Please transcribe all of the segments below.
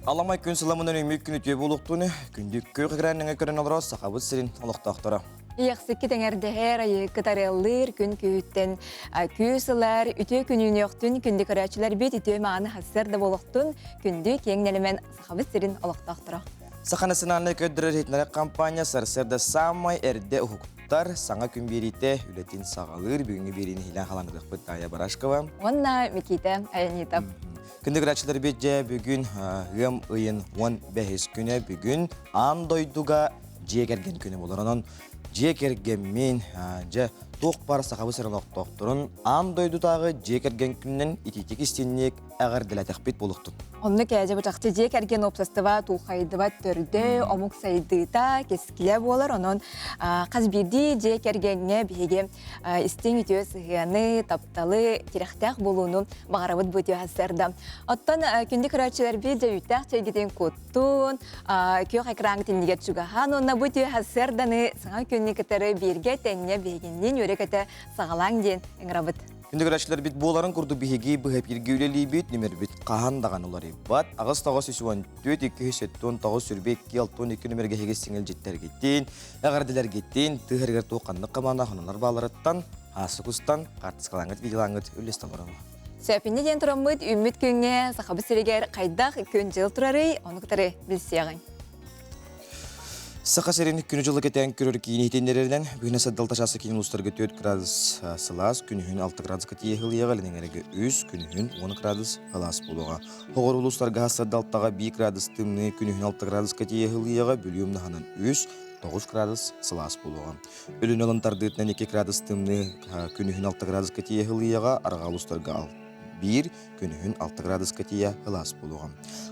Аламай күн сыламынан үмүк күн үтүө буолуохтун, күндү күөх экранныҥа көрөн олорор Сахабыт сирин олохтоохторо. Иэхсикки тэҥэрдэһэр, айыккыт арыаллыыр күн күүһүттэн күүс ылар, үтүө күнүүнүөхтүн, күндү көрөөччүлэрбит үтүө мааны хассар да буолуохтун, күндү киэҥ нэлэмэн Сахабыт сирин олохтоохторо. Саха национальнай көрдөрөр иһитиннэрэр компания сарсыарда саамай эрдэ уһуктар, саҥа күн биэриитэ үлэтин саҕалыыр. Бүгүҥҥү биэриини иһилээн халаныгыахпыт Тая Барашкова. Уонна Микита Аянитов. Күндү көрөөччүлэрбит дьэ бүгүн ыам ыйын 15 күнэ бүгүн аан дойдуга дьиэ кэргэн күнэ буолар. Онон дьиэ кэргэммин дьэ туох баар сахабыт сирин олохтоохторун аан дойдутааҕы дьиэ кэргэн күнүнэн итиитик истинник эҕэрдэлэтэхпит буолуохтун. Онно кээдьэ бычахчы дьиэ кэргэн уопсастыба тулхайдыбат төрдө, омук сайдыыта, кэскилэ буолар. Онон хас биирдии дьиэ кэргэҥҥэ биһиги истиҥ үтүө сыһыаны, тапталы, тирэхтээх буолууну баҕарабыт бу үтүө сарсыарда. Оттон күндү көрөөччүлэрбит дьэ чэйгитин куттун, күөх экраҥҥыт иннигэр чугаһаан уонна бу үтүө сарсыарданы саҥа күнү кытары бииргэ тэҥҥэ биһигинниин үөрэ-көтө саҕалааҥ диэн ыҥырабыт. Күндү көрөөччүлэрбит буоларын курдук биһиги быһа эпииргэ үлэлиибит, нүмербит хаһан даҕаны уларыйбат. 8 934 279 22 62 нүмергэ эһиги сиҥилдьиттэргитин, эҕэрдэлэргитин, тыһарыгар туох ханнык хамаана хононор бааларыттан, аасык устан, хаартыскалааҥҥыт, видеолааҥҥыт үллэстэ олороҥ. Сөпүнньэ диэн тураммыт үүммүт күҥҥэ Сахабыт сиригэр хайдах күн-дьыл турарый, ону кытары билсиэҕиҥ. Саха сирин күнү-дьылы кэтээн көрөр киин иһитиннэрэринэн, бүгүн саддалта чааса киин улуустарга 4 градус сылаас, күнүһүн 6 градуска тиийэ ылыаҕа, Ленингэрэгэ 3, күнүһүн 10 градус сылаас буолуоҕа. Хоҕор улуустарга саддалтаҕа 1 градус тымныы, күнүһүн 6 градуска тиийэ ылыаҕа, Бүлүү умнаһынан 3, 9 градус сылаас буолуоҕа. Өлүнэ ылан тардыытынан 2 градус тымныы, күнүһүн 6 градуска тиийэ ылыаҕа, арҕаа улуустарга 1, күнүһүн 6 градуска тиийэ ылаас буолуоҕа.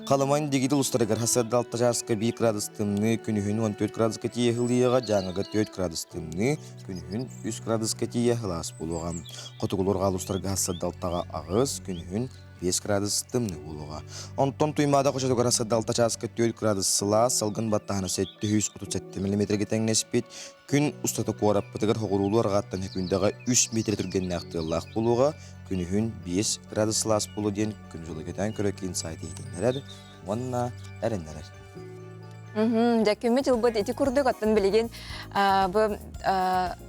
Халыман дигити улустарыгар сарда 6 чааска 1 градус тымныы, күнүһүн 14 градуска тиийэ ылыаҕа, Дьааҥыга 4 градус тымныы, күнүһүн 3 градуска тиийэ ылаас буолуоҕа. Хотугулуурга улустарга сарда 6-ҕа 8, күнүһүн 5 градус тымныы буолуоҕа. Онтон Туймаада хочотугар сарда 6 чааска 4 градус сылаас, салгын баттаһына 737 миллиметргэ тэҥнэспит. Күн устата куораппытыгар хоҕуруулуу арҕааттан сөкүүндэҕэ 3 метр түргэннээх тыаллаах буолуоҕа, күнүһүн 5 градус сылаас буолуо диэн күн дьолу кэтээн көрө киин сайт иһитиннэрэр уонна эрэннэрэр. Дьэ күммүт ылбыт ити курдук оттон билигин бу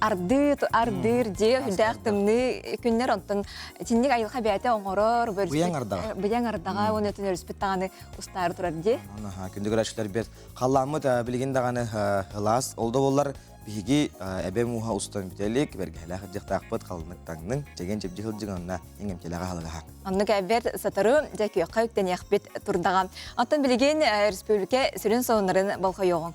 ардыы ардыыр дьиэ үрдээх тымныы күннэр онтон итинник айылҕа бэйэтэ оҥорор быйаҥ ардаҕа быйаҥ ардаҕа уонна өтөн өрүспүт даҕаны устаары турар дии. Күндү көрөөччүлэр бэрт халлааммыт билигин даҕаны ылаас ол да буоллар Биһиги эбэ мууһа устан бүтэ илик, бэргэһэлээх ырдьахтаахпыт, халыҥнык таҥныҥ, чэгиэн-чэбдик сылдьыҥ онно иҥэмтэлээх аһылыгаһа. Оннук эбэт сотору дьэ күөххэ үктэниэхпит турдаҕа. Оттон билигин республика сүрүн сонуннарын болҕойуоҕуҥ.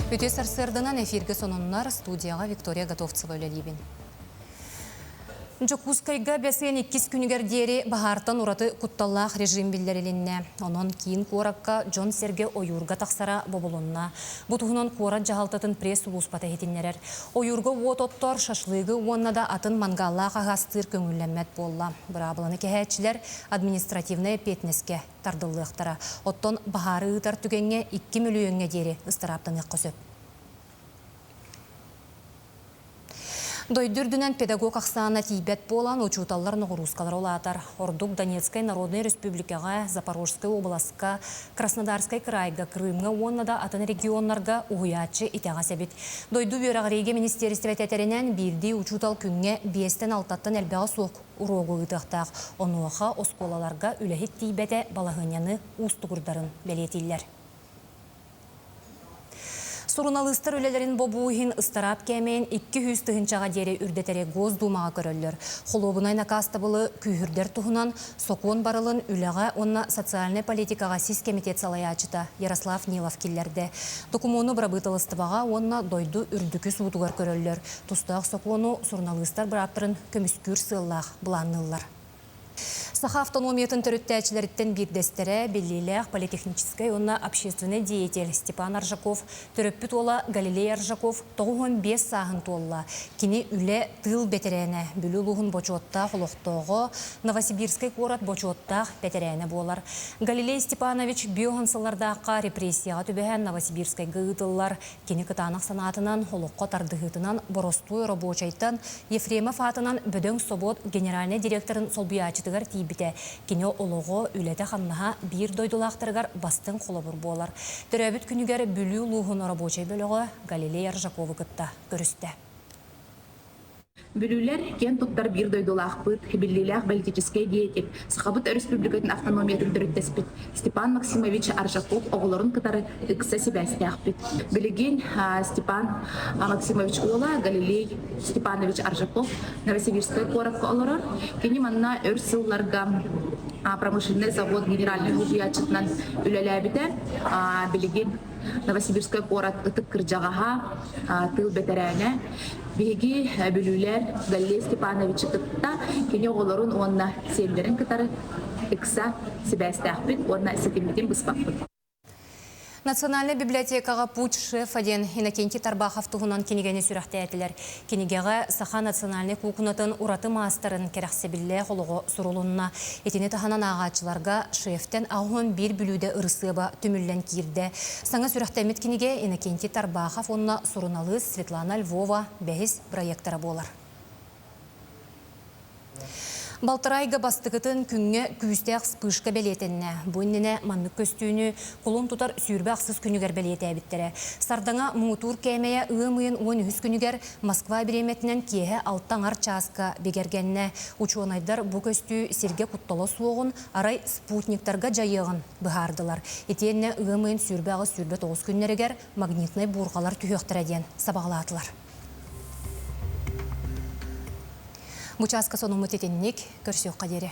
Үтүө сарсыарданан эфиргэ сонуннар студияҕа Виктория Готовцева үлэлиибин. Дьокуускайга бэсиэн иккис күнүгэр диэри баһаартан ураты кутталлаах режим биллэрилиннэ. Онон киин куоракка дьон-сэргэ ойуурга тахсара бобулунна. Бу туһунан куорат дьаһалтатын пресс-сулууспата иһитиннэрэр. Ойуурга уот оттор, шашлыгы уонна да атын мангааллаах аһы астыыр көҥүллэммэт буолла. Быраабыланы кэһээччилэр административнай эппиэтинэскэ тардыллыахтара. Оттон баһаары ыытар түгэҥҥэ 2 мөлүйүөҥҥэ диэри ыстарааптаныахха сөп. Дойду үрдүнэн педагог ахсаана тиийбэт буолан, учууталлар ноҕуруускалара улаатар. Ордук Донецкай Народнай Республикаҕа, Запорожскай уобаласка, Краснодарскай кыраайга, Крымҥа уонна да атын регионнарга уһуйааччы итэҕэс эбит. Дойду үөрэҕириигэ министиэристибэтэ этэринэн, биирдии учуутал күҥҥэ биэстэн-алтаттан элбэҕэ суох уруогу ыытыахтаах. Онуоха оскуолаларга үлэһит тиийбэтэ балаһыанньаны уустугурдарын бэлиэтииллэр. Суруналыыстар үлэлэрин бобуу иһин ыстараап кээмэйин 200 тыһыынчаҕа диэри үрдэтэри Госдумаҕа көрөллөр. Холуобунай накаастабылы күүһүрдэр туһунан сокуон барылын үлэҕэ уонна социальнай политикаҕа сис кэмитиэт салайааччыта Ярослав Нилов киллэрдэ. Докумуону бырабыыталыстыбаҕа уонна дойду үрдүкү суутугар көрөллөр. Тустаах сокуону суруналыыстар бырааптарын көмүскүүр сыаллаах былаанныыллар. Саха автономиятын төрүттээччилэриттэн биирдэстэрэ, биллиилээх политехническай уонна общественнай деятель Степан Аржаков төрөппүт уола Галилей Аржаков 95 сааһын туолла. Кини үлэ, тыыл бэтэрээнэ, Бүлүү улууһун бочуоттаах олохтооҕо, Новосибирскай куорат бочуоттаах бэтэрээнэ буолар. Галилей Степанович биоһун сыллардаахха репрессияҕа түбэһэн Новосибирскайга ыытыллар. Кини кытаанах санаатынан, олоххо тардыһыытынан боростуой рабочайтан Ефремов аатынан бөдөҥ собуот генеральнай директорын солбуйааччытыгар тиийбитэ. Кини олоҕо, үлэтэ-хамнаһа биир дойдулаахтарыгар бастыҥ холобур буолар. Төрөөбүт күнүгэр Бүлүү улууһун рабочай бөлөҕө Галилей Аржаковы кытта көрүстэ. Бүлүүлэр киэн туттар биир дойдулаахпыт, биллиилээх политическай деятель, Сахабыт Өрөспүүбүлүкэтин автономиятын төрүттэспит Степан Максимович Аржаков оҕолорун кытары ыкса сибээстээхпит. Билигин Степан Максимович уола Галилей Степанович Аржаков Новосибирскай куоракка олорор. Кини манна өр сылларга промышленнай завод генеральнай уһуйааччытынан үлэлээбитэ. Билигин Новосибирскай куорат ытык кырдьаҕаһа, тыыл бэтэрээнэ. Биһиги Бүлүүлэр Галлей Степановичы кытта кини оҕолорун уонна сиэннэрин кытары ыкса сибээстээхпит уонна ситиммитин быспаппыт. Национальнай библиотекаҕа «Путь шефа» диэн Иннокентий Тарбахов туһунан кинигэни сүрэхтээтилэр. Кинигэҕэ саха национальнай куукунатын ураты маастарын кэрэхсэбиллээх олоҕо сурулунна. Итини таһынан ааҕааччыларга шефтэн 81 бүлүүдэ ырысыаба түмүллэн киирдэ. Саҥа сүрэхтэммит кинигэ Иннокентий Тарбахов уонна суруналыыс Светлана Львова бэһис проектора буолар. Балтарайга бастакытын күҥҥэ күүстээх вспышка бэлиэтэннэ. Бу иннинэ маннык көстүүнү кулун тутар сүүрбэ ахсыс күнүгэр бэлиэтээбиттэрэ. Сардаҥа муҥутуур кээмэйэ ыам ыйын 13 күнүгэр Москва бириэмэтинэн киэһэ алта аҥар чааска бигэргэннэ. Учуонайдар бу көстүү сиргэ куттала суоҕун, арай спутниктарга дьайыаҕын быһаардылар. Итиэннэ ыам ыйын 28-29 күннэригэр магнитнай буурҕалар түһүөхтэрэ диэн сабаҕалаатылар. Бу чааска сонуммут итинник, көрсүөххэ диэри.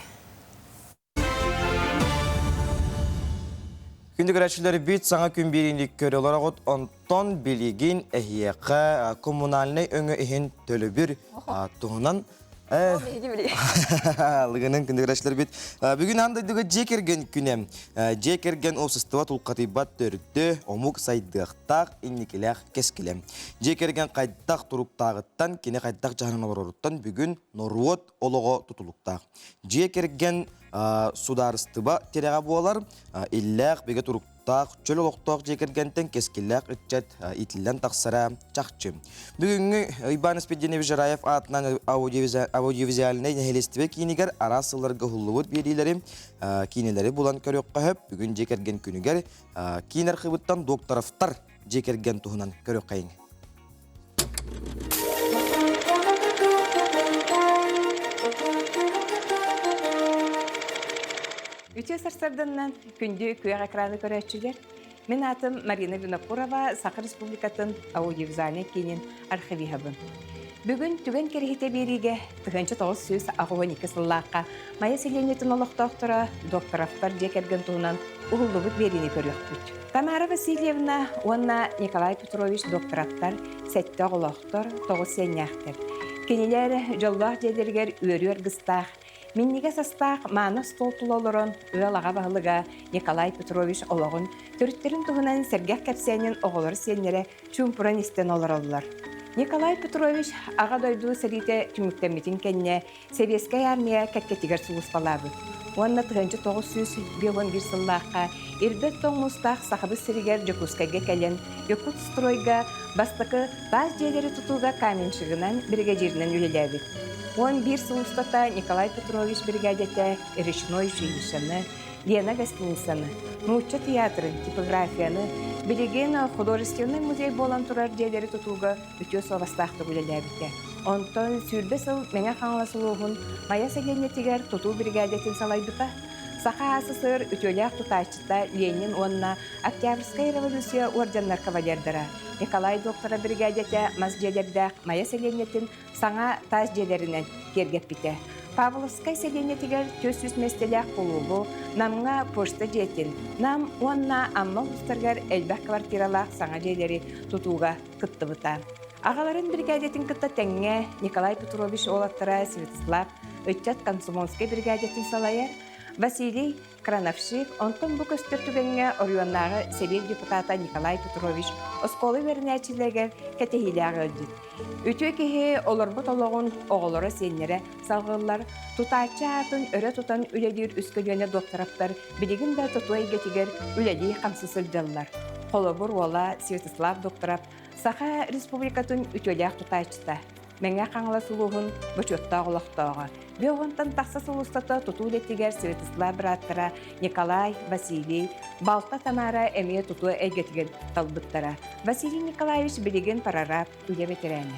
Күндү көрөөччүлэрбит саҥа күн биэриини көрө олороҕут, онтон билигин эһиэхэ коммунальнай өҥө иһин төлөбүр туһунан Лыгынын күндү көрөөччүлэрбит. Бүгүн аан дойдуга дьиэ кэргэн күнэ. Дьиэ кэргэн уопсастыба тулхатыйбат төрдө, омук сайдыахтаах, инникилээх кэскилэ. Дьиэ кэргэн хайдах туруктааҕыттан, кини хайдах дьаһанан олороруттан бүгүн норуот олоҕо тутулуктаах. Дьиэ кэргэн судаарыстыба тирэҕэ буолар, иллээх, бигэ туруктаах, чөл олохтоох дьиэ кэргэнтэн кэскиллээх ыччат иитиллэн тахсара чахчы. Бүгүҥҥү Иван Спиридонович Жараев аатынан аудиовизуальнай нэһилиэстибэ киинигэр араас сылларга уһуллубут биэриилэри, киинэлэри булан көрүөххэ сөп. Бүгүн дьиэ кэргэн күнүгэр киин архыыбыттан Докторовтар дьиэ кэргэн туһунан көрүөххэйиҥ. Үтүө сарсыарданнан күндү күөх экраны көрөөччүлэр. Мин аатым Марина Винокурова, Саха Республикатын аудиовизуальнай киинин архивиһабын. Бүгүн түгэн кэриһитэ биэриигэ 1982 сыллаахха Майа сэлиэнньэтин олохтоохторо Докторовтар дьиэ кэргэн туһунан уһуллубут биэриини көрүөхпүт. Тамара Васильевна уонна Николай Петрович доктораттар сэттэ оҕолоохтор, тоҕус сиэннээхтэр. Кинилэр дьоллоох дьиэлэригэр үөрүү аргыстаах, минньигэс астаах мааны остуол тула олорон ыал аҕа баһылыга Николай Петрович олоҕун төрүттэрин туһунан сэргэх кэпсээнин оҕолор сиэннэрэ чуумпуран истэн олороллор. Николай Петрович Аҕа дойду сэриитэ түмүктэммитин кэннэ Сэбиэскэй армия кэккэтигэр сулууспалаабыт уонна 1951 сыллаахха ирбэт тоҥ муустаах Сахабыт сиригэр Дьокуускайга кэлэн Якутстройга бастакы таас дьиэлэри тутууга каменщигынан, биригэдьииринэн үлэлээбит. 11 сыл устата Николай Петрович биригээдэтэ речной училищены, Лена гостиницаны, Нуучча театрын, типографияны, билигин художественнай музей буолан турар дьиэлэри тутууга үтүө суобастаахтык үлэлээбитэ. Онтон сүүрбэ сыл Мэҥэ Хаҥалас улууһун Майа сэлиэнньэтигэр тутуу биригээдэтин салайбыта. Саха АССР үтүөлээх тутааччыта Ленин уонна Октябрьскай революция уордьаннар кавалердара Николай Доктора биригээдэтэ мас дьиэлэрдээх Майа сэлиэнньэтин саҥа таас дьиэлэринэн киэргэппитэ. Павловскай сэлиэнньэтигэр 400 миэстэлээх кулуубу, Намҥа почта дьиэтин, Нам уонна Амма улуустарыгар элбэх квартиралаах саҥа дьиэлэри тутууга кыттыбыта. Аҕаларын биригээдэтин кытта тэҥҥэ Николай Петрович уолаттара Святослав, ыччат комсомольскай бригадатын салайар Василий Крановщик, онтон бу көстөр түгэҥҥэ оройуоннааҕы сэбиэт депутата Николай Петрович оскуола үөрэнээччилэригэр кэтэһиилээх ыалдьыт. Үтүө киһи олорбут олоҕун оҕолоро сиэннэрэ салҕыыллар, тутааччы аатын өрө тутан үлэлиир үс көлүөнэ докторовтар билигин да тутуу эйгэтигэр үлэлии-хамсыы сылдьаллар. Холобур уола Святослав Докторов Саха Республикатын үтүөлээх тутааччыта, Мэҥэ Хаҥалас улууһун бочуоттаах олохтооҕо. Бүөҕүнтэн тахса сыл устата тутуу үлэтигэр Святослав бырааттара Николай, Василий, балта Тамара эмиэ тутуу эйгэтигэр талбыттара. Василий Николаевич билигин прораб, үлэ бэтэрээнэ.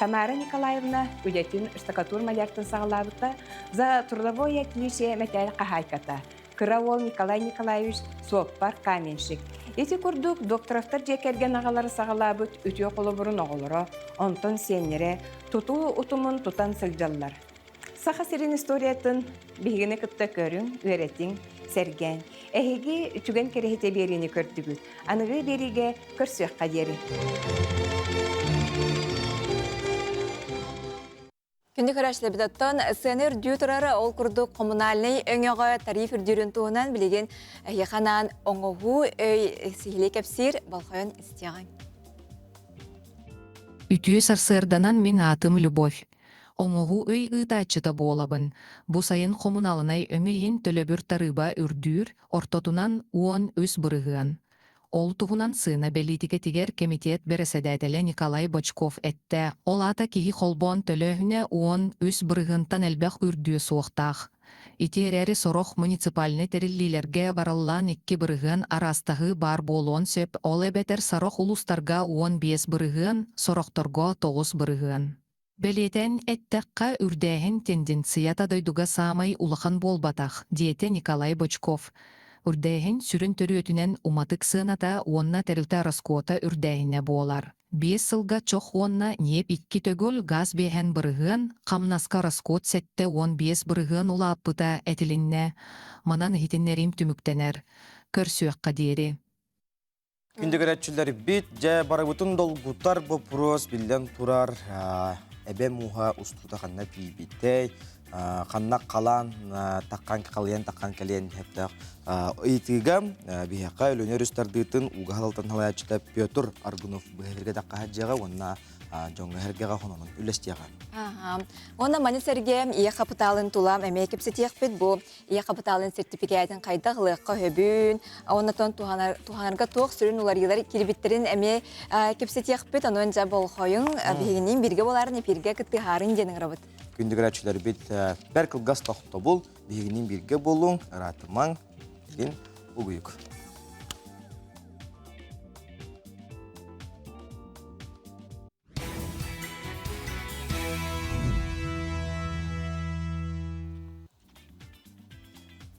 Тамара Николаевна үлэтин штукатур маляртан саҕалаабыта, за трудовое отличие мэтээл хаһаайката. Кыра уол Николай Николаевич суоппар каменщик. Ити курдук докторовтар дьиэ кэргэн аҕалара саҕалаабыт үтүө холобурун оҕолоро, онтон сиэннэрэ тутуу утумун тутан сылдьаллар. Саха сирин историятын биһигини кытта көрүҥ, үөрэтиҥ, сэргээҥ. Эһиги үтүгэн кэрэһитэ биэриини көрдүгүт. Аныгы биэриигэ көрсүөххэ диэри. Күндү көрөөччүлэрбит сыана үрдүү турар ол курдук коммунальнай өҥөҕө тариф үрдүүрүн туһунан билигин эһиэхэ анаан оҥоһуу өй сиһилии кэпсиир болҕойон истиэҕиҥ. Үтүө сарсыарданан мин аатым Любовь. Оҥоһуу өй ыытааччыта буолабын. Бу сайын хомунаалынай өҥө иһин төлөбүр тарыыба үрдүүр, ортотунан 13%. Ол туһунан сыана бэлиитикэтигэр кэмитиэт бэрэссэдээтэлэ Николай Бочков эттэ. Ол аата киһи холбоон төлөөһүнэ 13 бырыһыантан элбэх үрдүө суохтаах. Ити эрээри сорох муниципальнай тэриллиилэргэ барыллаан 2% араастаһыы баар буолуон сөп, ол эбэтэр сорох улуустарга 15%, сорохторго 9%. Бэлиэтээн эттэххэ, үрдээһин тенденцията дойдуга саамай улахан буолбатах, диэтэ Николай Бочков. Үрдээһин сүрүн төрүөтүнэн уматык сыаната уонна тэрилтэ ороскуота үрдээһинэ буолар. 5 сылга чох уонна ньиэп икки төгүл гаас 5%, хамнаска ороскуот 75% улааппыта этилиннэ. Манан иһитиннэриим түмүктэнэр. Көрсүөххэ диэри. Күндү көрөөччүлэрбит, дьэ барыбытын долгутар боппуруос биллэн турар эбэ мууһа устуута ханна тиийбитэй, ханна халаан таххан халыйан таххан кэлиэн сөптөөх ыйытыыга биһиэхэ Өлүөнэ өрүс тардыытын ууга халалтан салайааччыта Петр Аргунов быһа тахха дьиэҕэ уонна дьоҥҥо эргэҕэ хононун үллэстиэҕэ. Уонна маны сэргэ ийэ хапытаалын тула эмиэ кэпсэтиэхпит. Бу ийэ хапытаалын сертификатын хайдах ылыахха сөбүн, оннотон туһанарга туох сүрүн уларыйыылар киирбиттэрин эмиэ кэпсэтиэхпит. Онон дьэ болҕойуҥ, биһигинниин бииргэ буоларын эпииргэ кыттыһаарын диэн ыҥырабыт. Күндү көрөөччүлэрбит, бэр кылгас тохтобул, биһигинниин бииргэ буолуҥ, ыраатымаҥ, илин угуйук.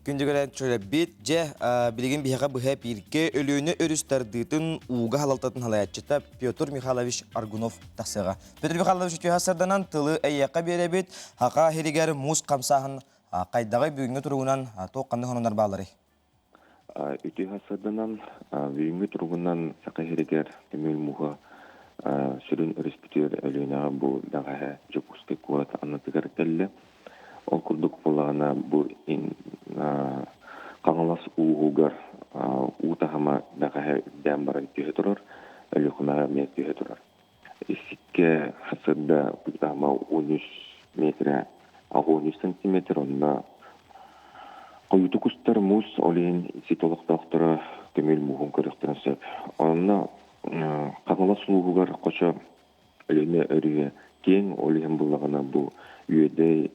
Күндүгэрэн чөлөббит, дьэ, билигин биһиэхэ быһа эпииргэ Өлүөнэ өрүс тардыытын ууга халалтатын халаяччыта Петр Михайлович Аргунов тахсыаҕа. Петр Михайлович үтүө сарданан тылы эйиэхэ биэрэбит, хаха иһиригэр муус хамсааһын хайдаҕый бүгүҥҥү туругунан туох ханнык хонунар бааларый? Үтүө сарданан бүгүҥҥү туругунан Саха иһиригэр көмүл мууһа сүрүн өрүспүтүгэр Өлүөнэҕэ бу бэҕэһээ Дьокуускай куорат аннытыгар кэллэ. Ол курдук буоллаҕына, бу Хаҥалас ууһугар уу таһыма бэҕэһээ үрдээн баран түһэ турар, Өлүөхүмэҕэ эмиэ түһэ турар. Исиккэ сарсыарда уу таһыма 13 метрэ, 63 сантиметр, онно хойутук устар муус, ол иһин сит олохтоохторо көмүөл мууһун көрүөхтэрин сөп. Онно Хаҥалас улууһугар хочо Өлүөнэ өрүһэ киэҥ, ол иһин буллаҕына бу Үөдэй,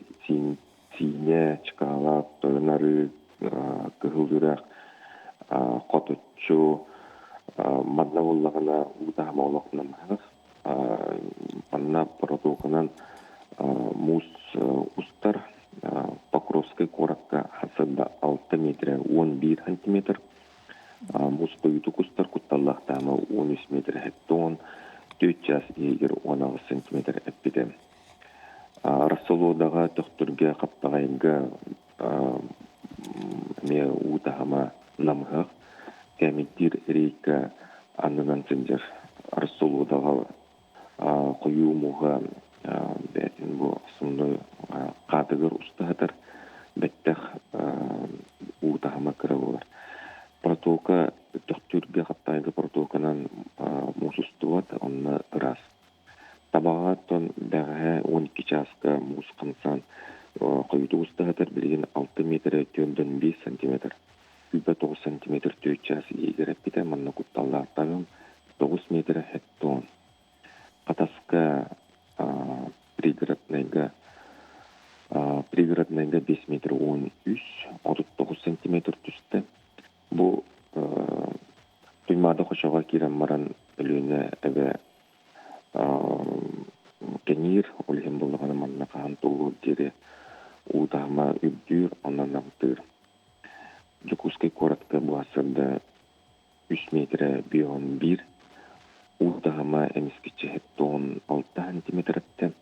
Сиинэ, Чкалов, Тойон Арыы, Кыһыл Үрэх, Хоточчу манна буллаҕына уу таһыма олох намыһах. Манна протоканан муус устар Покровскай куоракка хасыда 6 метрэ 11 сантиметр Муус хойуутук устар кутталлаах таһыма 13 метр хеттон, 4 час иһигэр 18 сантиметр эппитэ. Рассолодаҕа, Төхтүргэ, Хаптаҕайга эмиэ уу таһыма намыһах. Кээмэйдиир рейка аннынан сылдьар. Рассолодаҕа хойуу мууһа бэйэтин бу основной Хаатыгар уста сытар бэттэх уу таһыма кыра буолар. Протока Төхтүргэ Хаптаайга протоканан муус устубат, онно ыраас. Табаҕа оттон бэҕэһээ 12 чааска муус хамсаан хойутук уста сытар, билигин 6 миэтэрэ 45 сантиметр. 29 сантиметр 4 чаас иһигэр эппитэ, манна кутталлаах таһым 9 миэтэрэ хеттон. Хатаска пригороднайга пригороднайга 5 метр 13, 39 сантиметр түстэ. Бу Туймаада хочоҕо киирэн баран Өлүөнэ эбэ кэҥиир, ол иһин буоллаҕына манна хаһан туолуор диэри уу таһыма үрдүүр, онон намтыыр. Дьокуускай куоратка бу сарсыарда үс миэтэрэ 51, уу таһыма эмискэччи 76 сантиметраттан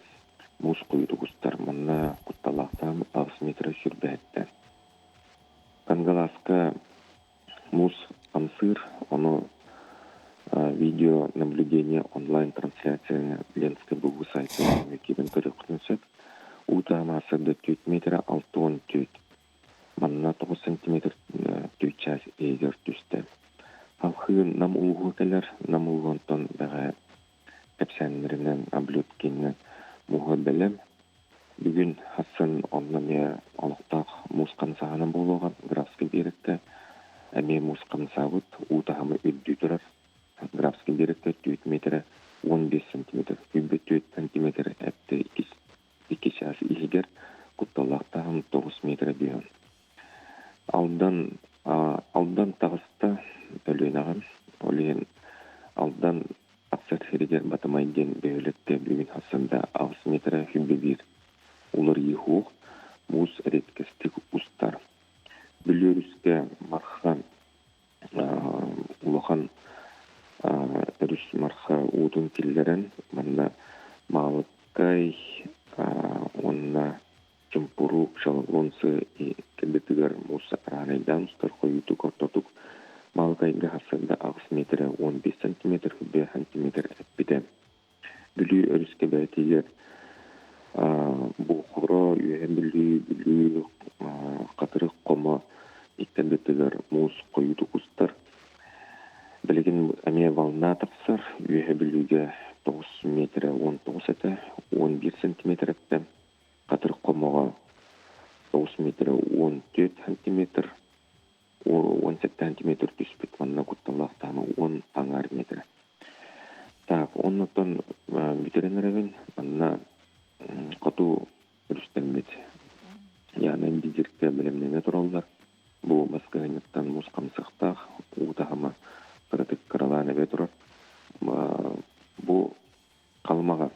муус хойутук устар. Манна кутталаахтаан 8 миэтэрэ сүүрбэһиттэн. Кангалааска муус хамсыыр, ону видеонаблюдение онлайн-трансляцияны Ленскэй БГУ сайтын киирэн көрүөххүтүн сөп. Уу таһыма сырда 4 метрэ 64. Манна 9 сантиметр 4 чаас иһигэр түстэ. Халхыы Нам улууһугар кэлэр. Нам улууһуттан бэҕэһээ кэпсээннэринэн Облеткиҥҥа мууһа бэлэм. Бүгүн сарсын онно эмиэ олохтоох муус хамсааһына буолуоҕа. Графскай биэрэккэ эмиэ муус хамсаабыт, уу таһыма үрдүү турар. Графскай биэрэккэ 4 миэтэрэ 15 сантиметр, 24 сантиметр эптэ икки чаас иһигэр кутталлаах таһым 9 миэтэрэ биһэн. Алдан Алдан таҕыста Өлүөнэҕэ. Ол иһин Алдан тахсар сиригэр Батамай диэн бөһүөлэккэ бүгүн сарсыарда 8 миэтэрэ 21 уларыйыы суох, муус эриэккэстик устар. Бүлүү өрүскэ Марха улахан өрүс Марха уутун киллэрэн манна Маалыкай уонна Чумпурук, Шалгонцы кэлбитигэр муус сакаранайдаан устар хойуутук ортотук Маалыкайга сарсыарда 8 миэтэрэ 15 сантиметр 5 сантиметр эппитэ. Бүлүү өрүскэ бэйэтигэр Буохоро, Үөһэ Бүлүү, Бүлүү, Хатырык Хомо иккэрдэтигэр муус хойуутук устар. Билигин эмиэ волна тахсар. Үөһэ Бүлүүгэ 9 миэтэрэ 19 этэ, 11 сантиметр эттэ. Хатырык хомоҕо 9 метрэ 14 сантиметр, 17 сантиметр түспүт манна кутталлаах таһыма 10 аҥаар метрэ. Так, оннуттан бүтэрэн эрэбин. Манна хоту өрүстэммит Яна Индигиркэ бэлэмнэнэ тураллар. Бу баскыһынньыктан муус хамсыахтаах, уу таһыма кыратык кыралаан эбэ турар. Бу Халымаҕа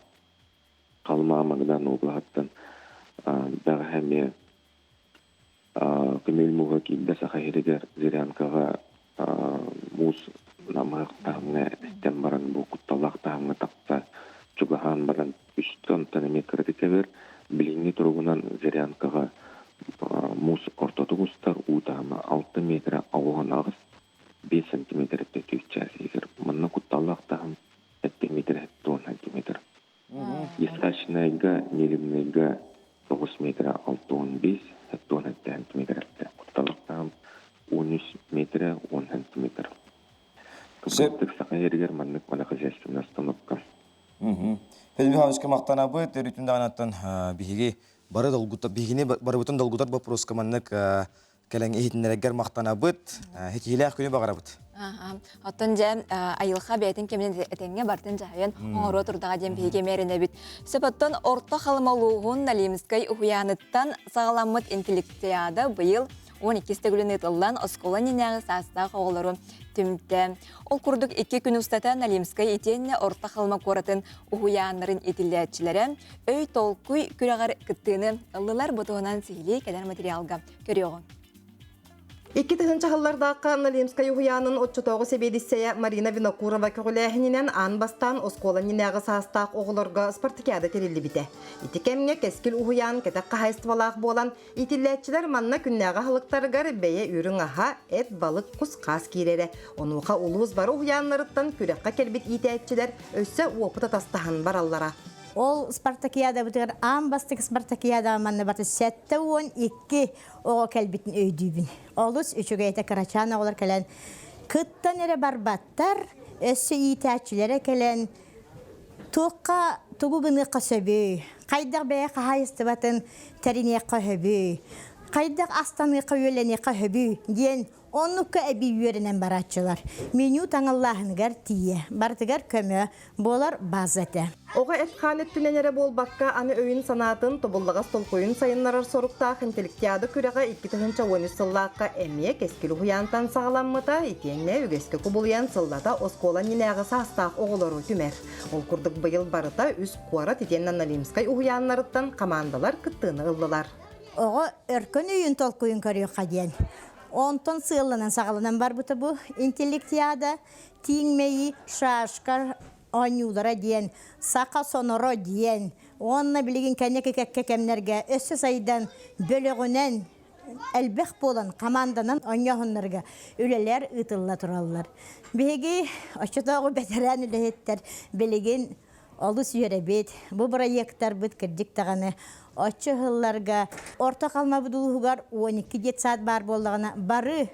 Халыма Магадан уобалаһыттан бэҕэһээ эмиэ көмүөл мууһа киирдэ Саха сиригэр Зырянкаҕа муус намыһах таһымҥа эстэн баран бу кутталлаах таһымҥа тахса чугаһаан баран үстэ онтон эмиэ кыратык кэбэр. Билиҥҥи туругунан Зырянкаҕа муус ортотук устар, уу таһыма 6 метрэ 98, 5 сантиметр 4 чаас иһигэр. Манна кутталлаах таһым 7 метр 70 сантиметр. Ясачнайга, Нелюбнайга 9 метрэ 65, 77 сантиметр кутталыктаан 13 метрэ 10 сантиметр. Сөп. Саха сиригэр маннык водохозяйственная остановка. Федор Михайловичка махтанабыт. Өрүтүн даҕанаттан биһиги бары долгутар, биһигини барыбытын долгутар вопроска маннык кэлэн иһитиннэрэргэр махтанабыт, ситиһиилээх күнү баҕарабыт. Оттон дьэ айылҕа бэйэтин кэминэн этэҥҥэ бартын дьаһайан оҥоруо турдаҕа диэн биһиги эмиэ Сөп оттон Орто Халыма улууһун Налимскай уһуйааныттан саҕаламмыт интеллектиада быйыл 12 төгүлүн ыытыллан оскуола иннинээҕи саастаах оҕолору түмтэ. Ол курдук икки күн устата Налимскай итиэннэ Орто Халыма куоратын уһуйааннарын итиллээччилэрэ өй толкуй күрэҕэр кыттыыны ыллылар. Бу туһунан сиһилии кэлэр материалга көрүөҕүҥ. 2000 сыллардаахха Налимскай уһуйаанын оччотооҕу сэбиэдиссэйэ Марина Винокурова көҕүлээһининэн аан бастаан оскуола иннинээҕи саастаах оҕолорго спартакиада тэриллибитэ. Ити кэмҥэ Кэскил уһуйаан кэтэх хаһаайыстыбалаах буолан, иитиллээччилэр манна күннээҕи аһылыктарыгар бэйэ үрүҥ аһа, эт, балык, кус-хаас киирэрэ. Онуоха улуус бары уһуйааннарыттан күрэххэ кэлбит иитээччилэр өссө уопут атастаһан бараллара. Ол спартакиадабытыгар аан бастакы спартакиадаҕа манна барыта 72 оҕо кэлбитин өйдүүбүн. Олус үчүгэй этэ кырачаан оҕолор кэлэн кыттан эрэ барбаттар, өссө иитээччилэрэ кэлэн туохха тугу гыныахха сөбүй, хайдах бэйэ хаһаайыстыбатын тэриниэххэ сөбүй, хайдах астаныахха-үөлэниэххэ сөбүй диэн Оннукка эбии үөрэнэн барааччылар. Меню таҥыллааһыныгар тиийэ, барытыгар көмө буолар база этэ. Оҕо эт-хаан өттүнэн эрэ буолбакка, аны өйүн-санаатын, тобуллаҕас толкуйун сайыннарар соруктаах интеллектиада күрэҕэ 2013 сыллаахха эмиэ Кэскил уһуйаантан саҕаламмыта, итиэннэ үгэскэ кубулуйан сыллата оскуола иннинээҕи саастаах оҕолору түмэр. Ол курдук быйыл барыта үс куорат итиэннэ Налимскай уһуйааннарыттан хамаандалар кыттыыны ыллылар. Оҕо өркөн өйүн толкуйун көрүөххэ диэн. Онтон сыалланан саҕаланан барбыта бу интеллектиада, тииҥ мэйии, шашка оонньуулара диэн, саха соноро диэн уонна билигин кэнники кэккэ кэмнэргэ өссө сайдан бөлөҕүнэн элбэх буолан хамаанданан оонньооһуннарга үлэлэр ыытылла тураллар. Биһиги оччотооҕу бэтэрээн үлэһиттэр билигин Олус үөрэбит. Бу бырайыактарбыт кырдьык даҕаны оччо ыһылларга Орто Халымабыт улууһугар 12 детсад баар буоллаҕына бары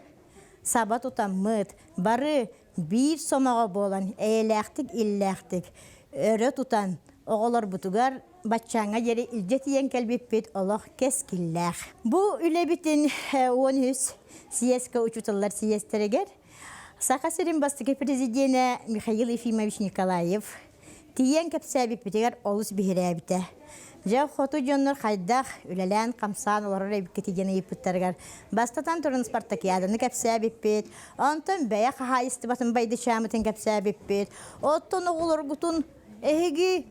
саба тутаммыт, бары биир сомоҕо буолан эйэлээхтик, иллээхтик өрө тутан оҕолорбутугар баччааҥҥа диэри илдьэ тиийэн кэлбиппит олох кэскиллээх. Бу үлэбитин 13 съезкэ учууталлар съезтэригэр Саха сирин бастакы президенэ Михаил Ефимович Николаев тиийэн кэпсээбиппитигэр олус биһирээбитэ. Дьэ, хоту дьоннор хайдах үлэлээн-хамсаан олорор эбиккитий диэн ыйыппыттарыгар, бастатан туран спартакиаданы кэпсээбиппит, онтон бэйэ хаһаайыстыбатын байдычаамытын кэпсээбиппит, оттон оҕолоргутун эһиги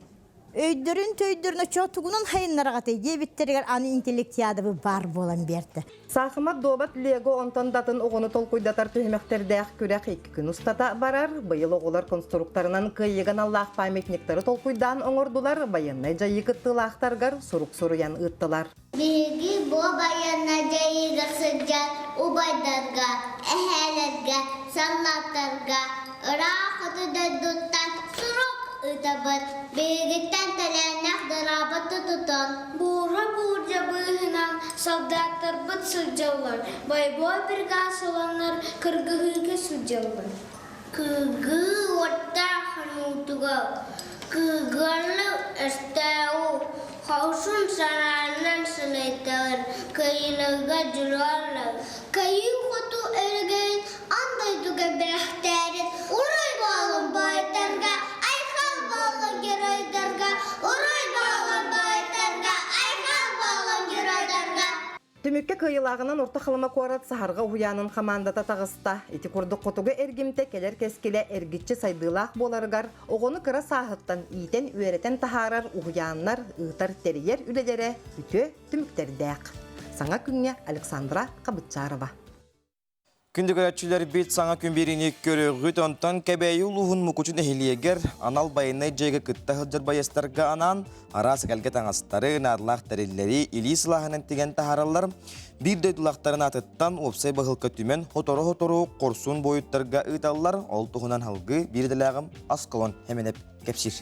Өйдөрүн-төйдөрүн оччотугунан хайыннараҕатай диэбиттэригэр аны интеллектиадабы баар буолан биэрдэ. Саахымат дуобат Лего онтон да атын оҕону толкуйдатар түһүмэхтэрдээх күрэх икки күн устата барар. Быйыл оҕолор конструкторынан кыайыыга аналлаах памятниктары толкуйдаан оҥордулар, байыаннай дьайыы кыттыылаахтарыгар сурук суруйан ыыттылар. Биһиги бу байыаннай дьайыыга сылдьар убайдарга, эһээлэргэ, саллааттарга ыраах хоту дойдуттан сурук ыытабыт. Биһигиттэн тэлээннээх дыраабаты тутан, Буура-буулдьа быыһынан солдаттарбыт сылдьаллар, бойобуой приказ ыланнар кыргыһыыга сылдьаллар. Кыгыы уоттаах хонуутугар кыыгыаллыы өстөөҕү хорсун санаанан сылайтаран кыайыыларга дьулуһаллар. Кыайыы хоту өрөгөйүн аан дойдуга бэлэхтээрин Уруй буолун буойдарга, айхал буолун геройдарга, Уруй буолун буойдарга, айхал буолун геройдарга! Түмүккэ кыайыылааҕынан Орто Халыма куорат Саһарҕа уһуйаанын хамаандата таҕыста. Ити курдук хотугу эргимтэ кэлэр кэскилэ эргиччи сайдыылаах буоларыгар оҕону кыра сааһыттан иитэн-үөрэтэн таһаарар уһуйааннар ыытар-тэрийэр үлэлэрэ үтүө түмүктэрдээх. Саҥа күҥҥэ Александра Хабытчарова. Күндү көрөөччүлэрбит саҥа күн биэриини көрөҕүт, онтон Кэбээйи улууһун Мукучу нэһилиэгэр анал байыаннай дьиэгэ кытта сылдьар байыастарга анаан араас эгэлгэ таҥастары, наадалаах тэриллэри илии сылааһынан тигэн таһаараллар. Биир дойдулаахтарын аатыттан уопсай баһылка түмэн хотору-хотору хорсун буойуттарга ыыталлар. Ол туһунан салгыы биир идэлээҕим Аскалон Хэмэнэп кэпсиир.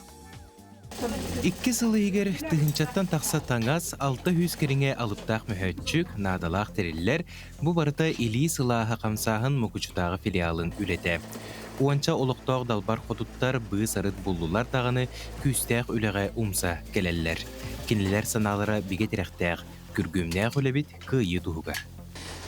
Икки сыл иһигэр тыһыынчаттан тахса таҥас, 600 кэриҥэ алыптаах мөһөөччүк, наадалаах тэриллэр, бу барыта илии сылааһа хамсааһын Мукучутааҕы филиалын үлэтэ. Уонча олохтоох далбар хотуттар быыс-арыт буллулар даҕаны күүстээх үлэҕэ умса кэлэллэр. Кинилэр санаалара бигэ тирэхтээх, күргүөмнээх үлэбит кыайыы туһугар.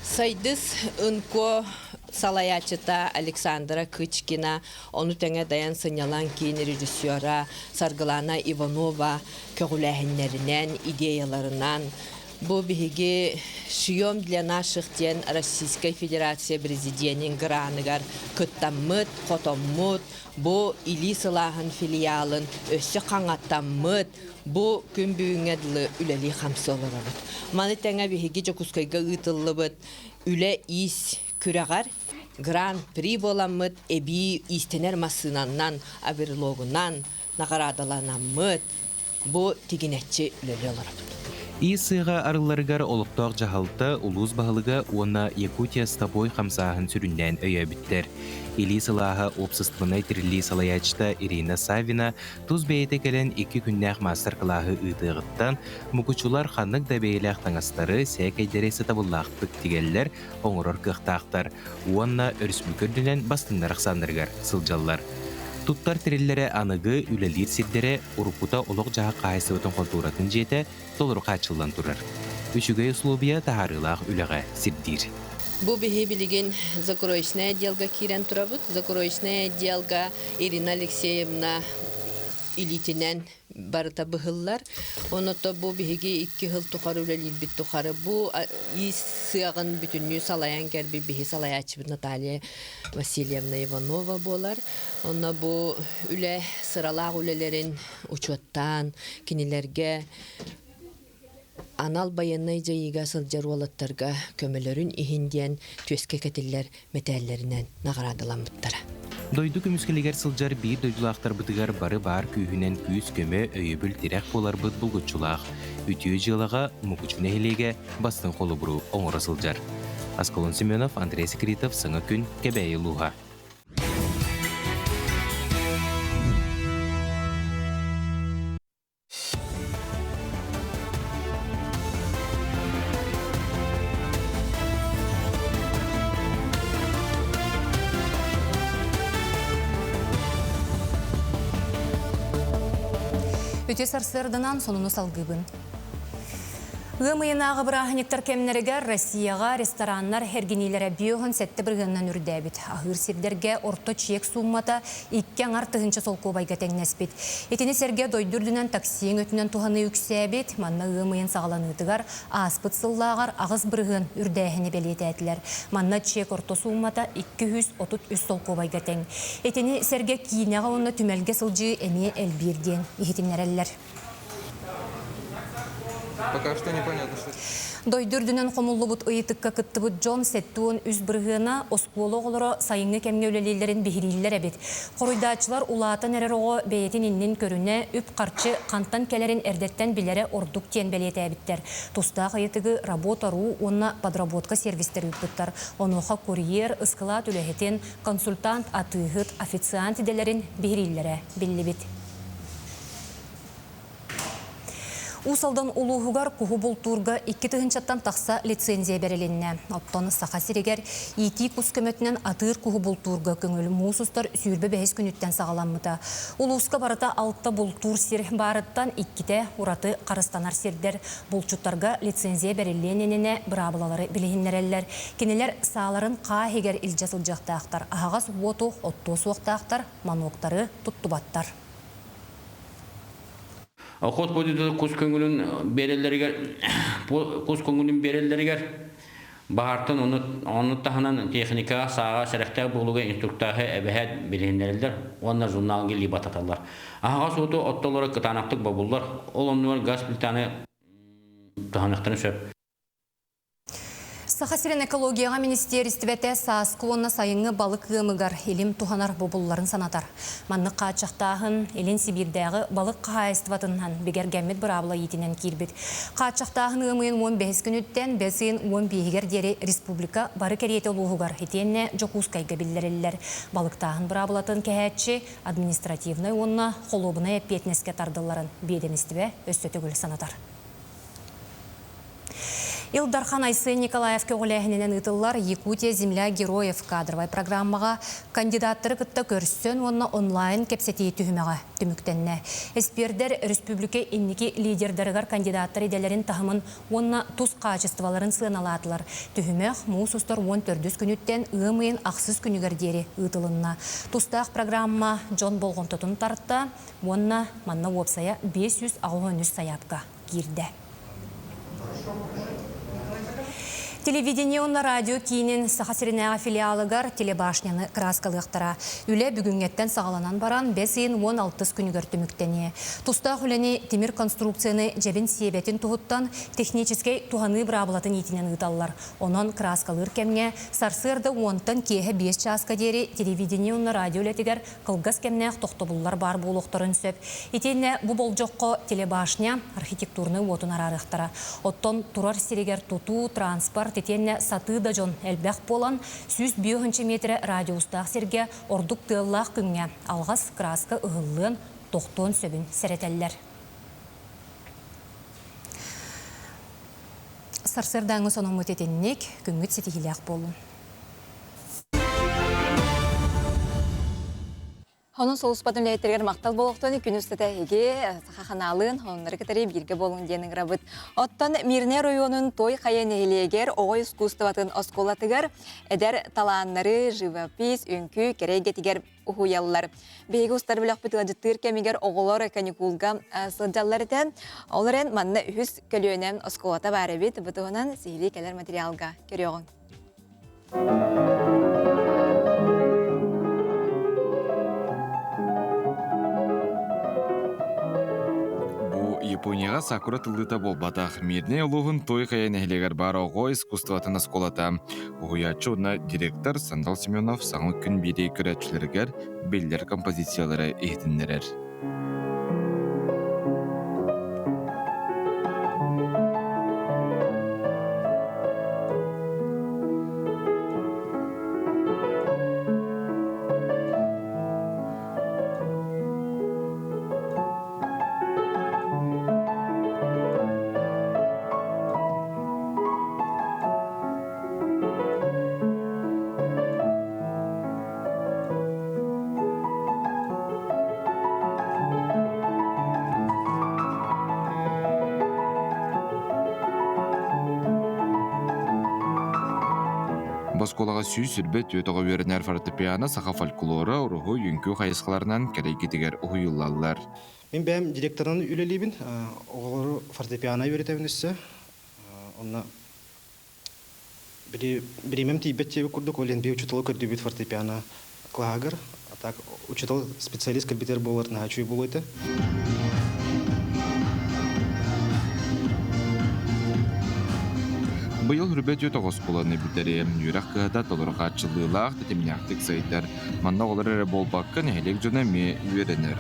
Сайдыс НКО салайааччыта Александра Кычкина Ону тэҥэ Дайан сынньалаҥ киин режиссера Саргылана Иванова көҕүлээһиннэринэн, идеяларынан бу биһиги «Шьем для наших» диэн Российскай Федерация президенин граныгар кыттаммыт, хотоммут, бу илии сылааһын филиалын өссө хаҥатаммыт, бу күн бүгүҥҥэ дылы үлэлии-хамсыы олоробут. Маны тэҥэ биһиги Дьокуускайга ыытыллыбыт үлэ-иис күрэҕэр Гран-при буоламмыт эбии иистэнэр массыынаннан, оверлогунан наҕараадаланаммыт бу тигинэччи үлэлии олоробут. Ис сыаҕа арылларыгар олохтоох дьаһалта, улуус баһылыга уонна Якутия с тобой хамсааһын сүрүннээн өйөөбүттэр. Илии сылааһа уопсастыбаннай тэриллии салайааччыта Ирина Саввина тус бэйэтэ кэлэн икки күннээх маастар-кылааһы ыытыаҕыттан, мукучулар ханнык да бэйэлээх таҥастары, сээкэйдэри сатабыллаахтык тигэллэр, оҥорор кыахтаахтар уонна өрөспүүбүлүкэ үрдүнэн бастыҥнар ахсааннарыгар сылдьаллар. Туттар тэриллэрэ аныгы үлэлиир сирдэрэ уруккута олох-дьаһах хаһаайыстыбатын хонтуоратын дьиэтэ толору хааччыллан турар. Үчүгэй услуобуйа таһаарыылаах үлэҕэ сирдиир. Бу биһи билигин закроечнай отделга киирэн турабыт. Закроечнай отделга Ирина Алексеевна илиитинэн барыта быһыллар. Оното бу биһиги икки сыл тухары үлэлиирбит тухары бу иис сыаҕын бүтүннүү салайан кэлбит биһи салайааччыбыт Наталья Васильевна Иванова буолар. Онно бу үлэ сыралаах үлэлэрин учуоттаан кинилэргэ анал байыаннай дьайыыга сылдьар уолаттарга көмөлөрүн иһин диэн түөскэ кэтиллэр мэтээллэринэн наҕараадаламмыттара. Дойду көмүскэлигэр сылдьар биир дойдулаахтарбытыгар бары баар күүһүнэн күүс-көмө, өйөбүл-тирэх буоларбыт булгуччулаах. Үтүө дьыалаҕа Мукучу нэһилиэгэ бастыҥ холобуру оҥоро сылдьар. Аскалон Семенов, Андрей Секритов, Саҥа күн, Кэбээйи улууһа. Үтүө сарсыарданан сонуну салгыыбын. Ыам ыйынааҕы бырааһынньыктар кэмнэригэр Россияҕа рестораннар эргиниилэрэ 57 бырыһыанынан үрдээбит. Аһыыр сирдэргэ орто чиэк сууммата икки аҥар тыһыынча солкуобайга тэҥнэспит. Итини сэргэ дойду үрдүнэн такси өҥөтүнэн туһаныы үксээбит. Манна ыам ыйын саҕаланыытыгар ааспыт сыллааҕар 8% үрдээһини бэлиэтээтилэр. Манна чиэк орто сууммата 233 солкуобайга тэҥ. Итини сэргэ киинэҕэ уонна түмэлгэ сылдьыы эмиэ элбиир диэн иһитиннэрэллэр. Пока что непонятно, что... Дойду үрдүнэн хомуллубут ыйытыкка кыттыбыт дьон 73 бырыһыана оскуола оҕолоро сайыҥҥы кэмҥэ үлэлииллэрин биһирииллэр эбит. Хоруйдааччылар улаатан эрэр оҕо бэйэтин иннин көрүнэ, үп-харчы хантан кэлэрин эрдэттэн билэрэ ордук диэн бэлиэтээбиттэр. Тустаах ыйытыгы Работа.ру уонна Подработка сервистэр ыыппыттар. Онуоха курьер, ыскылаат үлэһитин, консультант, атыыһыт, официант идэлэрин биһирииллэрэ биллибит. Уус Алдан улууһугар куһу бултуурга икки тыһыынчаттан тахса лицензия бэрилиннэ. Оттон Саха сиригэр иитии кус көмөтүнэн атыыр куһу бултуурга көҥүл муус устар 25 күнүттэн саҕаламмыта. Улууска барыта алта бултуур сир баарыттан иккитэ ураты харыстанар сирдэр. Булчуттарга лицензия бэриллиэн иннинэ быраабылалары билиһиннэрэллэр. Кинилэр сааларын хаа иһигэр илдьэ сылдьыахтаахтар, аһаҕас уоту оттуо суохтаахтар, мануоктары туттубаттар. Охот будет кус көҥүлүн биэрэллэригэр кус көҥүлүн биэрэллэригэр баһаартан ону ону таһынан техникаҕа сааҕа сэрэхтээх буолууга инструктааһы эбэһээт билиһиннэрэллэр уонна журналга илии бататаллар. Аһаҕас уоту оттолоро кытаанахтык бобуллар. Ол оннугар газ плитаны туһаныахтарын сөп. Саха сирин экологияҕа министиэристибэтэ сааскы уонна сайыҥҥы балык ыамыгар илим туһанар бобулларын санатар. Маннык хааччахтааһын Илин Сибиирдээҕи балык хаһаайыстыбатынан бигэргэммит быраабыла иитинэн киирбит. Хааччахтааһын ыам ыйын 15 күнүттэн бэс ыйын 15-гэр диэри республика бары кэриэтэ улууһугар итиэннэ Дьокуускайга биллэриллэр. Балыктааһын быраабылатын кэһээччи административнай уонна холуобунай эппиэтинэскэ тардылларын биэдэмистибэ өссө төгүл санатар. Ил Дархан Айсен Николаев көҕүлээһининэн ыытыллар «Якутия земля героев» кадровай программаҕа кандидаттары кытта көрсөн уонна онлайн кэпсэтии түһүмэҕэ түмүктэннэ. Эспиэрдэр өрөспүүбүлүкэ инники лидердарыгар кандидаттар идэлэрин таһымын уонна тус хаачыстыбаларын сыаналаатылар. Түһүмэх муус устар 14 күнүттэн ыам ыйын ахсыс күнүгэр диэри ыытылынна. Тустаах программа дьон болҕомтотун тарта уонна манна уопсайа 583 сайаапка киирдэ. Телевидение уонна радио киинин Саха сиринээҕи филиалыгар телебашняны кырааскалыахтара. Үлэ бүгүҥҥэттэн саҕаланан баран, бэс ыйын 16 күнүгэр түмүктэниэ. Тустаах үлэни тимир конструкцияны дьэбин сиэбэтин туһуттан техническэй туһаныы быраабылатын иитинэн ыыталлар. Онон кырааскалыыр кэмҥэ сарсыарда уонтан киэһэ биэс чааска диэри телевидение уонна радио үлэтигэр кылгас кэмнээх тохтобуллар баар буолуохтарын сөп. Итиэннэ бу болдьоххо телебашня архитектурнай уотун араарыахтара. Оттон турар сиригэр тутуу, транспорт, итиэннэ сатыы да дьон элбэх буолан, 105 миэтэрэ радиустаах сиргэ ордук тыаллаах күҥҥэ алҕас кырааска ыһыллыан, тохтуон сөбүн сэрэтэллэр. Сарсыардааҥҥы сонуммут итинник, күҥҥүт ситиһиилээх буоллун. Онон сулуспатын үлэһиттэригэр махтал буолуохтун күн устата эһиги саха ханаалыын оннары кытары бииргэ буолуҥ диэн ыҥырабыт. Оттон Мирнэй оройуонун Той Хайа нэһилиэгэр оҕо искусствотын оскуолатыгар эдэр талааннары живопись, үҥкүү кэрэ эйгэтигэр уһуйаллар. Биһиги устар бөлөхпүт ыалдьыттыыр кэмигэр оҕолор каникулга сылдьаллар этэ. Ол эрэн манна үһүс көлүөнэ оскуолата баар эбит. Бу туһунан сиһилии кэлэр материалга көрүөҕүҥ. Бу Японияҕа сакура тыллыыта буолбатах. Мирнэй улууһун Той Хайа нэһилиэгэр баар оҕо искусствотын оскуолата. Уһуйааччы уонна директор Сандал Семенов саҥа күн биэрии көрөөччүлэригэр биллэр композициялары иһитиннэрэр. Оскуолаҕа 124 оҕо үөрэнэр фортепиано, саха фольклора, уруһуй, үҥкүү хайысхаларынан кэлэйгитигэр уһуйуллаллар. Мин бэйэм директорынан үлэлиибин. Оҕолору фортепиано үөрэтэбин өссө. Онно били бириэмэм тиийбэт диэбит курдук, ол иһин биир учууталы көрдүүбүт фортепиано кылааһыгар. А так учуутал специалист кэлбитэр буолар наһаа үчүгэй буолуо этэ. Быйыл Хүрбэ түөрт оҕо оскуоланы бүтэриэм. Үөрэх кыһата толору хааччыллыылаах, тэтимнээхтик сайдар. Манна оҕолор эрэ буолбакка, нэһилиэк дьоно эмиэ үөрэнэр.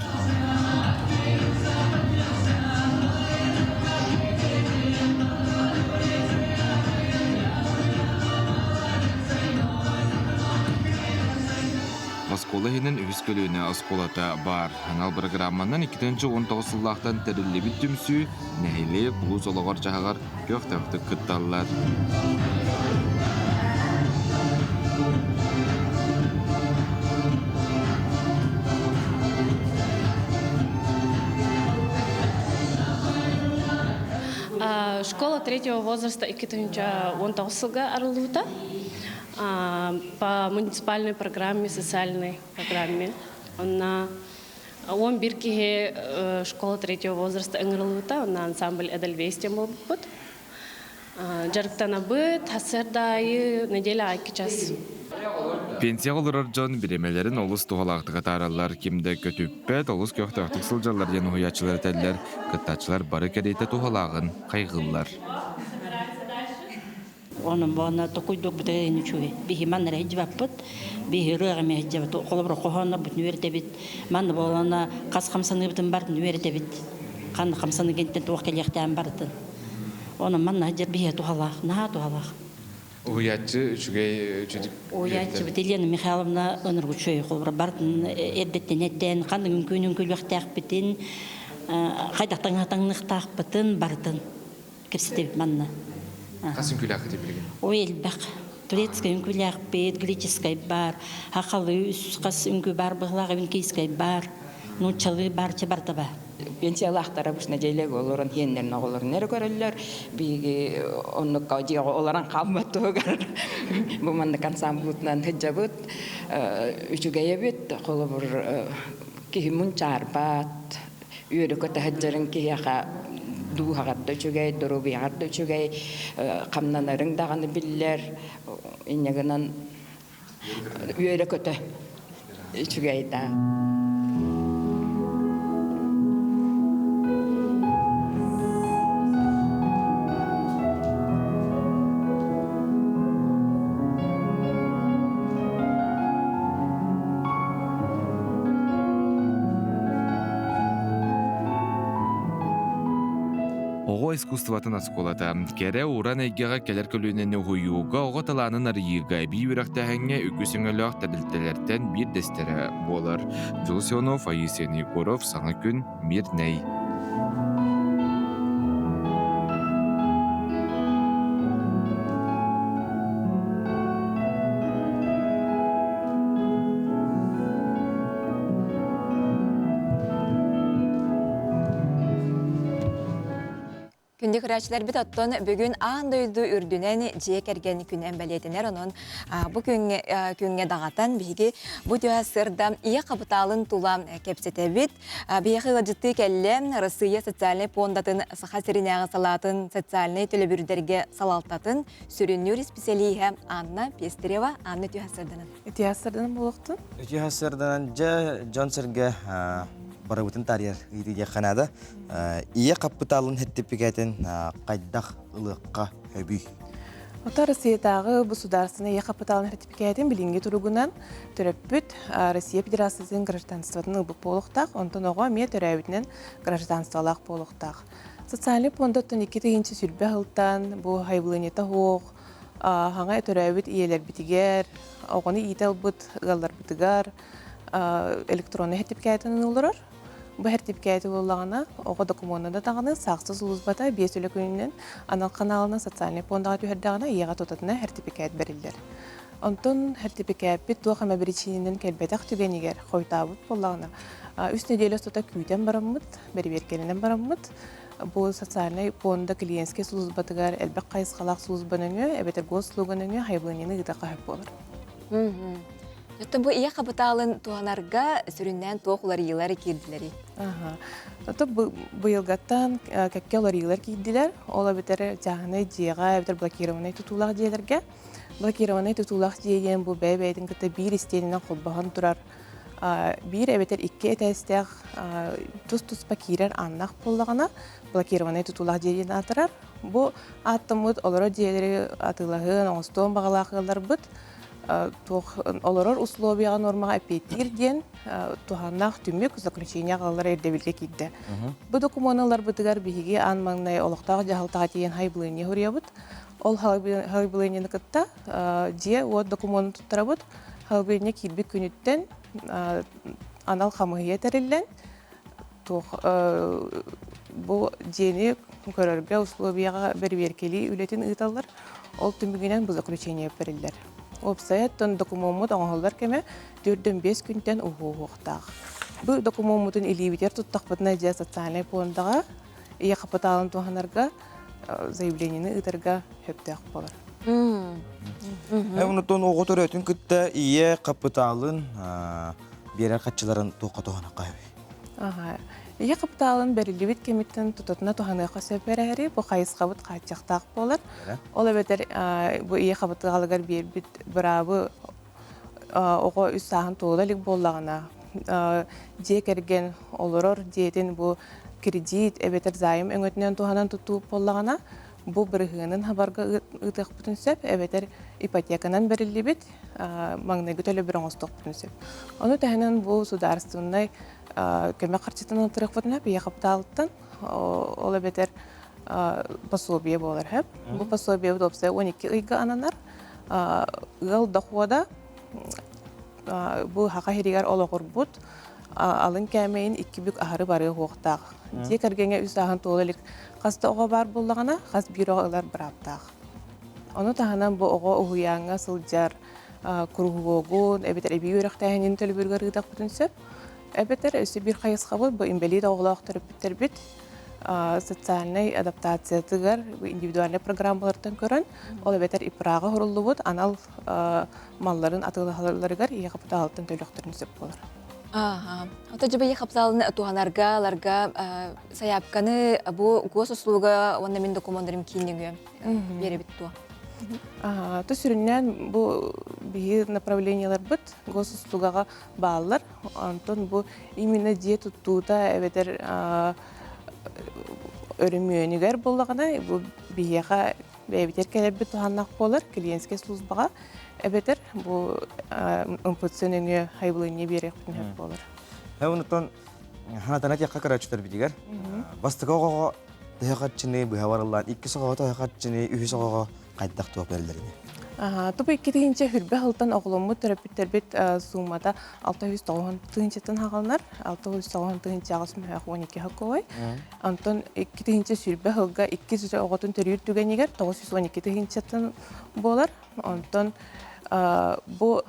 Оскуола иһинэн үһүс көлүөнэ оскуолата баар. Анал бырагырааманан 2019 сыллаахтан тэриллибит түмсүү нэһилиэк улуус олоҕор-дьаһаҕар көхтөөхтүк кытталлар. Школа третьего возраста 2019 сылга арыллыбыта по муниципальной программе, социальной программе. Онна 11 киһи школа третьего возраста ыҥырыллыбыта, онно ансамбль Эдельвейс диэн буолбуппут. Дьарыктанабыт, сарсыарда аайы неделя аайы час. Пенсияҕа олорор дьон бириэмэлэрин олус туһалаахтык атаараллар, ким да көтүппэт, олус көхтөөхтүк сылдьаллар диэн уһуйааччылар этэллэр, кыттааччылар бары кэриэтэ туһалааҕын хайҕыыллар. Онон буона токуйдук бутайын үчүгэй. Биһи манна эрэ сылдьыбаппыт. Биһи ырыаҕа эмиэ сылдьабыт. Холобура хоһооннорбутун үөрэтэбит. Манна буолана хас хамсаныыбытын барын үөрэтэбит. Ханна хамсаныы кэнниттэн туох кэлиэхтээн барытын. Онон манна сылдьар биһиэхэ туһалаах, наһаа туһалаах. Уһуйааччы үчүгэй үчүгэй Уһуйааччыбыт Елена Михайловна ыныргы үчүгэй холобура барытын эрдэттэн этэн, ханнык үҥкүүнү үҥкүүлүөхтээхпитин, хайдах таҥныахтаахпытын барытын кэпсэтэбит манна. Хас үҥкүүлээххитий билигин? Ой, элбэх. Турецкай үҥкүүлээхпит, греческай бар, хахалы үс хас үҥкүү бар быһылаах, эвенкийскай бар, нууччалыы бар, чэ барыта бар. Пенсиялаахтара бу нэдиэлэгэ олорон хиэннэрин оҕолорун эрэ көрөллөр. Биһиги оннукка дьиэҕэ олорон хаалбат туһугар бу маннык ансамблытынан сылдьабыт. Үчүгэй эбит. Холобур, киһи мунчаарбат, үөрэ-көтө сылдьарыҥ киһиэхэ дууһаҕар да үчүгэй, доруобуйаҕар да үчүгэй, хамнанарыҥ даҕаны биллэр. Инньэ гынан үөрэ-көтө үчүгэй да. Оҕо искусствотын оскуолата кэрэ уран эйгэҕэ кэлэр көлүөнэни уһуйууга, оҕо талаанын арыйыыга эбии үөрэхтээһиҥҥэ үгүс өҥөлөөх тэрилтэлэртэн биирдэстэрэ буолар. Дьулус Иванов, Аисия Егоров, Саҥа күн, Мирнэй. Күндү көрөөччүлэрбит оттон бүгүн аан дойду үрдүнэн дьиэ кэргэн күнэн бэлиэтэнэр. Онон бу күҥҥэ, күҥҥэ даҕатан биһиги бу түһэ сырда ийэ хапытаалын тула кэпсэтэбит. Биһиэхэ ыалдьыттыы кэллэ Россия социальнай пуондатын Саха сиринээҕи салаатын социальнай төлөбүрдэргэ салалтатын сүрүннүүр исписэлииһэ Анна Пестерева. Анна түһэ сырданан. Үтүө сырданан буолуохтун. Үтүө сырданан дьэ дьон-сэргэ барыбытын таарыйар ыйытыы диэххэ наада. Ийэ хаппытаалын сэртипикээтин хайдах ылыахха сөбүй? Ото Россиятааҕы государственнай ийэ хапытаалын сэртипикээтин билиҥҥи туругунан төрөппүт Россия Федерациятын гражданствотын ылбыт буолуохтаах, онтон оҕо эмиэ төрөөбүтүнэн гражданстволаах буолуохтаах. Социальнай пуондаттан 2020 сылтан бу хайбылыанньата суох хаҥа төрөөбүт ийэлэрбитигэр, оҕону иитэ ылбыт ыалларбытыгар электроннай сэртипикээтин олорор. Бу сэртипикээти буоллаҕына, оҕо докумуона да даҕаны саахса сулууспата биэс үлэ күнүнэн анал ханаалынан социальнай пуондаҕа түһэрдэҕинэ, ийэҕэ тутатына сэртипикээт бэриллэр. Онтон сэртипикээппит туох эмэ биричиинэнэн кэлбэтэх түгэнигэр хойутаабыт буоллаҕына, үс нэдиэлэ устата күүтэн бараммыт, бэрэбиэркэлэнэн бараммыт, бу социальнай пуонда клиентскэй службатыгар элбэх хайысхалаах служба нөҥүө эбэтэр госуслуга нөҥүө хайабылыанньаны ыыта хаһып буолар. Оттон бу ийэ хапытаалын туһанарга сүрүннээн туох уларыйыылар киирдилэрий? Ото быйылгаттан кэккэ уларыйыылар киирдилэр. Ол эбэтэр чааһынай дьиэҕэ эбэтэр блокированнай тутуулаах дьиэлэргэ. Блокированнай тутуулаах дьиэ диэн бу бэйэ-бэйэтин кытта биир истиэнэнэн холбоһон турар биир эбэтэр икки этээстээх тус-туспа киирэр ааннаах буоллаҕына блокированнай тутуулаах дьиэ диэн аатырар. Бу ааттаммыт олорор дьиэлэри атыылаһыан, оҥостуон баҕалаах ыалларбыт туох олорор условияҕа нуормаҕа эппиэттиир диэн туһааннаах түмүк заключение аҕаллара ирдэбилгэ киирдэ. Бу докумуону ыларбытыгар биһиги аан маҥнай олохтоох дьаһалтаҕа тиийэн хайбылыанньа суруйабыт. Ол хайбылыанньаны кытта дьиэ-уот докумуонун туттарабыт. Хайбылыанньа киирбит күнүттэн анал хамыыһыйа тэриллэн туох бу дьиэни көрөргө условияҕа бэрэбиэркэлии үлэтин ыыталлар. Ол түмүгүнэн бу заключение бэриллэр. Уопсайа оттон докумуоммут оҥоһуллар кэмэ 4-5 күнтэн уһуохтаах. Бу докумуоммутун илиибитигэр туттахпытына дьэ социальнай пуондаҕа ийэ хапытаалын туһанарга заявлениены ыытарга сөптөөх буолар. Онутон оҕо төрөөтүн кытта ийэ хапытаалын биэрэр хаччыларын туохха туһанахха сөбүй? Ийэ хапытаалын бэриллибит кэмиттэн тутатына туһаныахха сөп эрээри, бу хайысхабыт хааччахтаах буолар. Ол эбэтэр бу ийэ хапытаалыгар биэрбит быраабы оҕо үс сааһын туола илик буоллаҕына, дьиэ кэргэн олорор дьиэтин бу кредит эбэтэр займ өҥөтүнэн туһанан туттубут буоллаҕына, бу бырыһыанын хабарга ыытыахпытын сөп эбэтэр ипотеканан бэриллибит маҥнайгы төлөбүр оҥостуохпутун сөп. Ону таһынан бу судаарыстыбаннай көмө харчытын ылтарыахпытын сөп, ийэ хапытаалыттан, ол эбэтэр пособие буолар сөп. Бу пособиебыт уопсай 12 ыйга ананар. Ыал дохода бу хаха сиригэр олоҕурбут алын кээмэйин икки бүк аһары барыа суохтаах. Дьиэ кэргэҥҥэ үс ааһын туола илик хас да оҕо баар буоллаҕына, хас биир оҕо ылар бырааптаах. Ону таһынан бу оҕо уһуйааҥҥа сылдьар куруһуогун эбэтэр эбии үөрэхтээһинин төлөбүрүгэр ыытахпытын сөп. Эбэтэр өссө биир хайысхабыт бу инбэлиит оҕолоох төрөппүттэрбит социальнай адаптациятыгар индивидуальнай программалартан көрөн, ол эбэтэр ИПРА-ҕа оһоруллубут анал малларын атыылаһалларыгар ийэ хапытаалыттан төлүөхтэрин сөп буолар. Ага. Ото дьэ ийэ хапытаалын туһанарга, аларга сайаапканы бу госуслуга уонна мин докумуоннарым киинигө биэрэбит дуо? То сүрүннээн бу биһи направлениеларбыт госуслугаҕа бааллар. Онтон бу именно дьиэ туттуута эбэтэр өрөмүөнүгэр буоллаҕына бу биһиэхэ бэйэбитигэр кэлэрбит туһааннаах буолар клиентскэй службаҕа эбэтэр бу МПЦ нөҥүө хайбылынньа биэриэхпитин сөп буолар. Онтон ханатана тиэххэ көрөөччүлэрбитигэр бастакы оҕоҕо. Төһө харчыны быһа барыллаан, иккис оҕоҕо төһө харчыны, үһүс оҕоҕо хайдах туох бэриллэрини? Тупа 2 хүрбэ сылтан оҕоломмут төрөппүттэрбит суумата 690 тыһыынчаттан хаҕаланар, 690 тыһыынчаҕа сүмэһэх 12 хоккой. Онтон 2 сүрбэ сылга 2 оҕотун төрүүр түгэнигэр 912 тыһыынчаттан буолар. Онтон бу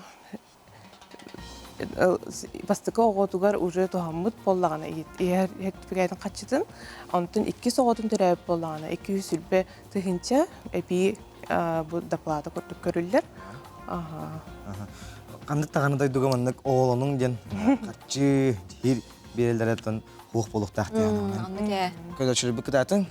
бастакы оҕотугар уже туһаммыт буоллаҕына иһэр хаччытын, онтон иккис оҕотун төрөөбүт буоллаҕына 220 тыһыынча эбии бу доплата курдук көрүллэр. Ханнык даҕаны дойдуга маннык оҕолонуҥ диэн харчы диир биэрэллэриттэн хуох буолуохтаах диэн. Оннук ээ. Көрөөччүлэрбит кытаатыҥ.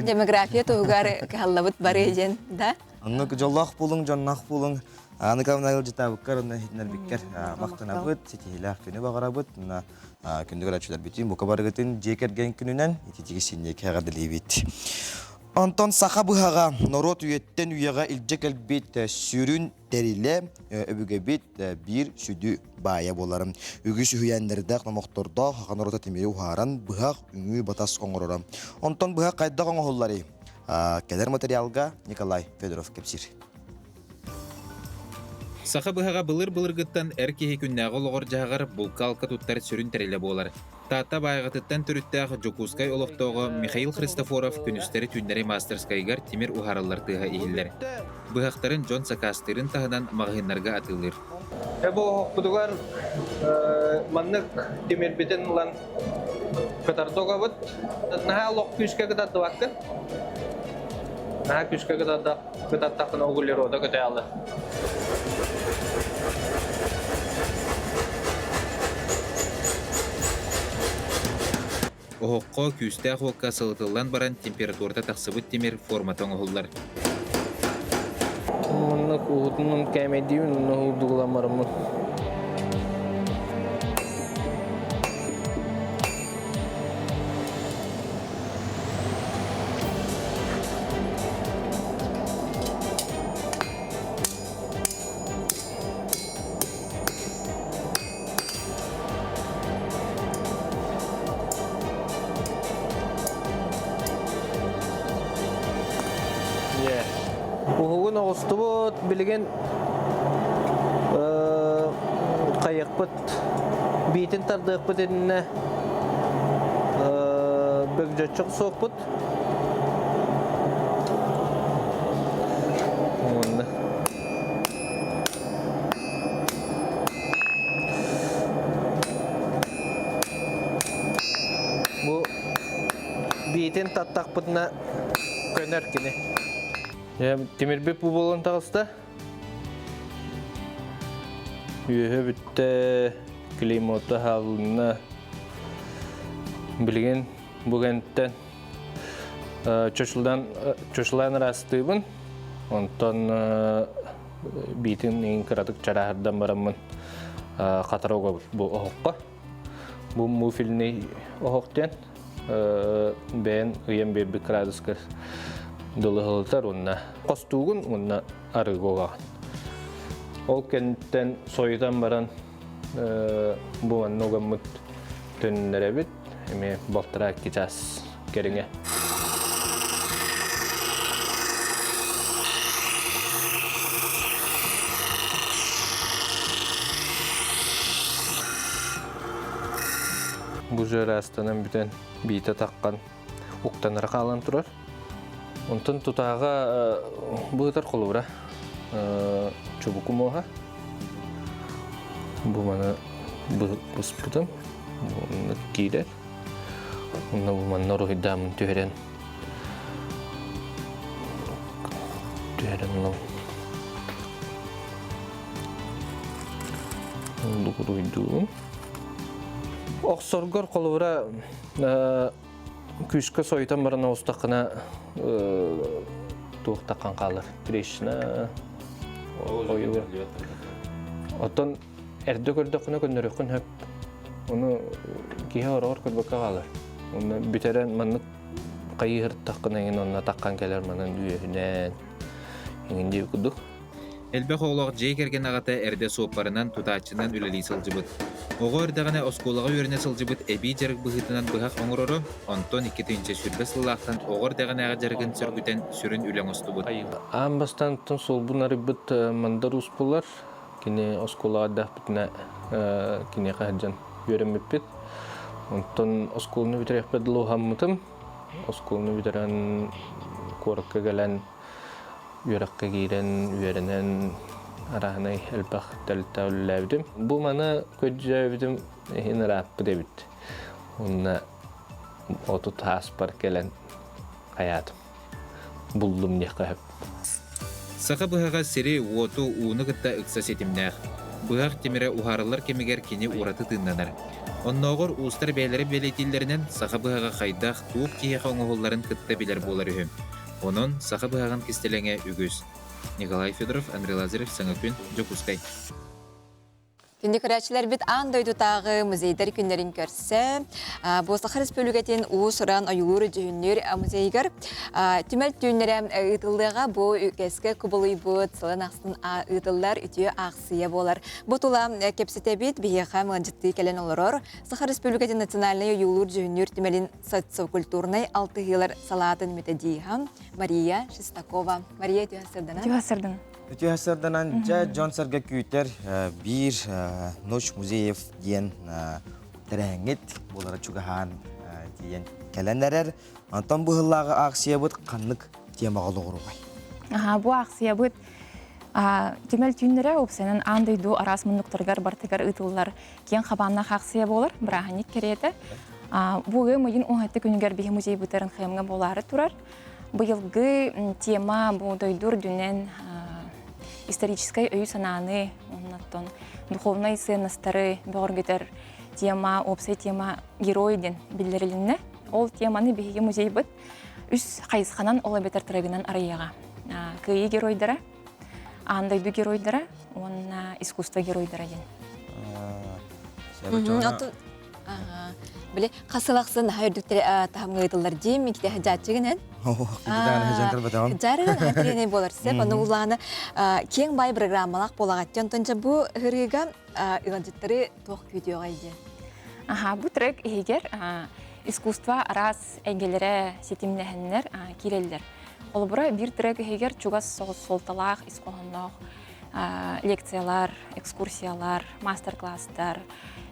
Демография туһугар кыһаллабыт бары диэн, да? Оннук дьоллоох буолуҥ, дьонноох буолуҥ. Аны кавна ыалдьытаабыккар уонна иһитиннэрбиккэр махтанабыт, ситиһиилээх күнү баҕарабыт. Уонна күндү көрөөччүлэрбитин бука барыгытын дьиэ кэргэн күнүнэн ититиги синньиэкэ эҕэрдэлиибит. Онтон саха быһаҕа норуот үйэттэн үйэҕэ илдьэ кэлбит сүрүн тэрилэ өбүгэбит биир сүдү баайа буоларын. Үгүс үһүйээннэрдээх номохтордоох саха норуота тимири уһааран быһах, үҥүү батас оҥороро. Онтон быһах хайдах оҥоһулларый? Кэлэр материалга Николай Федоров кэпсиир. Саха быһаҕа былыр-былыргыттан эр киһи күннээҕи олоҕор-дьаһаҕар булка-алка туттар сүрүн тэрилэ буолар. Таатта Баайаҕатыттан төрүттээх Дьокуускай олохтооҕо Михаил Христофоров күнүстэри-түүннэри мастерскайыгар тимир уһаарыллар тыаһа иһиллэр. Быһахтарын дьон сакаастыырын таһынан маҕаһыыннарга атыылыыр. Бу оһохпутугар маннык тимирбитин ылан кытарда угабыт. Наһаа олох күүскэ кытардыбаккын. Наһаа күүскэ кытартаххына углерода көтөҕө. Оһоххо күүстээх уокка сылытыллан баран температурата тахсыбыт тимир формата оҥоһуллар. Маннык уһутунан кээмэйдиибин уонна уурдугуламмарыммын. Уһугун оҕустубут, билигин хайыахпыт, биитин тардыахпыт иннинэ бөгдьөччү охсуохпут. Уонна Бу биитин таттахпытына көнөр кини. Тимирбит бу буолан таҕыста. Үөһэ бүттэ, клеймота хаалынна. Билигин бу кэнниттэн чочулаан чочулаан ыраастыыбын. Онтон биитин иҥин кыратык чарааһырдан бараммын хатара угабыт бу оһоххо. Бу муфельный оһох диэн бэйэн ыйан биэрбит градуска дылыһылытар уонна хостуугун уонна арыыга угаҕын. Ол кэнниттэн сойутан баран бу манна угаммыт төннөрөбүт эмиэ балтараа икки чаас кэриҥэ. Бу жыыраастанан бүтэн биитэ таххан уктанара хаалан турар. Онтон тутааҕа быһытар холобура чубуку муоһа. Бу маны быспытым. Бу киирэр. Онно бу манна уруһуйдааммын түһэрэн түһэрэн ылабын. Оннук уруһуйдуубун. Охсоргор холобура күүскэ сойутан баран оҕустаххына туох таххан хаалар трещина ойуур. Оттон Эрдэ көрдөххүнэ көннөрүөххүн сөп. Ону киһи ороҕор көрбөккө хаалар. Онно бүтэрэн маннык хайыһыртаххына эҥин онно таххан кэлэр манан үөһүнэн эҥин диэбит курдук. Элбэх оҕолоох дьиэ кэргэн аҕата эрдэ суоппарынан, тутааччынан үлэлии сылдьыбыт. Оҕо эрдэҕинэ оскуолаҕа үөрэнэ сылдьыбыт эбии дьарык быһыытынан быһах оҥороро, онтон 2020 сыллаахтан оҕо эрдэҕинээҕи дьарыгын сөргүтэн сүрүн үлэ оҥостубут. Аан бастаантан суолбун арыйбыт Мандар Уус буолар. Кини оскуолаҕа эрдэхпитинэ киниэхэ сылдьан үөрэммиппит. Онтон оскуоланы бүтэриэхпэр дылы уһаммытым. Оскуоланы бүтэрэн куоракка кэлэн үөрэххэ киирэн, үөрэнэн арааһынай элбэх тэрилтэ үлэлээбитим. Бу маны көрдөөбүтүм иһин ырааппыт эбит. Уонна 30 ааспар кэлэн хайаатым. Буллум диэххэ сөп. Саха быһаҕа сири, уоту, ууну кытта ыкса ситимнээх. Быһах тимирэ уһаарыллар кэмигэр кини ураты тыыннанар. Оннооҕор уустар бэйэлэрэ бэлиэтииллэринэн саха быһаҕа хайдах, туох киһиэхэ оҥоһулларын кытта билэр буолар үһү. Онон саха быһаҕын кистэлэҥэ үгүс. Николай Федоров, Андрей Лазарев, Саҥа күн, Дьокуускай. Күндү көрөөччүлэрбит аан дойдутааҕы музейдар күннэрин көрсө, бу Саха Республикатын уус-уран ойуулуур дьүһүннүүр музейыгар түмэл түүннэрэ ыытыллыаҕа бу үгэскэ кубулуйбут сылын ахсын ыытыллар үтүө аахсыйа буолар. Бу тула кэпсэтэбит биһиэхэ мыалдьыттыы кэлэн олорор Саха Республикатын национальнай ойуулуур дьүһүннүүр түмэлин социокультурнай алтыһыылар салаатын методиһа Мария Шестакова. Мария, үтүө сырданан. Үтүө сырданан. Үтүө сырданан дьэ дьон-сэргэ күүтэр биир Ночь музеев диэн тэрээһиҥҥит буолара чугаһаан тиийэн кэлэн эрэр. Онтон быһыллааҕы ааксыйабыт ханнык темаҕа олоҕуругай? Аха, бу ааксыйабыт түмэл түүннэрэ уопсайынан аан дойду араас муннуктарыгар барытыгар ыытыллар киэҥ хабааннаах аахсыйа буолар, бырааһынньык кэриэтэ. Бу ыам ыйын уһатты күнүгэр биһи музейбытын ХМ-ҥа буолаары турар. Быйылгы тема бу дойду үрдүнэн историческай өйү-санааны, оннуттан духовнай сыаннастары бөҕөргөтөр тема, уопсай тема герой диэн биллэрилиннэ. Ол теманы биһиги музейбыт үс хайысханан ол эбэтэр трегынан арыйыаҕа. Кыайыы геройдара, аан дойду геройдара уонна искусство геройдара диэн. Били хасылахсын наһаа үрдүктэр таһымҥа ыытыллар диим икки хаджааччыгынан. Жарыгын хатырыны болар сеп аны улааны киэҥ бай программалаах буолаҕат онтон дьэ бу ырыыга ыалдьыттары туох күүтүөҕэй диэн. Аха бу трек иһигэр искусство араас эйгэлэрэ ситимнэһэннэр киирэллэр. Холобура, биир трек иһигэр чугас соҕус суолталаах ис хоһоонноох лекциялар, экскурсиялар, мастер-класстар,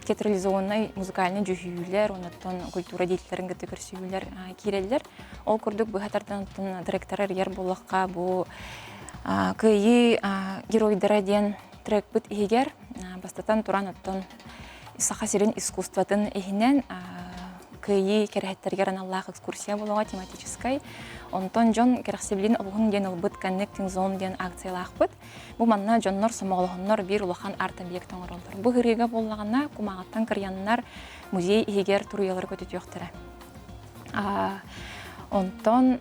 театрализованнай музыкальнай дьүһүйүүлэр, оннуттан культура деятеллэрин кытта көрсүһүүлэр киирэллэр. Ол курдук быһа тардан тректары арыйар буоллахха, бу Кыайыы геройдара диэн трекпыт иһигэр бастатан туран оттон Саха сирин искусствотын иһинэн Кыайыы кэрэһиттэригэр аналлаах экскурсия буолуоҕа тематическай. Онтон дьон кэрэхсэбилин олуһун диэн ылбыт Connecting Zone диэн акциялаахпыт. Бу манна дьоннор сомоҕолоһоннор биир улахан арт-объект оҥороллор. Бу ырыыга буоллаҕына кумааҕыттан кырыйаннар музей иһигэр туруйалары көтүтүөхтэрэ. Онтон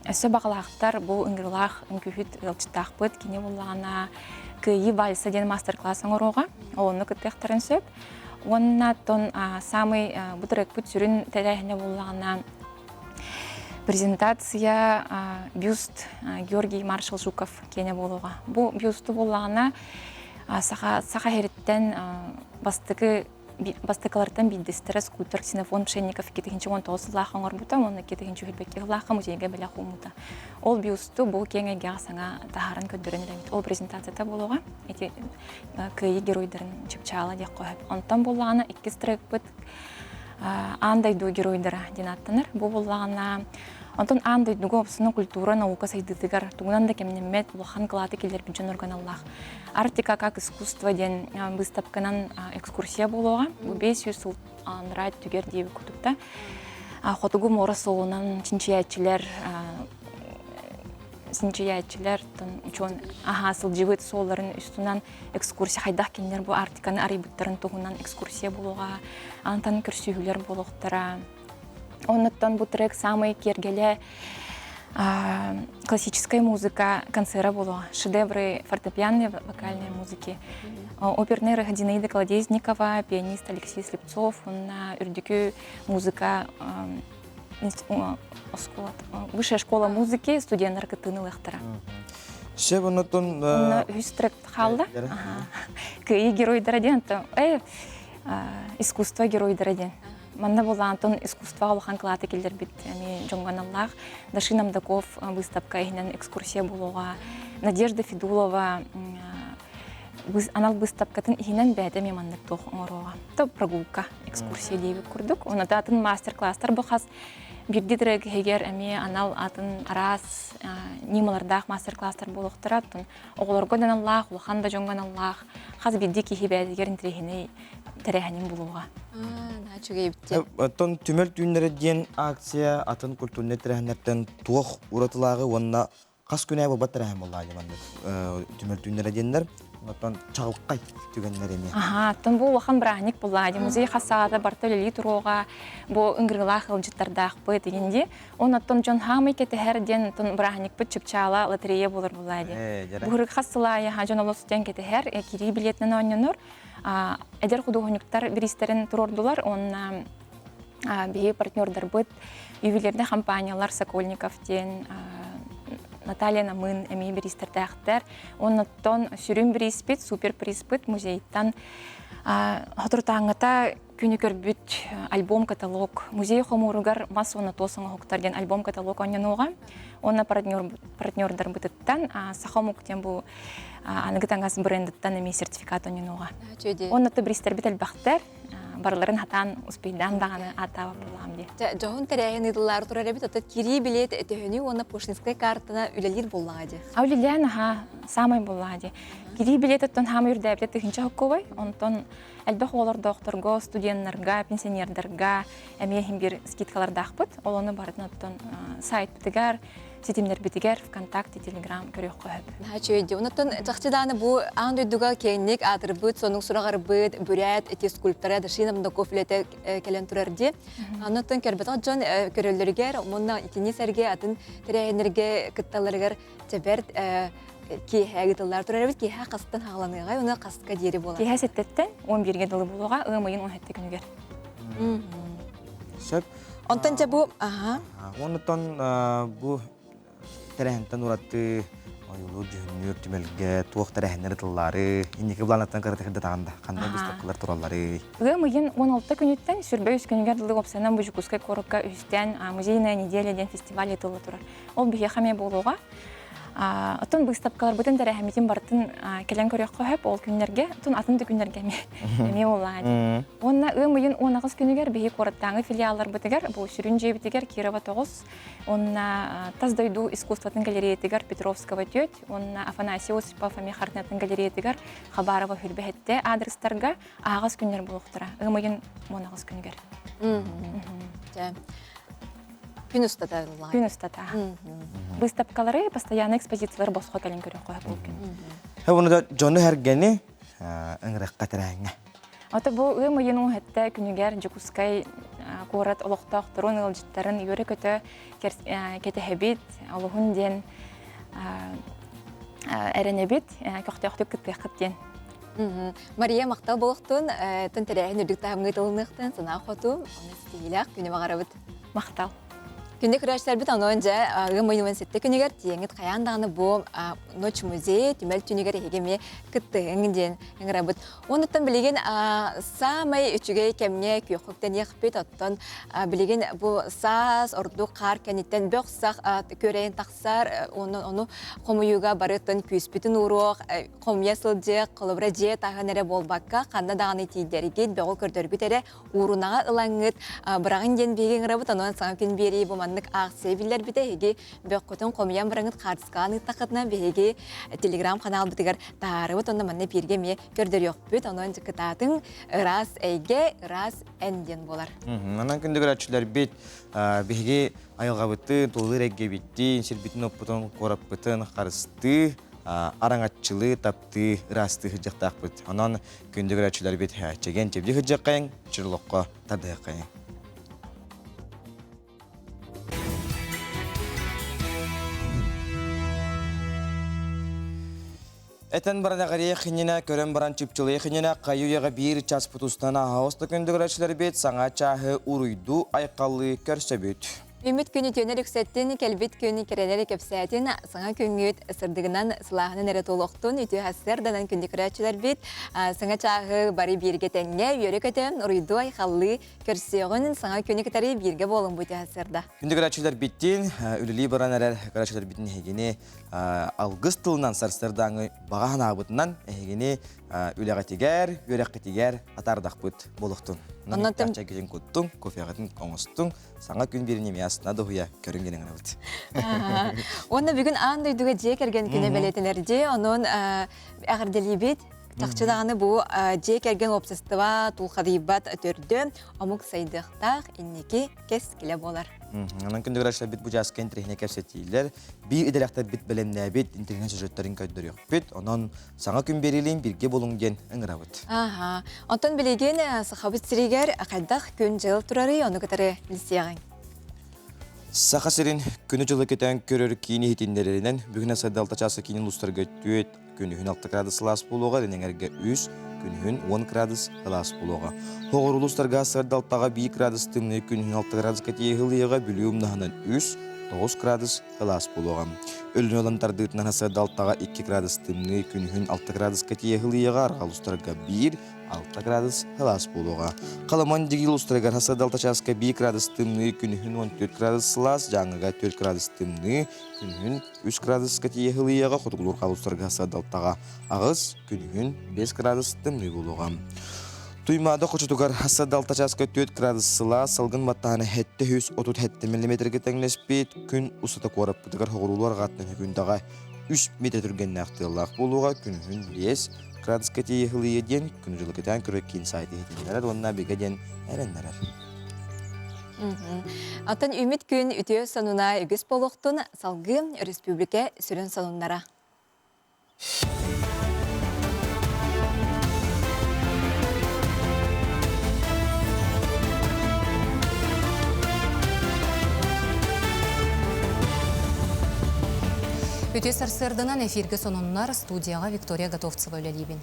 өссө баҕалаахтар бу ыҥырылаах үҥкүүһүт ыалдьыттаахпыт. Кини буоллаҕына Кыайыы вальса диэн мастер-класс оҥоруоҕа. Онно кыттыахтарын сөп. Уонна оттон самый бу трекпут сүрүн тэрээһинэ буоллаҕына презентация бюст Георгий Маршал Жуков киэнэ буолуоҕа. Бу бюсту буоллаҕына саха саха иһириттэн бастакы бастакылартан биирдэстэрэ скульптор Ксенофонт Пшенников 2019 сыллаах оҥорбута уонна 2022 сыллаахха музейга бэлэх ууммута. Ол бюсту бу киэҥ эйгэҕэ саҥа таһааран көрдөрөн эрэбит. Ол презентацията буолуоҕа. Ити кыайыы геройдарын чыпчаала диэх сөп. Онтон буоллаҕына иккис трекпыт аан дойду геройдара диэн ааттанар. Бу буоллаҕына онтон аан дойдуга опсуна культура, наука сайдыытыгар тугунан да кэмнэммэт улахан кылааты киллэрбит дьон органаллаах. Арктика как искусство диэн быыстапканан экскурсия буолуоҕа. Бу 500 сыл анараа өттүгэр диэбит курдукта. Хотугу муора суолунан чинчийээччилэр чинчийээччилэр учуон аһаа сылдьыбыт суолларын үстүнэн экскурсия хайдах кинилэр бу Арктиканы арыйбыттарын туһунан экскурсия буолуоҕа, антан көрсүһүүлэр буолуохтара. Оннуттан бу трек самый киэргэлэ классическая музыка концера буолуоҕа. Шедевры фортепианной вокальной музыки. Оперный Зинаида Колодезникова, пианист Алексей Слепцов, уонна үрдүкү музыка высшая школа музыки студенттар кыттыыны ылыахтара. Сөп оннотон Онно үһүс трек хаалла. Кыайыы геройдара диэн э искусство геройдара диэн. Манна булаантон искусствоҕа улахан кылааты киллэрбит эми дьоҥҥо аналлаах Дашин Амдаков выставка иһинэн экскурсия буолуоҕа. Надежда Федулова анал быыстапкатын иһинэн бэйэтэ эмиэ маннык туох оҥоруоҕа. То прогулка, экскурсия диэбит курдук. Онно атын мастер-класстар бу хас бирди трек иһигэр эмиэ анал атын араас ньымалардаах мастер-класстар буолуохтара. Оттон оҕолорго да аналлаах, улахан да дьоҥҥо аналлаах хас биирдии киһи бэйэтигэр интэриэһинэй тэрээһинин булуоҕа. Үчүгэй эбит. Оттон түмэл түүннэрэ диэн акция атын культурнай тэрээһиннэртэн туох уратылааҕы уонна хас күнэ буолбат тэрээһин буоллаҕа дии маннык түмэл түүннэрэ диэннэр оттон чаҕылхай түгэннэр эмиэ. Аха, оттон бу улахан бырааһынньык буоллаҕа дии. Музей хас саҕата барыта үлэлии туруоҕа, бу ыҥырыылаах ыалдьыттардаахпыт деген дии. Онон дьон хаамай кэтэһэр диэн оттон бырааһынньыкпыт чыпчаала лотерея буолар буоллаҕа дии. Бу хас сыл аайы дьон олус диэн кэтэһэр, кирии билиэтинэн оонньонор. Эдэр худуоһунньуктар бириистэрин туруордулар уонна биһиги партнердарбыт ювелирный компаниялар Сокольников диэн Наталья Намын эмиэ бириистэрдээхтэр. Оннуттан сүрүн бирииспит, супер призпыт музейтан соторутааҥҥыта күнү көрбүт альбом-каталог музей хомууругар мас уонна туос оҥоһуктар диэн альбом-каталог оонньонуоҕа. Уонна партнердарбытыттан Саха омук диэн бу аныгы таҥас брендыттан эмиэ сертификат оонньонуоҕа. Уонна бириистэрбит элбэхтэр. Барыларын хатаан успейдаан даҕаны ааттаабат буоллаҕым дии. Дьоһун тэрээһин ыытыллаары турар эбит, оттон кирии билиэт төһөнүү уонна Пушкинскай картана үлэлиир буоллаҕа дии. А үлэлээн аха саамай буоллаҕа дии. Кирии билиэт оттон хаамай үрдээбитэ тыһыынча хоккобой, онтон элбэх оҕолордоохторго, студеннарга, пенсионердарга эмиэ иһин биир скидкалардаахпыт. Ол ону барытын оттон сайтпытыгар, ситимнэрбитигэр ВКонтакте, Телеграм көрүөххэ сөп. Наһаа үчүгэй дии. Онтон чахчы даҕаны бу аан дойдуга киэҥник аатырбыт, сонун сураҕырбыт бүрээт ити скульптора Дашина Мдаков үлэтэ кэлэн турар дии. Онтон көрбөтөх дьон көрөллөрүгэр, уонна итини сэргэ атын тэрээһиннэргэ кытталларыгар чэбэрт киэһэ ыытыллар турар эбит. Киэһэ хастан хааланыаҕай, уонна хаска диэри буолар? Киэһэ сэттэттэн 11-ге дылы буолуоҕа, ыам ыйын 17 күнүгэр. Сөп. Онтон дьэ бу аха. Онтон бу тэрээһинтэн ураты ойуулуур дьүһүннүүр түмэлгэ туох тэрээһиннэр ытыллаары, инники былаанаттан кыратык ырдатаҕын да, ханна быыстапкалар туралларый? Ыам ыйын 16 күнүттэн сүрбэ үс күнүгэр дылы уопсайынан бу Дьокуускай куоракка үһүстээн Музейная неделя диэн фестиваль ыытылла турар. Ол биһиэхэ эмиэ буолуоҕа. Оттон быыстапкаларбытын тэрээһиммитин барытын кэлэн көрүөххэ сөп ол күннэргэ, оттон атын да күннэргэ эмиэ эмиэ буоллаҕа дии. Уонна ыам ыйын 18 күнүгэр биһи куораттааҥы филиалларбытыгар, бу сүрүн дьиэбитигэр Кирова 9, уонна тас дойду искусствотын галереятыгар Петровского 4, уонна Афанасий Осипов эмиэ хартинатын галереятыгар Хабарова Хүрбэһэттэ аадырыстарга аһаҕас күннэр буолуохтара. Ыам ыйын 18 күнүгэр. Күн устата Күн устата. Выставкалары, постоянно экспозициялар босхо кэлин көрөххө бұл күн. Бұны да дьону эргени ыҥырыққа тирээҥҥэ. Ото бу ыам ыйын уһэтте күнүгэр Дьокуускай куорат олохтоохторун ыалдьыттарын үөрэ-көтө кэтэһэбит, олуһун диэн эрэнэбит, көхтөөхтүк кыттыаххыт диэн. Мария махтал буолуохтун, тын тэрээһин үрдүк таһымҥа ытылыныахтын, санаа хоту, оны ситиһиилээх күнү баҕарабыт. Махтал. Күндү көрөөччүлэрбит онон дьэ ыам ыйын сэттэ күнүгэр тиийэҥҥит хайаан даҕаны бу Ночь музей түмэл түнүгэр эһиги эмиэ кыттыһыҥ диэн ыҥырабыт. Онуттан билигин саамай үчүгэй кэмҥэ күөххэ үктэниэхпит, оттон билигин бу саас ордук хаар кэнниттэн бөх-сах күөрэйэн тахсар, онон ону хомуйууга барытын күүспүтүн ууруох, хомуйа сылдьыах, холобура дьиэ таһын эрэ буолбакка, ханна даҕаны тиийдэргит, бөҕү көрдөргүт эрэ уурунаҕа ылаҥҥыт быраҕын диэн биһиги ыҥырабыт, онон саҥа күн биэрии бу маннык аахсыйа биллэрбитэ эһиги бөххүтүн хомуйан бараҥыт хаартыскаҕа ыыттаххытына биһиги телеграм каналбытыгар таһаарабыт онно манна бииргэ эмиэ көрдөрүөхпүт онон кытаатыҥ ыраас эйгэ ыраас эн диэн буолар Онон күндү көрөөччүлэрбит биһиги айылҕабытын, тулалыыр эйгэбитин, сирбитин-уоппутун, куораппытын харыстыы, араҥаччылыы, таптыы, ыраастыы сылдьыахтаахпыт. Онон күндү көрөөччүлэрбит чэгиэн чэбдик сылдьыаххайыҥ, чөл олоххо тардыһыаххайыҥ. Этэн баран эҕэрийэх иннинэ, көрөн баран чыпчылыйах иннинэ хайы-үйэҕэ биир час путустан аһаҕас да күндү көрөөччүлэрбит саҥа чааһы уруйдуу айхаллыы көрсөбүт. Үмүт күнү түөнэр үксэттин, кэлбит күн кэрэнэр кэпсээтин, саҥа күҥҥүт сырдыгынан сылааһынан эрэ туолуохтун, үтүө сарсыарданан күндү көрөөччүлэрбит, саҥа чааһы бары бииргэ тэҥҥэ үөрэ-көтө, уруйдуу айхаллыы көрсүөҕүн, саҥа күнү кытары бииргэ буолуҥ бу үтүө сарсыарда. Күндү көрөөччүлэрбиттин, үлэлии баран эрэр көрөөччүлэрбитин эһигини алгыс тылынан сарсыардааҥы баҕа санаабытынан эһигини үлэҕитигэр, үөрэххитигэр атаардахпыт буолуохтун. Онон чайгытын куттуҥ, кофеҕытын оҥостуҥ, саҥа күн биэрин эмиэ астына дуһуйа көрүҥ гинэн гынабыт. Уонна бүгүн аан дойдуга дьиэ кэргэн күнэ бэлиэтэнэр дьиэ, онон эҕэрдэлиибит. Чахчы даҕаны бу дьиэ кэргэн уопсастыба тулхадыйбат төрдө, омук сайдыахтаах инники кэскилэ буолар. Онон күндү бу жааска интэриэһинэй кэпсэтиилэр, биир идэлээхтэрбит бэлэмнээбит интэриэһинэй сюжеттарын көрдөрүөхпүт. Онон саҥа күн биэриилиин бииргэ буолуҥ диэн ыҥырабыт. Аха. Онтон билигин Сахабыт сиригэр хайдах күн-дьыл турарый, ону кытары билсиэҕиҥ. Саха сирин күнү-дьылы кэтээн көрөр киин иһитиннэрэринэн, бүгүн Асардалта чааса киинин улуустарга 4, күнүһүн 6 градус сылаас буолуоҕа, Илин 3, күнүһүн 10 градус сылаас буолуоҕа. Хоҕур улуустарга Сардалтаҕа 1 градус тымныы, күнүһүн 6 градуска тиэһилиэҕэ, Бүлүү умнаһынан 3, 9 градус сылаас буолуоҕа. Өлүнэ ылан тардыытынан Сардалтаҕа 2 градус тымныы, күнүһүн 6 градуска тиэһилиэҕэ, Арҕаа улуустарга 1, 6 градус сылаас буолуоҕа. Халаман дигил устарыгар Сардалта чааска 1 градус тымныы, күнүһүн 14 градус сылаас, Дьааҥыга 4 градус тымныы, күнүһүн 3 градуска тиийэ сылыйыаҕа, хотугулуур халустарга Сардалтаҕа 8, күнүһүн 5 градус тымныы буолуоҕа. Туймаада хочотугар Сардалта чааска 4 градус сылаас, салгын баттаһана 737 миллиметргэ тэҥнэспит, күн устата куораппытыгар хоҕуруулуу арҕааттан күндэҕэ 3 метр түргэннээх тыаллаах буолуоҕа, күнүһүн 5 градуска тиийэ сылыйыа диэн күнү-дьылы кэтээн көрөр киин сайт иһитиннэрэр уонна бигэ диэн эрэннэрэр. Оттон үмит күн үтүө сонуна үгүс буолуохтун салгыы өрөспүүбүлүкэ сүрүн сонуннара. Үтүө сарсыарданан эфиргэ сонуннар студияҕа Виктория Готовцева үлэлиибин.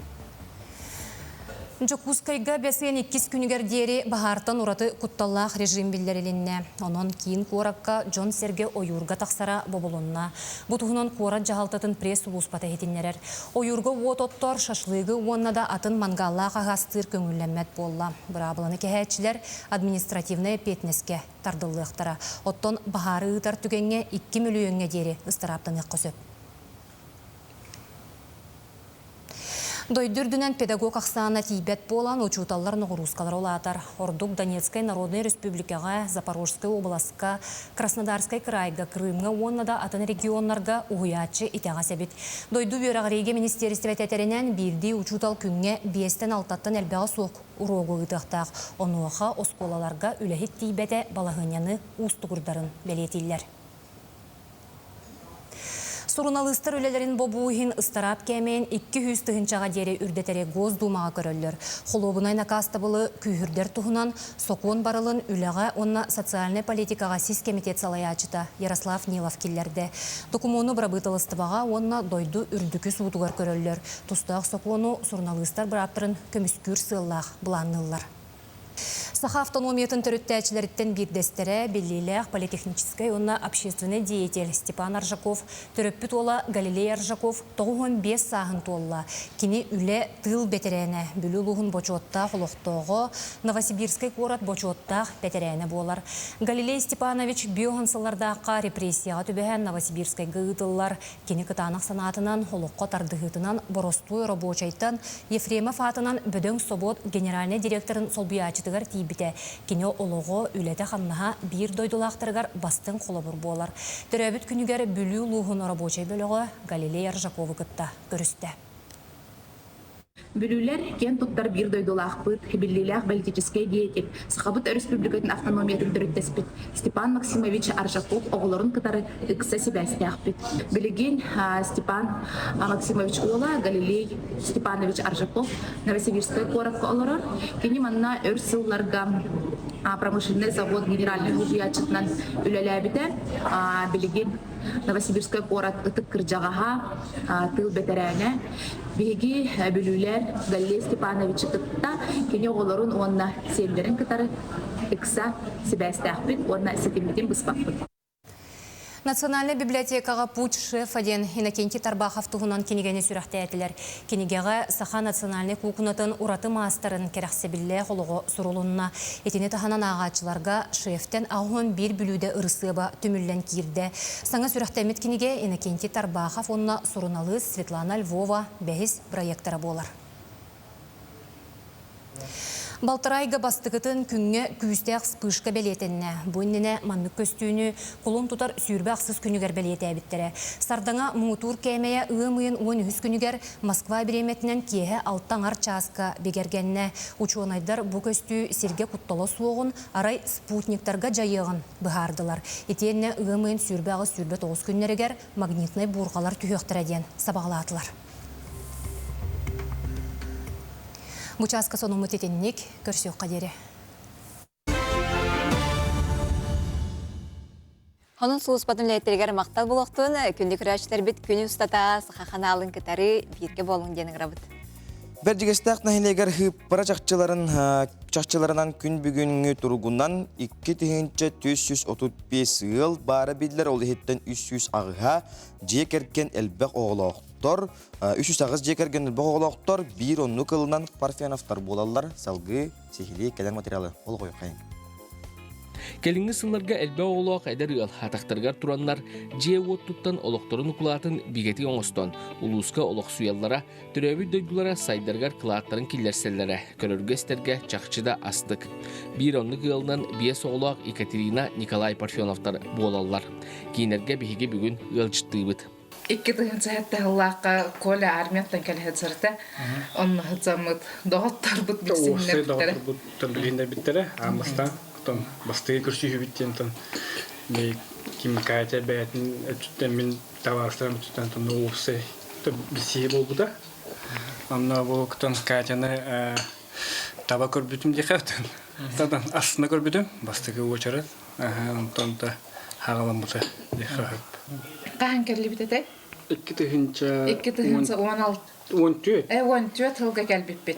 Дьокуускайга бэс ыйын иккис күнүгэр диэри баһаартан ураты кутталлаах режим биллэрилиннэ. Онон киин куоракка дьон-сэргэ ойуурга тахсара бобулунна. Бу туһунан куорат дьаһалтатын пресс-сулууспата иһитиннэрэр. Ойуурга уот оттор, шашлыгы уонна да атын мангааллаах аһы астыыр көҥүллэммэт буолла. Быраабыланы кэһээччилэр административнай эппиэтинэскэ тардыллыахтара. Оттон баһаары ыытар түгэҥҥэ 2 мөлүйүөҥҥэ диэри ыстарааптаныахха сөп. Дойду үрдүнэн педагог ахсаана тиийбэт буолан, учууталлар ноҕуруускалара улаатар. Ордук Донецкай Народнай Республикаҕа, Запорожскай уобаласка, Краснодарскай кыраайга, Крымҥа уонна да атын регионнарга уһуйааччы итэҕэс эбит. Дойду үөрэҕириигэ министиэристибэтэ этэринэн, биирдии учуутал күҥҥэ биэстэн-алтаттан элбэҕэ суох уруогу ыытыахтаах. Онуоха оскуолаларга үлэһит тиийбэтэ балаһыанньаны уустугурдарын бэлиэтииллэр. Суруналыыстар үлэлэрин бобуу иһин ыстараап кээмэйин 200 тыһыынчаҕа диэри үрдэтэри Госдумаҕа көрөллөр. Холуобунай накаастабылы күүһүрдэр туһунан сокуон барылын үлэҕэ уонна социальнай политикаҕа сис кэмитиэт салайааччыта Ярослав Нилов киллэрдэ. Докумуону бырабыыталыстыбаҕа уонна дойду үрдүкү суутугар көрөллөр. Тустаах сокуону суруналыыстар бырааптарын көмүскүүр сыаллаах былаанныыллар. Саха автономиятын төрүттээччилэриттэн биирдэстэрэ, биллиилээх политехническай уонна общественнай деятель Степан Аржаков төрөппүт уола Галилей Аржаков 95 сааһын туолла. Кини үлэ, тыыл бэтэрээнэ, Бүлүү улууһун бочуоттаах олохтооҕо, Новосибирскай куорат бочуоттаах бэтэрээнэ буолар. Галилей Степанович биоһун сыллардаахха репрессияҕа түбэһэн Новосибирскайга ыытыллар Кини кытаанах санаатынан, олоххо тардыһыытынан боростуой рабочайтан Ефремов аатынан бөдөҥ собуот генеральнай директорын солбуйааччытыгар тиийбитэ. Кини олоҕо, үлэтэ-хамнаһа биир дойдулаахтарыгар бастыҥ холобур буолар. Төрөөбүт күнүгэр Бүлүү улууһун рабочай бөлөҕө Галилей Аржаковы кытта көрүстэ. Бүлүүлэр киэн туттар биир дойдулаахпыт, биллиилээх политическай деятель, Сахабыт Өрөспүүбүлүкэтин автономиятын төрүттэспит Степан Максимович Аржаков оҕолорун кытары ыкса сибээстээхпит. Билигин Степан Максимович уола Галилей Степанович Аржаков Новосибирскай куоракка олорор. Кини манна өр сылларга промышленный завод генеральнай уһуйааччытынан үлэлээбитэ. Билигин Новосибирскай куорат ытык кырдьаҕаһа, тыыл бэтэрээнэ. Биһиги Бүлүүлэр Галилей Степановичы кытта кини оҕолорун уонна сиэннэрин кытары ыкса сибээстээхпит уонна ситиммитин быспаппыт. Национальнай библиотекаҕа «Путь шефа» диэн Иннокентий Тарбахов туһунан кинигэни сүрэхтээтилэр. Кинигэҕэ саха национальнай куукунатын ураты маастарын кэрэхсэбиллээх олоҕо сурулунна. Итини таһынан ааҕааччыларга шефтэн 81 бүлүүдэ ырысыаба түмүллэн киирдэ. Саҥа сүрэхтэммит кинигэ Иннокентий Тарбахов уонна суруналыыс Светлана Львова бэһис проектора буолар. Балтарайга бастакытын күҥҥэ күүстээх вспышка бэлиэтэннэ. Бу иннинэ маннык көстүүнү кулун тутар 28 күнүгэр бэлиэтээбиттэрэ. Сардаҥа муҥутуур кээмэйэ ыам ыйын 13 күнүгэр Москва бириэмэтинэн киэһэ алта аҥар чааска бигэргэннэ. Учуонайдар бу көстүү сиргэ куттала суоҕун, арай спутниктарга дьайыаҕын быһаардылар. Итиэннэ ыам ыйын 28-29 күннэригэр магнитнай буурҕалар түһүөхтэрэ диэн сабаҕалаатылар. Бу чааска сонуммут итинник, көрсүөххэ диэри. Онон сулууспатын үлэһиттэригэр махтал буолуохтун, күндү көрөөччүлэрбит күн устата Саха ханаалын кытары бииргэ буолуҥ диэн ыҥырабыт. Бэрдьигэстээх нэһилиэгэр хыыппара чахчыларын чахчыларынан күн бүгүҥҥү туругунан 2435 ыал баара биллэр, ол иһиттэн 308-а дьиэ кэргэн элбэх оҕолоох 308 дьиэ кэргэн элбэх оҕолоохтор биир оннук ылынан Парфеновтар буолаллар. Салгыы сиһилии кэлэр материалы олоҕойоххайын. Кэлиҥҥи сылларга элбэх оҕолоох эдэр ыал атахтарыгар тураннар, дьиэ-уот туттан олохторун укулаатын бигэтик оҥостон, улууска олохсуйаллара, төрөөбүт дойдулара сайдарыгар кылааттарын киллэрсэллэрэ көрөргө-истэргэ чахчы да астык. Биир оннук ыалынан биэс оҕолоох Екатерина, Николай Парфеновтар буолаллар. Киинэргэ биһиги бүгүн ыалдьыттыыбыт. 2007 сыллаахха Коля армияттан кэлэ сылдьарта. Онно сылдьаммыт доҕотторбут билсиһиннэрбиттэрэ. Доҕотторбут билиһиннэрбиттэрэ. Аан бастаан оттон бастакы көрсүһүүбүт диэн тон ким Катя бэйэтин өттүттэн мин табаарыстарым өттүттэн тон уопсай билсиһии буолбута. Онно бу оттон Катяны таба көрбүтүм диэхэ оттон астына көрбүтүм бастакы уочарат. Онтон да хаҕаламмыта диэххэ сөп. Хаһан кэллибит этэй? 2000 2016 14. 14 сылга кэлбиппит.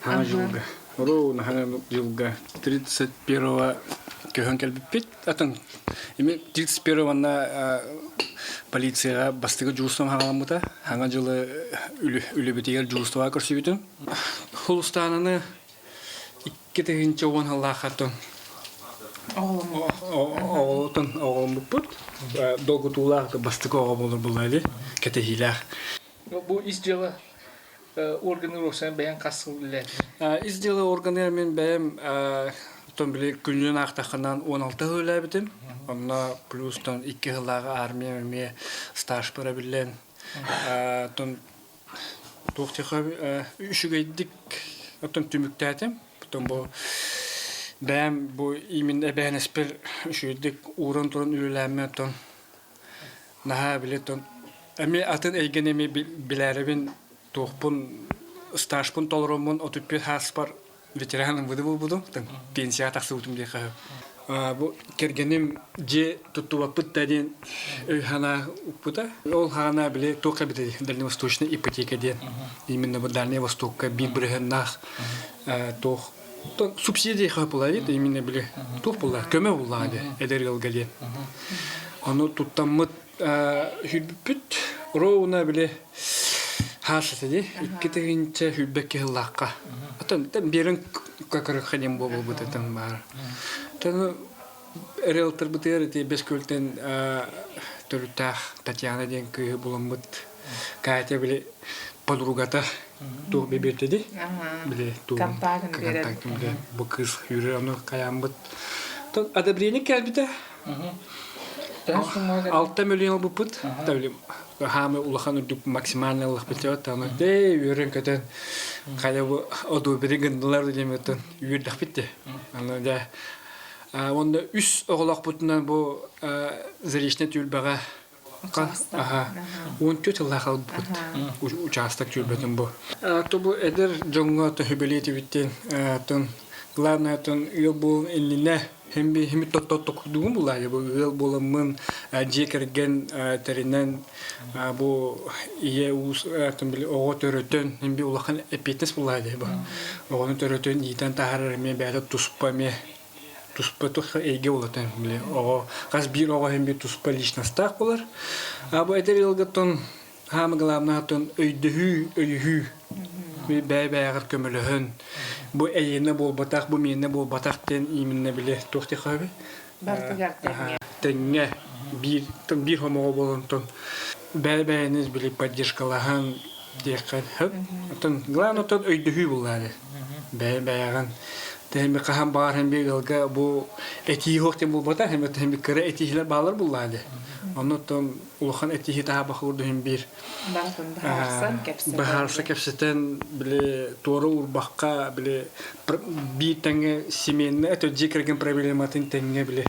Хаҥа жылга. Ровно хаҥа жылга 31 көһөн кэлбиппит. Атын эми 31 манна полицияга бастакы дьулустан хаҥаламмыта. Хаҥа жылы үлэбитигэр дьулустаба көрсүбүтүм. Хулустаананы 2010 сыллаахтан оҕолотон оҕоломмуппут. Долгутуулаах бастакы оҕо буолар буолла кэтэһиилээх. Бу ис дьыала органы уопсайынан бэйэҥ хас сыл үлэлээтиҥ? Ис дьыала органы мин бэйэм оттон били күнүнэн аахтаххынан 16 сыл үлэлээбитим. Онно плюстан 2 сыллааҕы армия эмиэ стажпар эбиллэн оттон туох үчүгэйдик оттон түмүктээтим. Потом бу бэйэм бу именно эбэһинэспэр үчүгэйдик ууран туран үлэлээммин оттон наһаа били оттон эмиэ атын эйгэни эмиэ билээрэбин туохпун стажпын толороммун 35 сааспар ветераным выды буолбутум пенсияҕа тахсыбытым диэххэ бу кэргэним дьиэ туттубаппыт да диэн өй-санаа укпута. Ол хаана били туох эбитий дальневосточная ипотека диэн именно бу Дальний Востокка биир бырыһыаннаах туох субсидия хапылайыт именно били туох булла көмө буллаҕа диэн эдэр ыалга диэн. Ону туттаммыт хүрбүппүт ровно били хаасата дии 2022 сыллаахха. Атын биэрин какырыкха диэн буолбут этэн баар. Таны риэлторбытыгар ити Бэс Күөлтэн төрүттээх Татьяна диэн кыыһы буламмыт Катя били подругата туох бибиэртэди били контактын били бу кыыс юрий ону хайааммыт одобрение кэлбитэ 6 миллион ылбыппыт хаамы улахан үрдүк максимальный ыллахпыт таны дэй үөрэн көтөн хайа бу одобри гыннылар диэметтен үөрдэхпит де аны дэ уонна үс оҕолоохпутунан бу Заречная түөлбэҕэ 14 сыллаах албыт учаастак түөлбэтин бу. То бу эдэр дьоҥҥо төһүбэлиэтибиттен тон главное тон ыал буолун иннинэ хемби хеми тоттоттокурдугум булаайы бу ыал буоламмын дьиэ кэргэн тэринэн бу ийэ уус били оҕо төрөтөн хемби улахан эппиэтинэс булаайы бу оҕону төрөтөн иитэн таһаарар эмиэ бэйэтэ туспа эмиэ. туспа тух эйгэ болатын били оҕо хас биир оҕо хем бир туспа личностаах болар. А бу эдэр ыалгаттан хаама главное өйдөһүү, өйүһүү бэйэ-бэйэҕэр көмөлөһөн бу эйиэнэ буолбатах, бу миэнэ буолбатах диэн именно били туох диэххэ Бартыгар тэҥҥэ. Тэҥҥэ биир биир хомоҕо буолан бэйэ-бэйэни били поддержкалаһан диэххэ сөп. Оттон главное оттон өйдөһүү буллаары. Бэйэ-бэйэҕин тэһими хаһан баар һэм би ыалга бу этии суох диэн буолбата, һэм тэһими кыра этиилэр баалар буллаары. Оннуттан улахан этиһи таһаабах курдук биир Барытын быһаарсан кэпсэтэн. Быһаарса кэпсэтэн били туора урбахха били биир тэҥҥэ семейный это дьиэ кэргэн проблематын тэҥҥэ били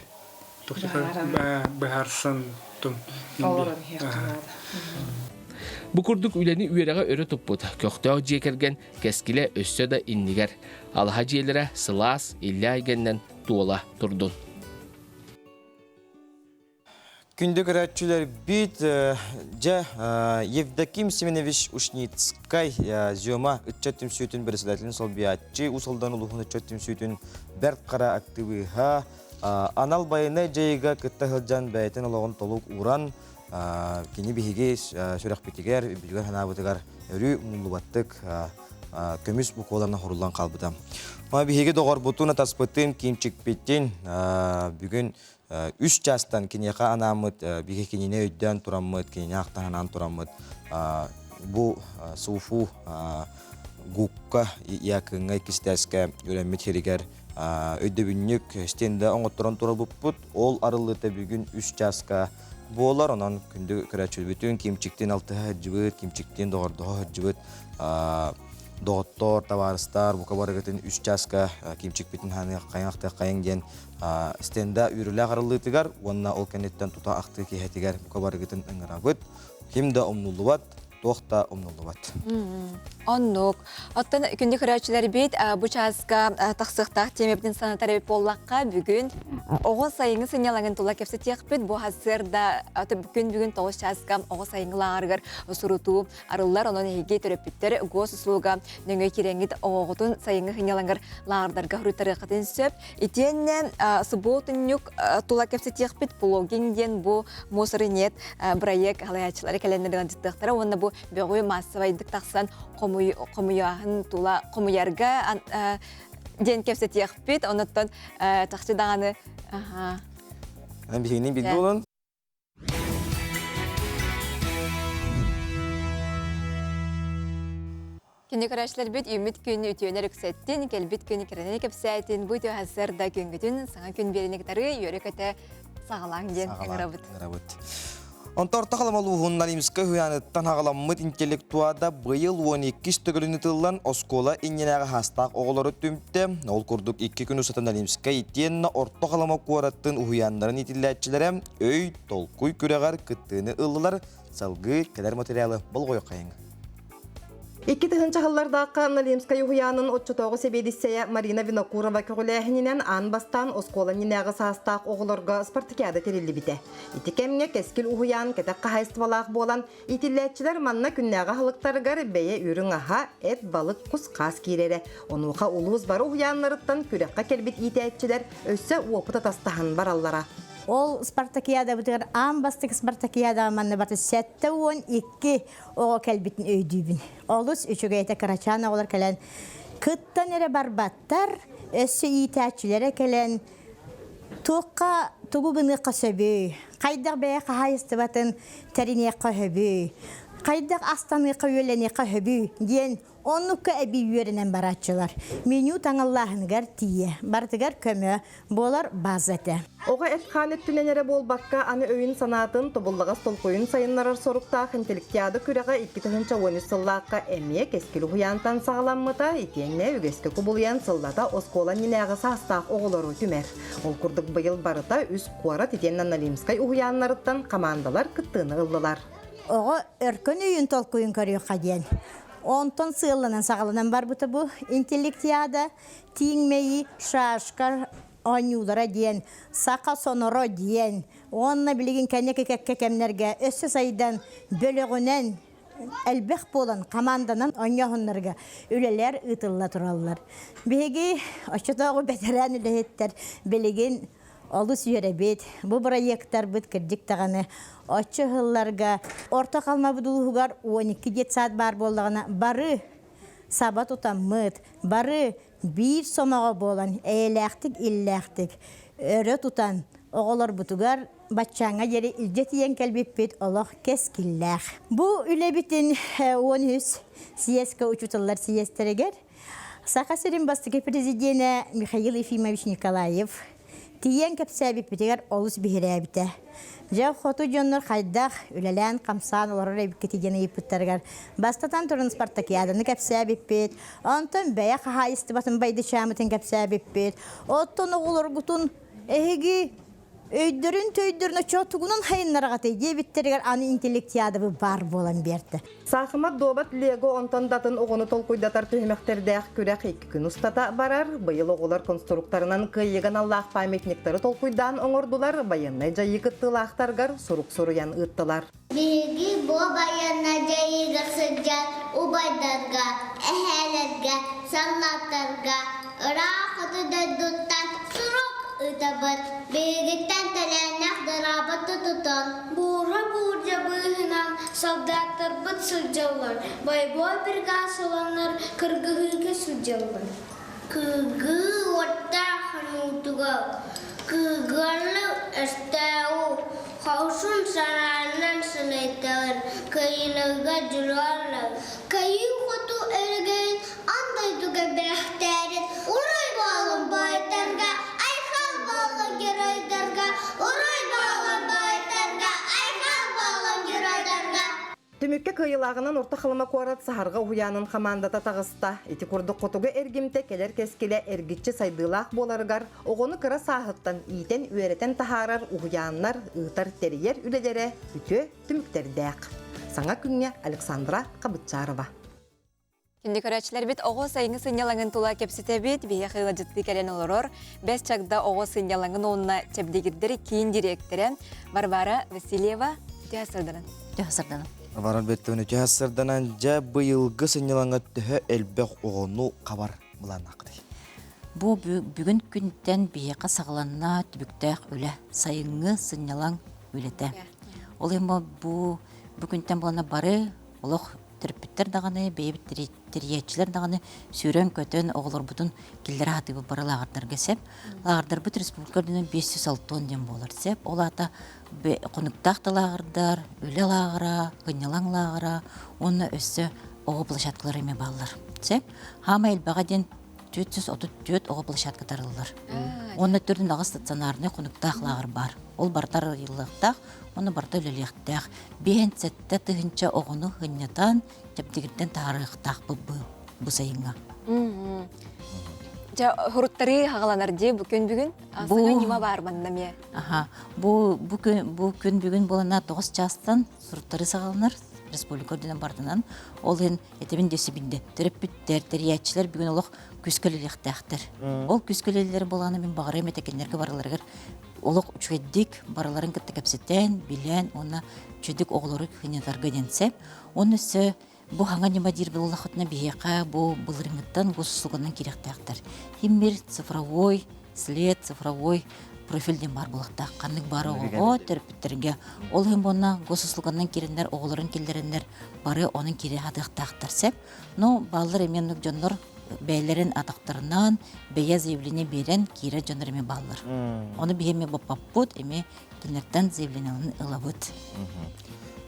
быһаарсан тун Олорон иһиэххэ наада. Бу курдук үлэни үөрэҕэ өрө туппут көхтөөх дьиэ кэргэн кэскилэ өссө да иннигэр. Алаһа дьиэлэрэ сылаас, иллэ айгэннэн туола турдун. Күндү көрөөччүлэрбит, дьэ, Евдоким Семенович Ушницкай Зёма ыччат түмсүүтүн председателин солбуйааччы, Уус Алдан улууһун ыччат түмсүүтүн Бэрт Хара актыбыыһа, анал байыаннай дьайыыга кытта сылдьан бэйэтин олоҕун толук ууран, кини биһиги сүрэхпитигэр, өйбүтүгэр санаабытыгар өрүү умнуллубаттык көмүс букваларынан хоруллан хаалбыта. Биһиги доҕорбутун, атаспытын, киимчикпитин бүгүн Үс чаастан киниэхэ анааммыт, биһи кинини өйдөөн тураммыт, кинини ахтан анаан тураммыт бу Суфу ГУКка Якыҥҥа иккистээскэ үөрэммит сиригэр өйдөбүнньүк стендэ оҥотторон турабыппыт. Ол арыллыыта бүгүн үс чааска буолар. Онон күндү көрөөччүбүтүн Кимчиктин алтыһа сылдьыбыт, Кимчиктин доҕордоһо сылдьыбыт доҕоттор, табаарыстар бука барыгытын үс чааска Кимчикпитин ханыаххайыҥ диэн стенда үөрүүлээх арыллыытыгар уонна ол кэнниттэн тута ахтыы киэһэтигэр бука барыгытын ыҥырабыт. Ким да умнуллубат, туох да умнуллубат. Оннук. Оттон күндү көрөөччүлэрбит бу чааска тахсыахтаах тиэмэбитин санатар эбит буоллахха, бүгүн оҕо сайыҥҥы сынньалаҥын тула кэпсэтиэхпит. Бу сарсыарда күн бүгүн 9 чааска оҕо сайыҥҥы лааҕырыгар сурутуу арыллар. Онон эһиги төрөппүттэр госуслуга нөҥүө кирэҥҥит оҕоҕутун сайыҥҥы сынньалаҥар лааҕырдарга суруйтарыаххытын сөп. Итиэннэ субуотунньук тула кэпсэтиэхпит плогинг диэн бу мусоры нет бырайыак халайааччылары кэлэннэр ыалдьыттыахтара уонна бу бөҕү маассабайдык тахсан хомуйааһын тула хомуйарга диэн кэпсэтиэхпит. Онуттан чахчы даҕаны Биһигини билгэ болон Күнү көрөөччүлэрбит үүммүт күн үтүөнэр үксэттин, кэлбит күн кэрэнэн кэпсээтин, бу үтүө сарда күнгүтүн саҥа күн биэрэни кытары үөрэ-көтө саҕалааҥ диэн ыҥырабыт. Ыҥырабыт. Онто орто халыма улууһун Налимскай уһуйааныттан аҕаламмыт интеллектуада быйыл 12 төгүлүн ытыллан оскуола иннинээҕи хаастаах оҕолору түмтэ. Ол курдук икки күн устата Налимскай итиэннэ орто халыма куораттын уһуйааннарын иитиллээччилэрэ өй, толкуй күрэҕэр кыттыыны ыллылар. Салгыы кэлэр материалы болҕойох хайыҥ. 2000 сыллардаахха Налимскай уһуйаанын оччотооҕу сэбиэдиссэйэ Марина Винокурова көҕүлээһининэн аан бастаан оскуола иннинээҕи саастаах оҕолорго спартакиада тэриллибитэ. Ити кэмҥэ Кэскил уһуйаан кэтэх хаһаайыстыбалаах буолан, иитиллээччилэр манна күннээҕи аһылыктарыгар бэйэ үрүҥ аһа, эт, балык, кус-хаас киирэрэ. Онуоха улуус бары уһуйааннарыттан күрэххэ кэлбит иитээччилэр өссө уопут атастаһан бараллара. Ол спартакиадабытыгар аан бастакы спартакиадаҕа манна барыта 72 оҕо кэлбитин өйдүүбүн. Олус үчүгэй этэ кырачаан оҕолор кэлэн кыттан эрэ барбаттар, өссө иитээччилэрэ кэлэн туохха тугу гыныахха сөбүй, хайдах бэйэ хаһаайыстыбатын тэриниэххэ сөбүй, хайдах астаныахха үөлэниэххэ сөбүй диэн Оннукка эбии үөрэнэн барааччылар. Меню таҥыллааһыныгар тиийэ, барытыгар көмө буолар база этэ. Оҕо эт-хаан өттүнэн эрэ буолбакка, аны өйүн-санаатын, тобуллаҕас толкуйун сайыннарар соруктаах интеллектиада күрэҕэ 2013 сыллаахха эмиэ Кэскил уһуйаантан саҕаламмыта, итиэннэ үгэскэ кубулуйан сыллата оскуола иннинээҕи саастаах оҕолору түмэр. Ол курдук быйыл барыта үс куорат итиэннэ Налимскай уһуйааннарыттан хамаандалар кыттыыны ыллылар. Оҕо өркөн өйүн толкуйун көрүөххэ диэн. Онтон сыалланан саҕаланан барбыта бу интеллектиада, тииҥ мэйии, шашка оонньуулара диэн, саха соноро диэн уонна билигин кэнники кэккэ кэмнэргэ өссө сайдан бөлөҕүнэн элбэх буолан команданан оонньооһуннарга үлэлэр ыытылла тураллар. Биһиги оччотооҕу бэтэрээн үлэһиттэр билигин олус үөрэбит. Бу бырайыактарбыт кырдьык даҕаны оччо ыһылларга Орто Халымабыт улууһугар 12 детсад баар буоллаҕына бары саба тутаммыт, бары биир сомоҕо буолан эйэлээхтик, иллээхтик өрө тутан оҕолорбутугар баччааҥҥа диэри илдьэ тиийэн кэлбиппит олох кэскиллээх. Бу үлэбитин 13 съезкэ учууталлар съезтэригэр Саха сирин бастакы президенэ Михаил Ефимович Николаев тиийэн кэпсээбиппитигэр олус биһирээбитэ. Дьэ, хоту дьоннор хайдах үлэлээн-хамсаан олорор эбиккитий диэн ыйыппыттарыгар бастатан туран спартакиаданы кэпсээбиппит, онтон бэйэ хаһаайыстыбатын байдычаамытын кэпсээбиппит, оттон оҕолоргутун эһиги өйдөрүн-төйдөрүн оччоҕо тугунан хайыннараҕатый диэбиттэригэр аны интеллектиадабы баар буолан биэрдэ. Саахымат дуобат Лего онтон да атын оҕону толкуйдатар түһүмэхтэрдээх күрэх икки күн устата барар. Быйыл оҕолор конструкторынан кыайыыга аналлаах памятниктары толкуйдаан оҥордулар, байыаннай дьайыы кыттыылаахтарыгар сурук суруйан ыыттылар. Биһиги бу байыаннай дьайыыга сылдьар убайдарга, эһээлэргэ, саллааттарга ыраах хоту дойдуттан сурук ыытабыт. Биһигиттэн тэлээннээх дыраабаты тутан, Буура-буурдьа быыһынан солдаттарбыт сылдьаллар, бойобуой приказ ыланнар кыргыһыыга сылдьаллар. Кыргыы уоттаах хонуутугар кыргыалы өстөөҕү хорсун санаанан сылайтаран кыайыыларга дьулуһаллар. Кыайыы хоту өрөгөйүн аан дойдуга бэлэхтээрин уруй буолун буойдарга, айхал буолун геройдарга, уруй буолун буойдарга, айхал буолун геройдарга! Түмүккэ кыайыылааҕынан Орто Халыма куорат Саһарҕа уһуйаанын хамаандата таҕыста. Ити курдук хотугу эргимтэ кэлэр кэскилэ эргиччи сайдыылаах буоларыгар оҕону кыра сааһыттан иитэн-үөрэтэн таһаарар уһуйааннар ыытар-тэрийэр үлэлэрэ үтүө түмүктэрдээх. Саҥа күҥҥэ Александра Хабытчарова. Күндү көрөөччүлэрбит оҕо сайыҥҥы сынньалаҥын тула кэпсэтэбит. Биһиэхэ ыалдьыттыы кэлэн олорор Бэс Чагда оҕо сынньалаҥын уонна чэбдигирдэр киин дириэктэрэ Варвара Васильева төһө сырданан. Төһө сырданан. Варвара Альбертовна төһө сырданан дьэ быйылгы сынньалаҥа төһө элбэх оҕону хабар былааннааххытый? Бу бүгүн күнтэн биһиэхэ саҕаланна түбүктээх үлэ, сайыҥҥы сынньалаҥ үлэтэ. Ол иһин бу бу күнтэн буолана бары олох төрөппүттэр даҕаны, бэйэбит тэрийээччилэр даҕаны сүүрэн-көтөн оҕолорбутун киллэрэ сатыыбыт бары лааҕырдарга сөп. Лааҕырдарбыт республика үрдүнэн 506 диэн буолар сөп. Ол аата хонуктаах да лааҕырдар, үлэ лааҕыра, сынньалаҥ лааҕыра уонна өссө оҕо площадкалара эмиэ бааллар. Сөп. Хаама элбэҕэ диэн 434 оҕо площадка тарыллар. Уонна төрдүн аҕыс стационарнай хонуктаах лааҕыр баар. Ол барыта арыйыллыахтаах, уонна барыта үлэлиэхтээх. Биэһин сэттэ тыһыынча оҕону сынньатан, чэбдигирдэн таһаарыахтаахпыт бу сайыҥҥа. Дьэ, хоруттарыы хаҕаланар дии бу күн бүгүн. Саҥа ньыма баар манна эмиэ. Аха. Бу бу күн бу күн бүгүн буолана 9 чаастан суруттарыы саҕаланар республика үрдүнэн бардынан. Ол иһин этибин дөссө билде. Төрөппүттэр, тэрийээччилэр бүгүн олох күүскэ үлэлиэхтээхтэр. Ол күүскэ үлэлииллэр буолаана мин баҕарыам этэ кинилэргэ барыларыгар олох үчүгэйдик барыларын кытта кэпсэтэн, билэн уонна үчүгэйдик оҕолору сынньатарга диэн сөп. Уонна өссө бу хаҥа ньыма диир буоллахытына биһиэхэ бу былырыҥҥыттан госуслуганан киириэхтээхтэр. Химмир цифровой след, цифровой профиль диэн баар буолуохтаах. Ханнык баар оҕоҕо, төрөппүттэргэ. Ол иһин буонна госуслуганан киирэннэр, оҕолорун киллэрэннэр бары онон киирэ сатыахтаахтар сөп. Но бааллар эмиэ оннук дьоннор бэйэлэрин атахтарынан бэйэ заявление биэрэн киирэр дьоннор эмиэ бааллар. Ону биһи эмиэ боппоппут, эмиэ кинилэртэн заявлениеларын ылабыт.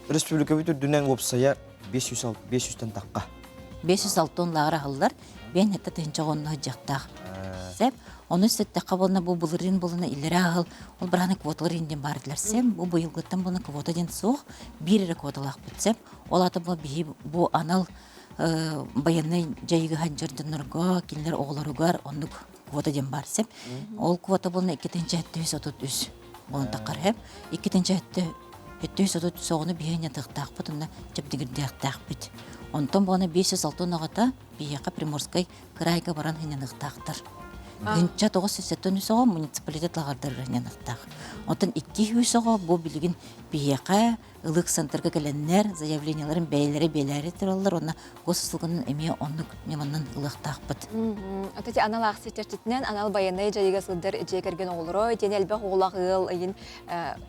Республикабыт үрдүнэн уопсайа 500 500-тэн тахха. 506 лааҕыр аһыллар, биэн хэтта тыһынча оҕонно сылдьыахтаах. Сеп, ону сэттэххэ буолна бу былырыын буолна иллэрэ аһыл, ол барааны квоталар инден баардылар сем, бу быйылгыттан буолна квота диэн суох, биир эрэ квоталаахпыт сеп. Ол аата бу биһи бу анал байыаннай дьайыыга сылдьар дьоннорго, кинилэр оҕолоругар оннук квота диэн баар сеп. Ол квота буолна 2733 буолан таххар хэп. 2733 оҕону биһи ньатыахтаахпыт уонна чэбдигирдиэхтээхпит. Онтон буолна 506 оҕото биһиэхэ Приморскай кыраайга баран сынньаныахтаахтар. 1973 оҕо муниципалитет лааҕырдарыгар ньаныктаах. Оттон 200 оҕо бу билигин биһиэхэ ылык центрга кэлэннэр заявлениеларын бэйэлэрэ биэлээри тураллар уонна госуслуганан эмиэ оннук ньыманан ылыахтаахпыт. Ата анал аахсыйа чэрчитинэн анал байыаннай дьайыыга сылдьар дьиэ кэргэн оҕолоро итиэнэ элбэх оҕолоох ыал ыйын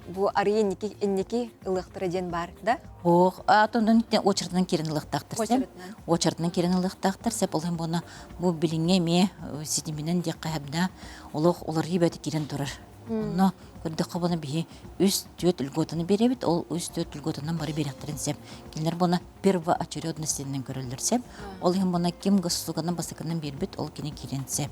бу арыйы инники инники ылыахтара диэн баар да? Ох, атонун очередынан киирэн ылыахтаахтар сеп. Очередынан киирэн ылыахтаахтар сеп. Ол иһин буона бу билиҥҥи эмиэ ситиминэн диэххэ хэбда олох уларыйыы бэти киирэн турар. Онно көрдөххө буона биһи үс түөрт льготаны биэрэбит, ол үс түөрт льготанан бары биэрэхтэрин сеп. Кинилэр буона первоочередность диэнинэн көрөллөр сеп. Ол иһин буона ким госуслуганан бастакынан биэрбит, ол кини киирэн сеп.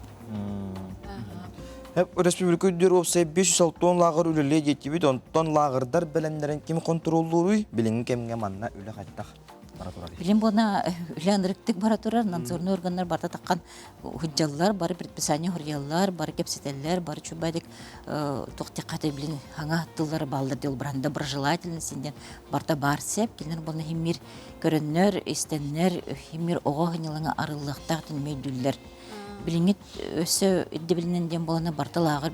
Республика үрдүгэр уопсай 560 лааҕыр үлэлиэ диэтибит, онтон лааҕырдар бэлэмнэрин ким хонтуруоллууруй? Билиҥҥи кэмҥэ манна үлэ хайдах бара турарый? Билим буона үлэ ынырыктык бара турар, надзорный органнар барыта таххан худжаллар, бары предписание хуруйаллар, бары кэпсэтэллэр, бары чубадик туохтеххата билин хаҥа тыллары бааллар диэл баран доброжелательность диэн барыта баар сеп, кинилэр буона химмир көрөннөр, истэннэр, химмир оҕо хыньылаҥа арыллыахтаах диэн өйдүүллэр. Билиҥҥи өссө ирдэбилинэн диэн буолана барыта лааҕыр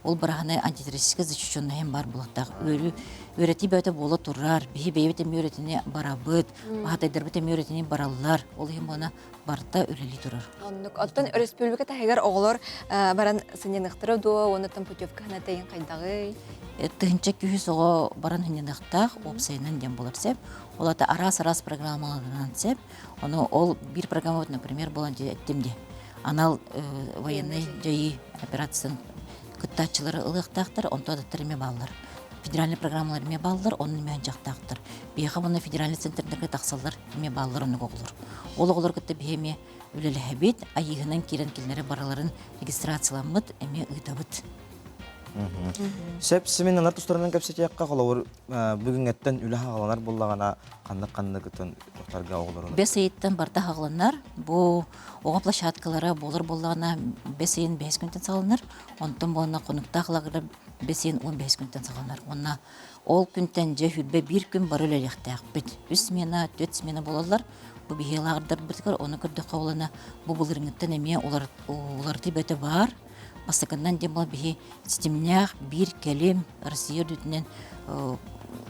ол быраһаны антитеррористическай защищенноһын баар буолуохтаах. Үөрүү үөрэтии бөтө буола турар. Биһи бэйэбит эмиэ үөрэтини барабыт, баһатайдарбыт эмиэ үөрэтини бараллар. Ол иһин буона барыта үлэлии турар. Оннук. Оттон өрөспүүбүлүкэ таһыгар оҕолор баран сынньаныахтара дуо, уонна путевка ханатайын хайдаҕый? Тыһынча күһүс оҕо баран сынньаныахтаах, уопсайынан диэн буолар сеп. Ол ата араас-араас программаларынан сеп. Ону ол биир программа, например, буолан эттим дии. Анал военный дьайыы операциятын кыттааччылары ылыахтаахтар, онто адаттар эмиэ бааллар. Федеральный программалар эмиэ бааллар, онно эмиэ дьахтаахтар. Биһиэхэ уонна федеральный центрдарга тахсаллар эмиэ бааллар оннук оҕолор. Ол оҕолор кытта биһи эмиэ үлэлэһэбит, айыыһынан киирэн кинилэри барыларын регистрацияламмыт эмиэ ыытабыт. Сөп, семинарлар тустарынан кэпсэтиэххэ, холобур, бүгүҥҥэттэн үлэ хааланар буоллаҕына, ханнык-ханныгытын тохтарга оҕолорун? Бэс ыйыттан барыта хааланар. Бу оҕо площадкалара буолар буоллаҕына, бэс ыйын бэһис күнтэн саҕаланар. Онтон буолна хонуктаах лагердар бэс ыйын 15 күнтэн саҕаланар. Уонна ол күнтэн дьэ хүрбэ биир күн бары үлэлиэхтээхпит. Үс смена, түөрт смена буолаллар. Бу биһиги лааҕырдарбытыгар ону көрдөххө буолана бу былырыҥҥыттан эмиэ уларытыы бөтө баар. Бастакыннан диэн була биһи ситимнээх биир кэлим Россия үрдүтүнэн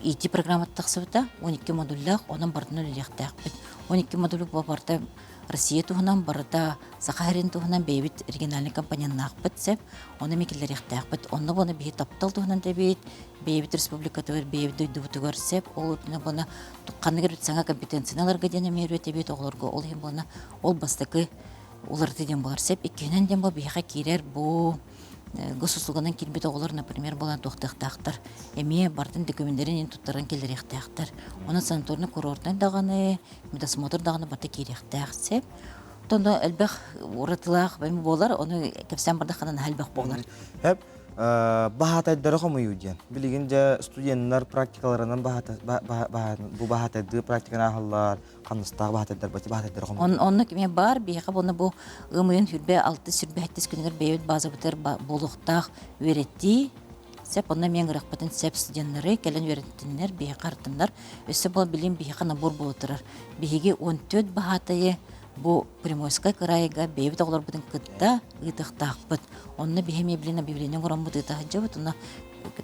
IT программа тахсыбыта 12 модуллаах, онон барытын үлэлиэхтээхпит. 12 модуль бу барыта Россия туһунан, барыта Саха сирин туһунан бэйэбит региональный компоненнаахпыт сөп. Ону эмиэ киллэриэхтээхпит. Онно буона биһи таптал туһунан тэбит, бэйэбит республикатыгар, бэйэбит дойдубутугар сөп. Ол үрдүнэн буона ханнык эрэ саҥа компетенцияны ыларга диэн эмиэ үөрэтэбит оҕолорго. Ол иһин буона ол бастакы уларытыы диэн буолар сөп. Иккиһинэн диэн бу биһиэхэ киирэр бу госуслуганан киирбит оҕолор, например, буолан туохтуохтаахтар. Эмиэ бартын дөкүмүннэрин туттаран киллэриэхтээхтэр. Онон санаторно-курортнай даҕаны, медосмотр даҕаны барыта киириэхтээх сөп. Оттон элбэх уратылаах буолар, ону кэпсээн бардаххына наһаа элбэх буолар. Хөп, баһаатайдары хомуйуу диэн. Билигин дьэ студеннар практикаларынан бу баһаатайдыы практиканы ааһаллар, хамнастаах баһаатайдар баһаатайдары хомуйуу. Онно кимэ бар, биһиэхэ буолна бу ымыйын хүрбэ алты сүрбэ хэттис күнүгэр бэйэбит базабытыгар буолуохтаах үөрэтии Сеп онно эмиэ ыҥырыахпытын сөп студеннары кэлэн үөрэттиннэр, биһиэхэ артыннар. Өссө буол билим биһиэхэ набор буола турар. Биһиги 14 баһаатайы бу Приморскай кыраайга бэйэбит оҕолорбутун кытта ыытыахтаахпыт. Онно биһи эмиэ билин объявление оҥороммут ыыта сылдьабыт. Онно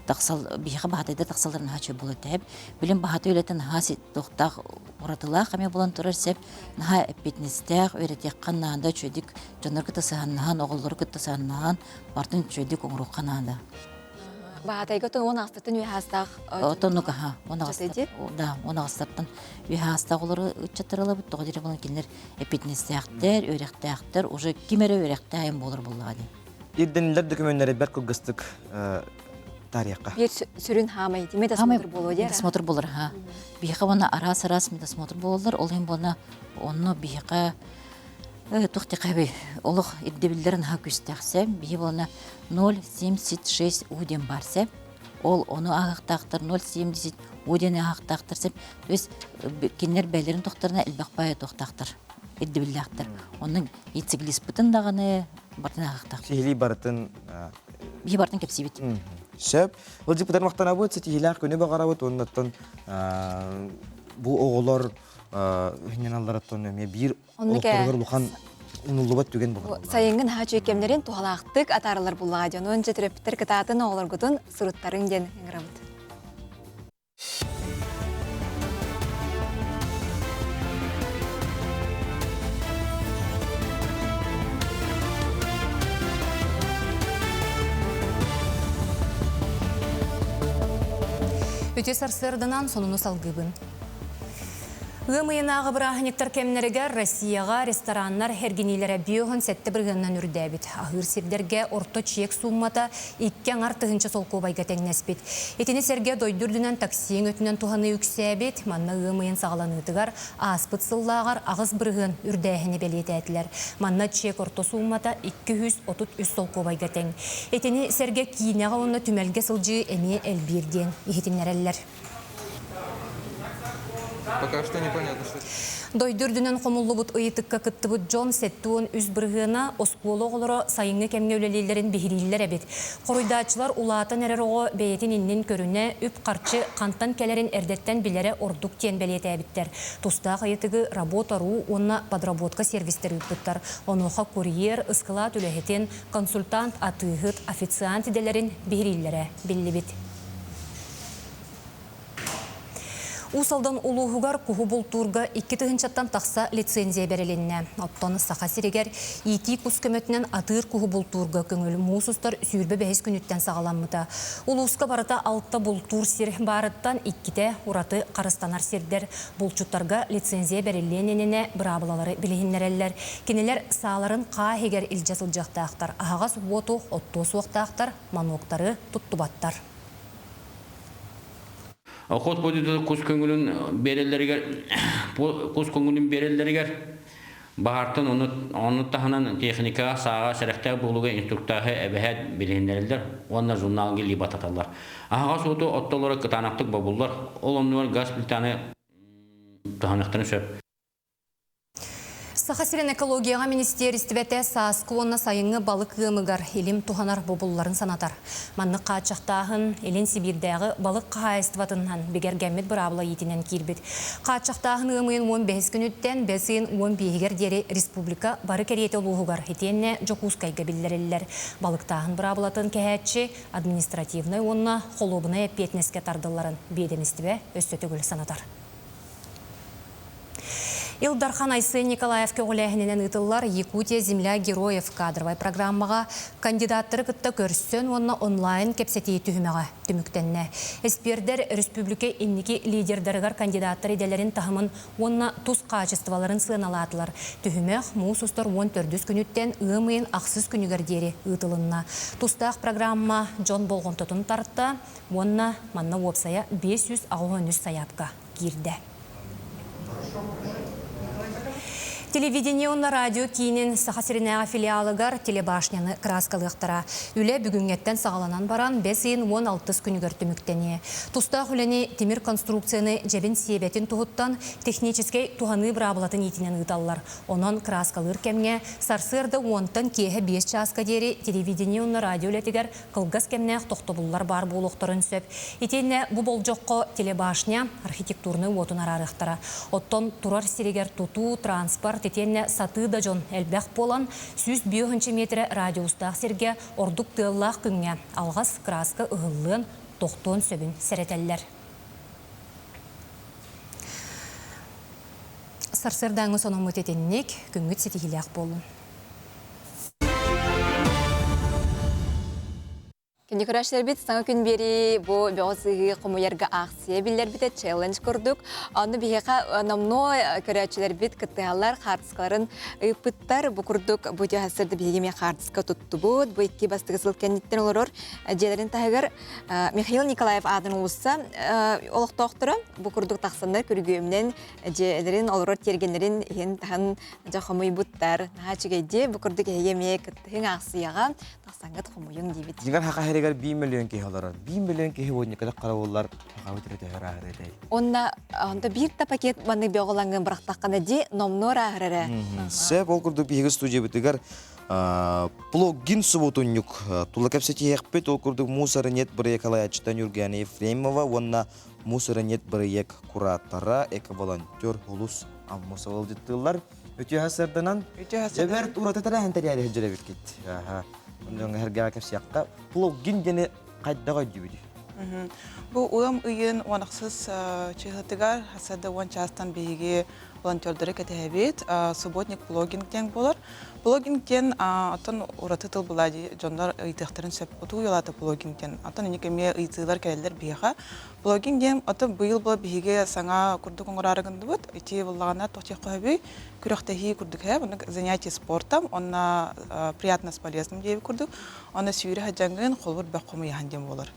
тахсал биһиэхэ баһаатайдар тахсаллар наһаа үчүгэй буолуо этэ. Билим баһаатай үлэтэ наһаа туохтаах уратылаах эмиэ буолан турар сөп. Наһаа эппиэтинэстээх, үөрэтиэххэ наада үчүгэйдик дьоннору кытта сыһаннаһан, оҕолору кытта сыһаннаһан Бартын үчүгэйдик оҥоруохха наада. Баатайга отон уон аҕыстаттан үөһэ аастаах Отоннук аха, уон да, уон аҕыстаттан үөһэ аастаах олору ыччаттар ылабыт. Тоҕо дире буолан кинилэр эппиэтинэстээхтэр, үөрэхтээхтэр, уже ким эрэ үөрэхтээх буолар буоллаҕа дии. Ирдэниллэр документары бэрт кылгастык тарыахха. Биир сүрүн хаамай медосмотр буолуо диэ. Медосмотр буолар, ха. Биһиэхэ уонна араас-араас медосмотр буолаллар. Ол иһин буолна онно биһиэхэ Туох диэххэ олох ирдэбиллэрэ наһаа күүстээх сөп. Биһи буолана 0,76 У диэн баар сөп. Ол ону ааһыахтаахтар 0,70 У диэн ааһыахтаахтар сөп. То есть кинилэр бэйэлэрин тохторуна элбэх баайа туохтаахтар, ирдэбиллээхтэр. Онно циклиспытын даҕаны барытын ааһыахтаах. Сиһилии барытын Биһи барытын кэпсиибит. Сөп. Ылдьыппытар махтанабыт, ситиһиилээх күнү баҕарабыт уоннаттан бу оҕолор үһүнньаналларыттан эмиэ биир Оннук олохторугар улахан. Унуллубат түгэн буолар. Сайыҥҥын хаачуй кэмнэрин туһалаахтык атаарылар буллаҕа дьонун дьэ төрөппүттэр кытаатын оҕолоргутун суруттарыҥ диэн ыҥырабыт. Үтүө сарсыарданан сонуну салгыыбын. Ыам ыйынааҕы бырааһынньыктар кэмнэригэр Россияҕа рестораннар эргиниилэрэ биоһун сэттэ бырыһыанынан үрдээбит. Аһыыр сирдэргэ орто чиэк сууммата икки аҥар тыһыынча солкуобайга тэҥнэспит. Итини сэргэ дойду үрдүнэн такси өҥөтүнэн туһаныы үксээбит. Манна ыам ыйын саҕаланыытыгар ааспыт сыллааҕар 8% үрдээһини бэлиэтээтилэр. Манна чиэк орто сууммата 233 солкуобайга тэҥ. Итини сэргэ киинэҕэ уонна түмэлгэ сылдьыы эмиэ элбиир диэн иһитиннэрэллэр. Пока что непонятно, что... Дойду үрдүнэн хомуллубут ыйытыкка кыттыбыт дьон 73 бырыһыана оскуола оҕолоро сайыҥҥы кэмҥэ үлэлииллэрин биһирииллэр эбит. Хоруйдааччылар улаатан эрэр оҕо бэйэтин иннин көрүнэ, үп-харчы хантан кэлэрин эрдэттэн билэрэ ордук диэн бэлиэтээбиттэр. Тустаах ыйытыгы Работа.ру уонна Подработка сервистэр ыыппыттар. Онуоха курьер, ыскылаат үлэһитин, консультант, атыыһыт, официант идэлэрин биһирииллэрэ биллибит. Уус Алдан улууһугар куһу бултуурга икки тыһыынчаттан тахса лицензия бэрилиннэ. Оттон Саха сиригэр иитии кус көмөтүнэн атыыр куһу бултуурга көҥүл муус устар 25 күнүттэн саҕаламмыта. Улууска барыта алта бултуур сир баарыттан иккитэ ураты харыстанар сирдэр. Булчуттарга лицензия бэриллиэн иннинэ быраабылалары билиһиннэрэллэр. Кинилэр сааларын хаа иһигэр илдьэ сылдьыахтаахтар, аһаҕас уоту оттуо суохтаахтар, мануоктары туттубаттар. Охот будет кус көҥүлүн биэрэллэригэр кус көҥүлүн биэрэллэригэр баһаартан ону ону таһынан техникаҕа сааҕа сэрэхтээх буолууга инструктааһы эбэһээт билиһиннэрэллэр уонна журналга илии бататаллар. Аһаҕас уоту оттолоро кытаанахтык бобуллар, ол оннугар газ плитаны туһаныахтарын сөп. Саха сирин экологияҕа министиэристибэтэ сааскы уонна сайыҥҥы балык ыамыгар илим туһанар бобулларын санатар. Маннык хааччахтааһын Илин Сибиирдээҕи балык хаһаайыстыбатынан бигэргэммит быраабыла иитинэн киирбит. Хааччахтааһын ыам ыйын 15 күнүттэн бэс ыйын 15-гэр диэри республика бары кэриэтэ улууһугар итиэннэ Дьокуускайга биллэриллэр. Балыктааһын быраабылатын кэһээччи административнай уонна холуобунай эппиэтинэскэ тардылларын биэдэмистибэ өссө төгүл санатар. Ил Дархан Айсен Николаев көҕүлээһининэн ыытыллар «Якутия земля героев» кадровай программаҕа кандидаттары кытта көрсөн уонна онлайн кэпсэтии түһүмэҕэ түмүктэннэ. Эспиэрдэр өрөспүүбүлүкэ инники лидердарыгар кандидаттар идэлэрин таһымын уонна тус хаачыстыбаларын сыаналаатылар. Түһүмэх муус устар 14 күнүттэн ыам ыйын ахсыс күнүгэр диэри ыытылынна. Тустаах программа дьон болҕомтотун тарта уонна манна уопсайа 583 сайаапка киирдэ. Телевидение уонна радио киинин Саха сиринээҕи филиалыгар телебашняны кырааскалыахтара. Үлэ бүгүҥҥэттэн саҕаланан баран, бэс ыйын 16 күнүгэр түмүктэниэ. Тустаах үлэни тимир конструкцияны дьэбин сиэбэтин туһуттан техническэй туһаныы быраабылатын иитинэн ыыталлар. Онон кырааскалыыр кэмҥэ сарсыарда уонтан киэһэ биэс чааска диэри телевидение уонна радио үлэтигэр кылгас кэмнээх тохтобуллар баар буолуохтарын сөп. Итиэннэ бу болдьоххо телебашня архитектурнай уотун араарыахтара. Оттон турар сиригэр тутуу, транспорт итиэннэ сатыы да дьон элбэх буолан, 105 миэтэрэ радиустаах сиргэ ордук тыаллаах күҥҥэ алҕас кырааска ыһыллыан, тохтуон сөбүн сэрэтэллэр. Сарсыардааҥҥы сонуммут итинник, күҥҥүт ситиһиилээх буоллун. Күндү көрөөччүлэрбит, саҥа күн биэрии бу бөҕө сыһыы хомуйарга аахсыйа биллэрбитэ челлендж курдук. Онно биһиэхэ номнуо көрөөччүлэрбит кыттыһаллар, хаартыскаларын ыыппыттар. Бу курдук бу сырды биһиги эмиэ хаартыска туттубут. Бу икки бастакы сыл кэнниттэн олорор дьиэлэрин таһыгар Михаил Николаев аатын уулусса олохтоохторо бу курдук тахсаннар күргүөмүнэн дьиэлэрин олорор тиэргэннэрин иһин-таһын дьэ хомуйбуттар. Наһаа үчүгэйдии бу курдук эһиги эмиэ кыттыһыҥ аахсыйаҕа тахсаҥҥыт хомуйуҥ диибит. Дьиҥэр хаха иһэригэр биир миллион киһи олорор. Биир миллион киһи уонньукалар карауллар хахабыт эрэ төһө ырааһыр этэй. Онна онто биир да пакет маннык бөҕөлаҥҥын бырахтаххына ди номнуо ырааһыр эрэ. Сөп ол курдук биһиги студиябытыгар Плоггин субутунньук тула кэпсэтиһиэхпит. Ол курдук Мусорнет бырайыак салайааччыта Нюргана Ефремова уонна Мусорнет бырайыак куратора, эко-волонтер Улус Аммосова ыалдьыттыыллар. Үтүө сарданан. Үтүө сарданан. Дьэбэр ураты тэрээһин тэрийээри сылдьар эбиккит. Онон эһэргэҕэ кэпсиэххэ. Плогин диэни хайдах өйдүүбүтүй? Бу ыам ыйын 16 чыһытыгар хасада 10 чаастан биһиги волонтердары кэтэһэбит. Субботник плогинг диэн буолар. Плогинг диэн оттон ураты тыл була дьоннор ыйытыахтарын сөп. Утуу ялата плогинг диэн. Оттон инник эмиэ ыйытыылар кэлэллэр биһиэхэ. Плогинг диэн оттон быйыл була биһиги саҥа курдук оҥораары гынныбыт. Ити буллаҕына туох диэххэ күрэхтэһии курдук һэ, оннук занятие спортом, онно приятно с полезным диэбит курдук. Онно сүүрэ сылдьаҥҥын холбур бөх хомуйаһан диэн буолар.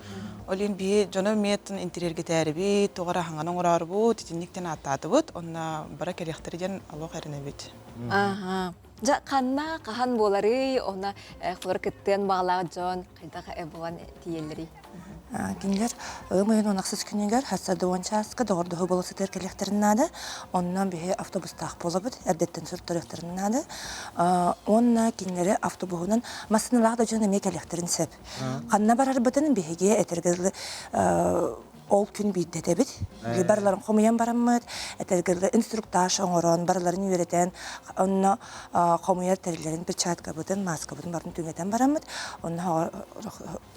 Ол иһин биһи дьону эмиэ интириэргэтээрибит, туох эрэ хаҥаны оҥороорубут, итинниктэн ааттаатыбыт, онно бара кэлиэхтэрэ диэн олох эрэнэбит. Аха. Дьэ, ханна, хаһан буоларый, онно холор кыттыан баҕалаах дьон хайдах булан тиийэллэрий? Кинилэр ыам ыйын 16 күнүгэр хасса уон чааска доҕордоһуу буола сытар кэлиэхтэрин наада. Онно биһи автобустаах буолабыт, эрдэттэн суруттарыахтарын наада. Уонна кинилэри автобуһунан массыыналаах да дьон эмиэ кэлиэхтэрин сөп. Ханна барарбытын биһиги этэргэ дылы ол күн биирдэ этэбит. Барыларын хомуйан бараммыт, этэргэ дылы инструктаж оҥорон, барыларын үөрэтэн, онно хомуйар тэриллэрин перчаткабытын, мааскабытын барытын түҥэтэн бараммыт, онно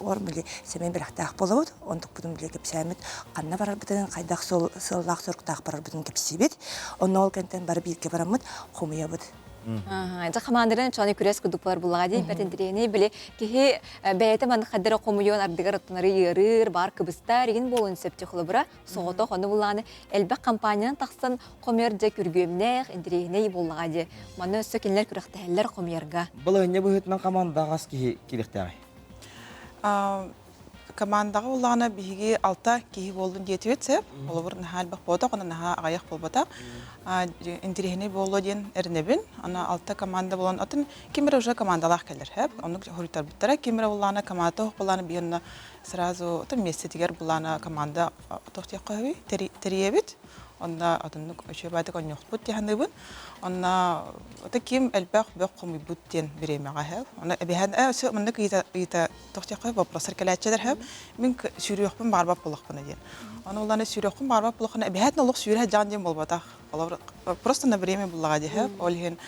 ор били сэмэй бэлэхтээх буолабыт, онтукпутун били кэпсээммит, ханна барарбытын, хайдах сыаллаах-соруктаах барарбытын кэпсиибит. Онно ол кэнтэн бары бииргэ бараммыт, хомуйабыт. Дьэ хамаандарын чоны күрэс курдук болар буллаҕа дии бэтинтириэни били киһи бэйэтэ маннык хаддара хомуйуон ардыгар оттонары ыарыыр, баар кыбыстар игин буолуон сөп холобура соҕотох ону буллаҕына элбэх компаниянан тахсан хомуйар дьэ күргүөмнээх, интэриэһинэй буоллаҕа дии. Манна өссө кинилэр күрэхтэһэллэр хомуйарга. Балаһынньа быһыытынан хамаандаҕа хас киһи киириэхтээҕий? Командаҕа буоллаҕына биһиги алта киһи буоллун диэтибит сөп. Холобур, наһаа элбэх буолбатах, онон наһаа аҕыйах буолбатах. Интэриэһинэй буолуо диэн эрэнэбин. Аны алта команда буолан, атын ким эрэ уже командалаах кэлэр сөп. Оннук хоруйтарбыттара. Ким эрэ буоллаҕына команда суох буоллаҕына биһи онно сразу атын миэстэтигэр буллаҕына команда туох диэххэ сөбүй тэрийэбит. Онно атыннык үчүгэй баайдык онньуохпут дии саныыбын. Онно ата ким элбэх бөх хомуйбут диэн бириэмэҕэ сөп. Онно эбиһэн ээ өссө маннык ыйыта ыйыта туох диэххэ вопростар кэлээччилэр сөп. Мин сүүрүөхпүн баҕарбат буоллахпына диэн. Ону улаана сүүрүөхпүн баҕарбат буоллаххына эбэһээт олох сүүрэ сылдьаҕын диэн буолбатах. Холобур просто на время буллаҕа дии сөп. Ол иһин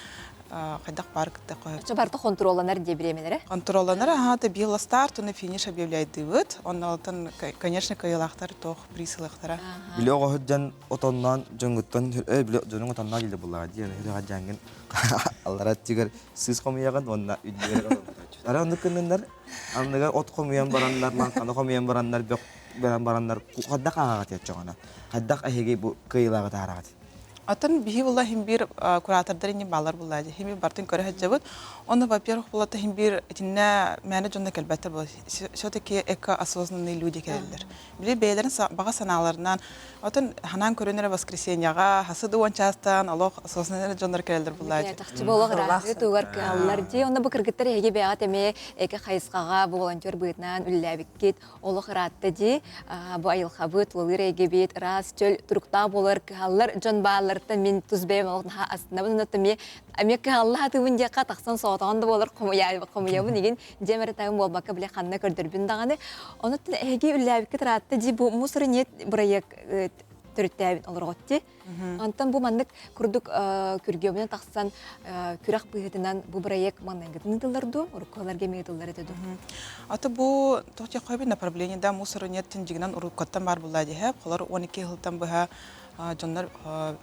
хайдах баар кытта Оччо барыта хонтуруолланар дии бириэмэлэрэ? Хонтуруолланар, аха, это била старт, уонна финиш объявляйдыыбыт. Онно алтан, конечно, кыайыылаахтар туох приз ылыахтара. Били оҕоһут дьон отонноон дьоҥҥуттан били дьонуҥ отонноон илэ буллаҕа дии аны дьаҥҥын аллара өттүгэр сыыс хомуйаҕын уонна үрдүгэр Ара оннук гынныннар анныгар от хомуйан бараннар лаҥханы хомуйан бараннар бөх баран бараннар хайдах ааҕаҕыт оччоҕуна хайдах эһиги бу кыайыылааҕы таһаараҕыт Атын биһи була хим бир куратордар инни баалар булла дии. Хим бартын көрө сылдьабыт. Онно во-первых була хим бир итиннэ мээнэ дьонно кэлбэттэр була. Все-таки эко-осознанные люди кэлэллэр. Били бэйэлэрин баҕа санааларынан отон ханаан көрөн эрэ воскресеньеҕа хасы да уон чаастан олох осознанный дьоннор кэлэллэр булла дии. Чахчы буолуох ыраахы тугар кыһаллар дии. Онно бу кыргыттар эһиги бэйэҕит эмиэ эко хайысхаҕа бу волонтер быһыытынан үлэлээбиккит олох ыраатта дии. Бу айылҕабыт, тулалыыр эйгэбит ыраас, чөл туруктаах буолар кыһаллар дьон баалларыттан мин тус бэйэм олох наһаа астынабын. Онон эмиэ эмиэ кыһалла сатыыбын диэххэ тахсан соҕотоҕун да буолар хомуйабын игин дьиэм эрэ таһым буолбакка бile ханна көрдөрбүн даҕаны. Онуттан эһиги үллээбиккит ыраатта дии бу мусор нет бырайыак төрүттээбин олорҕот дии. Онтон бу маннык курдук күргүөмүнэн тахсан күрэх быһыытынан бу бырайыак маҥнайгытын ыытыллар дуу, уруккуларга эмиэ ыытыллар этэ дуу? Аты бу туох диэххэ направление да мусор нет дьигинэн уруккаттан баар буолла диһэ. Холор 12 сылтан быһа дьоннор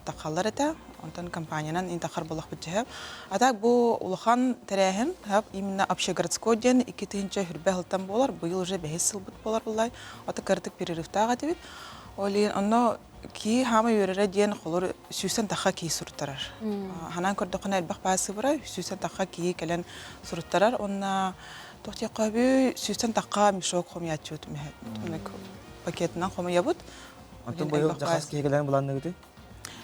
тахаллар этэ. Онтон компаниянан интахар буолахпыт дьиһэ. А так бу улахан тэрээһин именно общегородской диэн 2000 хүрбэ сылтан буолар. Быйыл уже бэһис сылбыт буолар буллай. Аты кырдык перерывтаах этибит. Ол иһин онно Кии хаама үөрэрэ диэн холор сүүстэн тахха кии суруттарар. Ханаан көрдөххүнэ элбэх баасыбыра сүүстэн тахха кии кэлэн суруттарар. Онна туох диэххэ сүүстэн тахха мешок хомуйааччыбыт пакетынан хомуйабыт. Онтон быйыл хас киһи кэлэн буланныгыты?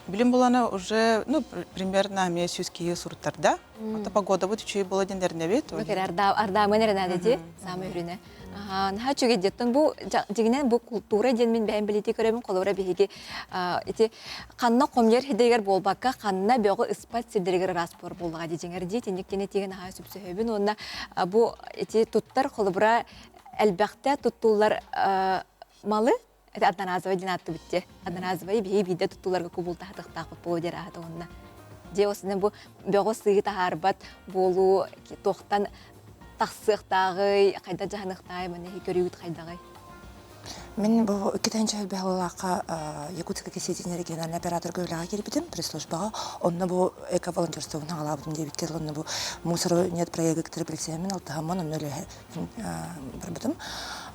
Билим булана уже, ну, примерно эмиэ сүүс киһи суруттарда. Ата погодабыт үчүгэй буола диэн эрэнэбит. Ардаамын эрэнэдэ ди, саамай үрүнэ. Наһаа үчүгэй диэттэн бу дьиҥинэн бу култуура диэн мин бэйэм билитии көрөбүн холобура биһиги ити ханна хомуйар сирдэригэр буолбакка ханна бөҕү ыспат сирдэригэр ыраас буор буоллаҕа дии дьиҥэр дии тинник диэн этиигэ наһаа сөпсөһөбүн уонна бу ити туттар холобура элбэхтэ туттуллар малы это одноразовый диэн ааттыбыт дии одноразовый биһиги биирдэ туттуларга кубултаһатыахтаахпыт буолуо диэн аата уонна. Дьэ осына бу бөҕү сыыһы таһаарбат буолуу туохтан тахсыахтааҕый, хайда дьаһаныахтааҕый манна көрүүгүт хайдаҕый? Мин бу иккитинчи элбэх Якутская сетин региональный операторга үлэҕэ киирбитим пресс-службаҕа. Онно бу эко-волонтерствобун аҕалаабытым диэбиккэ онно бу мусору нет проегы кытары билсэһэммин алтыһаммын онно үлэһэ барбытым.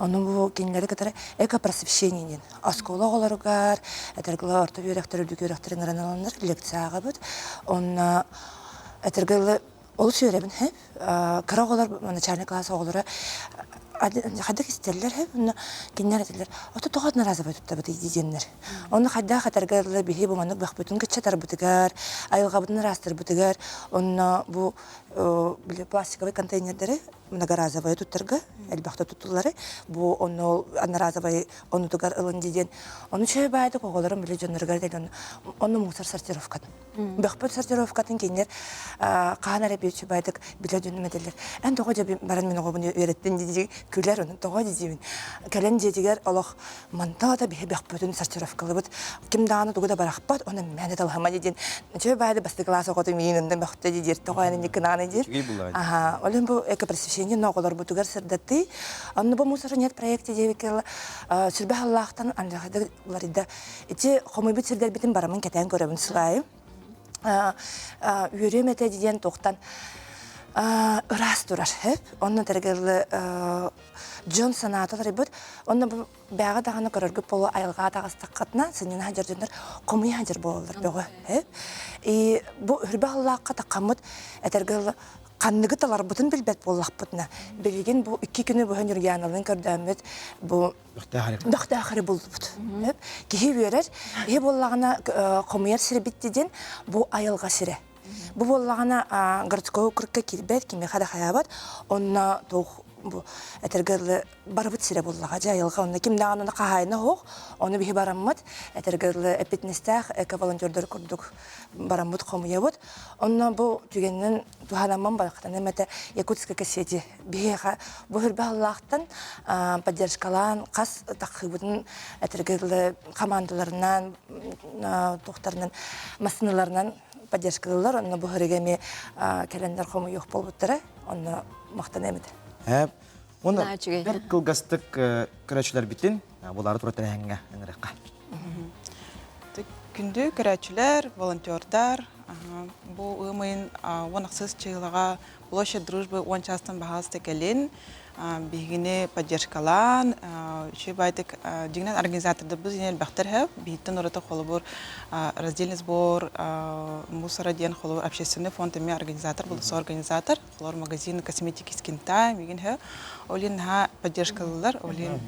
Онно бу кинилэри кытары эко-просвещение диэн оскуола оҕолоругар, этэргэлэ орто үөрэхтэр, үрдүк үөрэхтэр ыҥыран ыланнар лекция ааҕабыт. Онно этэргэлэ олус үөрэбин һэ. Кыра оҕолор, начальный класс оҕолоро хайдах истэллэр һэ, онно кинилэр этэллэр, ото тоҕо одноразовый туттабытый диэннэр. Онно хайдах этэргэ дылы биһи бу маннык бөхпүтүн кыччатарбытыгар, айылҕабытын ыраастырбытыгар, онно бу били пластиковый контейнердары многоразовые туттарга элбэхтэ туттуллары бу онно одноразовый онутугар ылын диэн ону чөй баайдык оҕолорум били дьонноругар дэн онно мусор сортировкатын бөхпүт сортировкатын кинилэр хаан эрэ биир баайдык билэ дьонум этэллэр эн тоҕо дьэ баран мин оҕобун үөрэттин дии күлэр ону тоҕо дии кэлэн дьиэтигэр олох Мантан да биһи бөхпүтүн сортировкалыбыт. Ким даҕаны тугу да барахпат, оны мээнэ талаһыма диэн. Чөй баайды бастакы класс оҕото миин ында мөхтө диир, тоҕо эн кынааны диир. Аха, ол бу экопросвещение оҕолорбутугар сырдатыы. Онно бу мусор нет проекте диэбиккэ сүрбэ халлаахтан андахады уларыйда. Ити хомуйбут сирдэрбитин барамын кэтээн көрөбүн сылайым. Үөрүөм этэ диэн туохтан ыраас турар. Онно тэргелли дьон санаата уларыйбыт. Онно бу бэҕэ даҕаны көрөргүт буолуо айылҕаҕа таҕыстаххытына сынньана сылдьар дьоннор хомуйа сылдьар буолаллар бөҕө. И бу үрбэ аллаахха таххаммыт этэргэ ханныгы таларбытын билбэт буоллахпытына билигин бу икки күнү быһа Ньургуйааналыын көрдөөммүт бу бөхтөөх эрэ буллубут. Киһи үөрэр, киһи буоллаҕына хомуйар сирбит диэн бу айылҕа сирэ. Бу буоллаҕына городской округка киирбэт, кимиэхэ да хайаабат. Онно туох бу этэргэ дылы барыбыт сирэ буоллаҕа дьэ айылҕа онно ким даҕаны ону хаһаайына суох ону биһи бараммыт этэргэ дылы эппитинэстээх эко-волонтердар курдук бараммыт хомуйабыт. Онно бу түгэнинэн туһанаммын барахтаным этэ Якутская сети биһиэхэ бу хүрбэ аллаахтан поддержкалаан хас таххыыбытын этэргэ дылы хамаандаларынан туохтарынан массыыналарынан поддержкалыыллар онно бу һырыга эмиэ кэлэннэр хомуйуох буолбуттара онно махтаныам этэ. Ээ, уонна бэр кылгастык көрөөччүлэрбитин булаары турар тэрээһиҥҥэ ыҥырыахха. Күндү көрөөччүлэр, волонтердар, бу ыам ыйын 16 чыһылаҕа Площадь дружбы уон чаастан баһаалыста кэлин, биһигини поддержкалаан, үчүгэй баайдык дьиҥинэн организатордарбыт иһин элбэхтэр һэ, биһиттэн ураты холобур раздельный сбор мусора диэн холобур общественный фонд эмиэ организатор был соорганизатор, холобур магазин косметики Skin Time игин һэ, ол иһин наһаа поддержкалыылар, ол иһин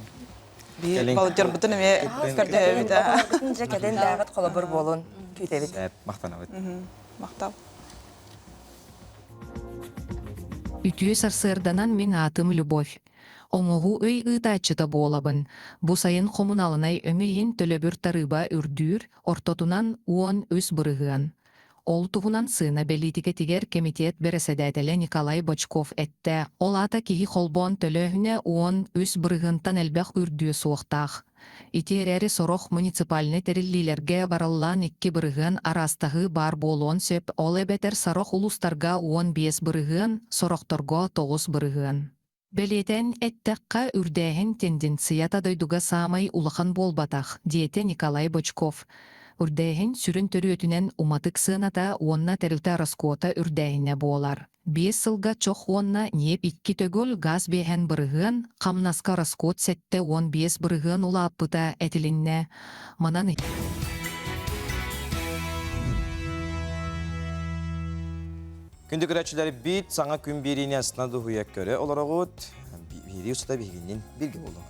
биир волонтербутун эмиэ көрдөһөбүт. Дьэ кэлин дааҕыт холобур буолун күүтэбит. Махтанабыт. Махтал. Үтүө сарсыарданан мин аатым Любовь. Оҥоһуу өй ыытааччыта буолабын. Бу сайын хомунаалынай өҥө иһин төлөбүр тарыыба үрдүүр, ортотунан 13%. Ол туһунан сыана бэлиитикэтигэр кэмитиэт бэрэссэдээтэлэ Николай Бочков эттэ. Ол аата киһи холбоон төлөөһүнэ 13 бырыһыантан элбэх үрдүө суохтаах. Ити эрээри сорох муниципальнай тэриллиилэргэ барыллаан 2% араастаһыы баар буолуон сөп, ол эбэтэр сорох улуустарга 15%, сорохторго 9%. Бэлиэтээн эттэххэ, үрдээһин тенденцията дойдуга саамай улахан буолбатах, диэтэ Николай Бочков. Үрдээһин сүрүн төрүөтүнэн уматык сыаната уонна тэрилтэ ороскуота үрдээһинэ буолар. Биэс сылга чох уонна ньиэп икки төгүл гаас биэһэн бырыһыан, хамнаска ороскуот 75% улааппыта этилиннэ. Манан Күндү көрөөччүлэр биит саҥа күн биэриини астына дуһуйа көрө олороҕут. Биирии устата биһигиннин бииргэ буолуҥ.